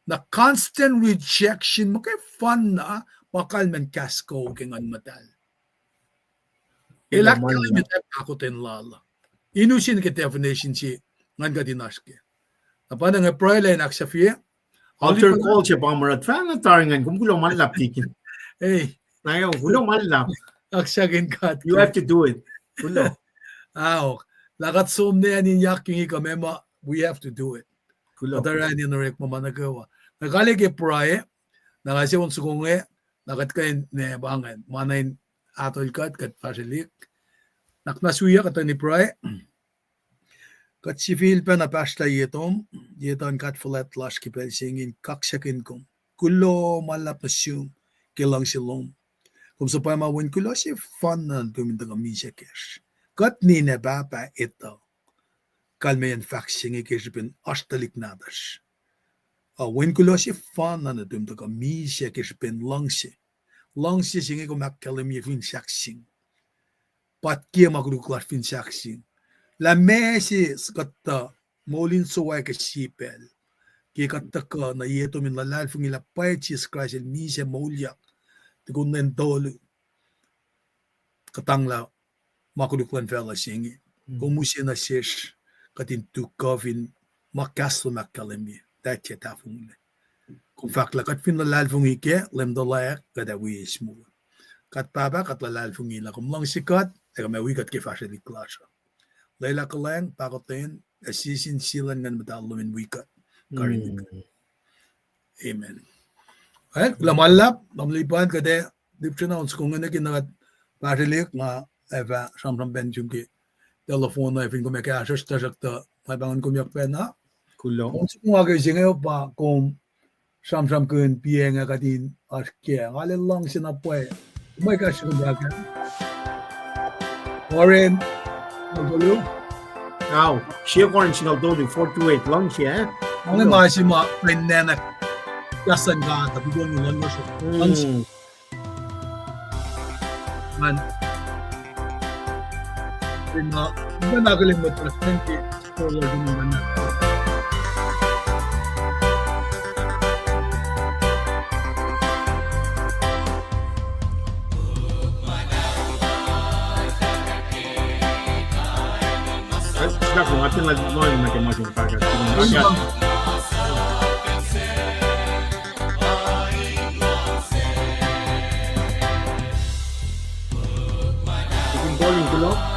Na constant rejection muhkwena, ma kalmacn kahs kuh ke Nguhn Muhtahl. El ahkkahlwemye ahkotwen lal uh. In use nuh ke definition se ngan kuht in oasr kac. Na pa na nga pruhe lah in ahksahfye. Altar call se pa murot fahna tari ingacn, kom kuloh ma luhlahp tikin. Ei. Na kuloh ma luhlahp. Kaksakihn God. You have to do it. Kuloh. Aok. Lah kuht som ne an in yak inge kuh ma ma, we have to do it. Kuloh. Kuht oruh in orekma ma nuh kwewa. Na kale ke pruhe, na nga se on soko inge, na kuht kuh in ne pa ingacn, ma na in atol kuht, kuht fahsrwelihk. Na kuht na suya, kuht in pruhe. Kuht sifilpacna pahsrlah ye tom, ye etuh God fuhlwact lasr ke pacl se inge in kaksakihn kom. Kuloh ma luhlahp nuh sum ke luhngse lom. Kom suhpwacma wen kuloh sefanna nuhtum in tuhkuh misac kacsr. Kuht ninac pahpah etuh kalmeyacn fahk se inge ke srihpen oasr tuhlihk nahtuhsr. A wen kuloh sefanna nuhtum tuhkuh misac ke srihpen luhngse. Luhngse se inge kom ahkkahlwemye fin sahk sing. Paht ke ma koluk lasr fin sahk sing. Lah ma se kuhtuh moul in sowack ke sie pacl. Ke kuht tuhkuh nuh ye tom in luhlahlfongi lah pwacye Jisus Kraist el misac moulyak. Tukun lwen tolu kuhtanglah ma koluk luhn facluh se inge. Kom use nuh sesr, kuht in tuhkuh fin ma kahs lom ahkkahlwemye, that ye tahfonglac. Kom fahk lah kuht fin luhlahlfongi kac, Leum tuhlac, kuht ac wi eis moul. Kuht Pahpah, kuht luhlahlfongi lah kom luhngse kuht, ac kom ac wi kuht ke fahsrwelihk lasr uh. Lwelah kuhlwacng, pahkotwen, ac sie sin sie luhn Nguhn Muhtahl lom in wi kuht. Karihngihn. Amen. Kuloh ma luhlahp, tamuhlwel Lipan, kuht ac lipsrena on soko inge nuh ke na kuht fahsrwelihk, nga ac fah sramsram pac nuh sum ke telephone uh, fin kom ac kahsruhsr, tuhsruhktuh nga pahngon kom yohk pacna. Kuloh. On soko nga ke se inge pa kom sramsramkihn piacng ac kuht in oasr kac. Nga lwen luhngse na pwacye mwe kahsruh kom fahk ah. Oren, singucul tolu. Ao, sie Oren singucul tolu, four two eight, luhngse, eh? Onge ma se ma pwacnwacng kahs luhn God, apikon luhn luhngse. Man. Pwacna, pwacna akihlen mwet luhn ke, Ikin calling kuloh.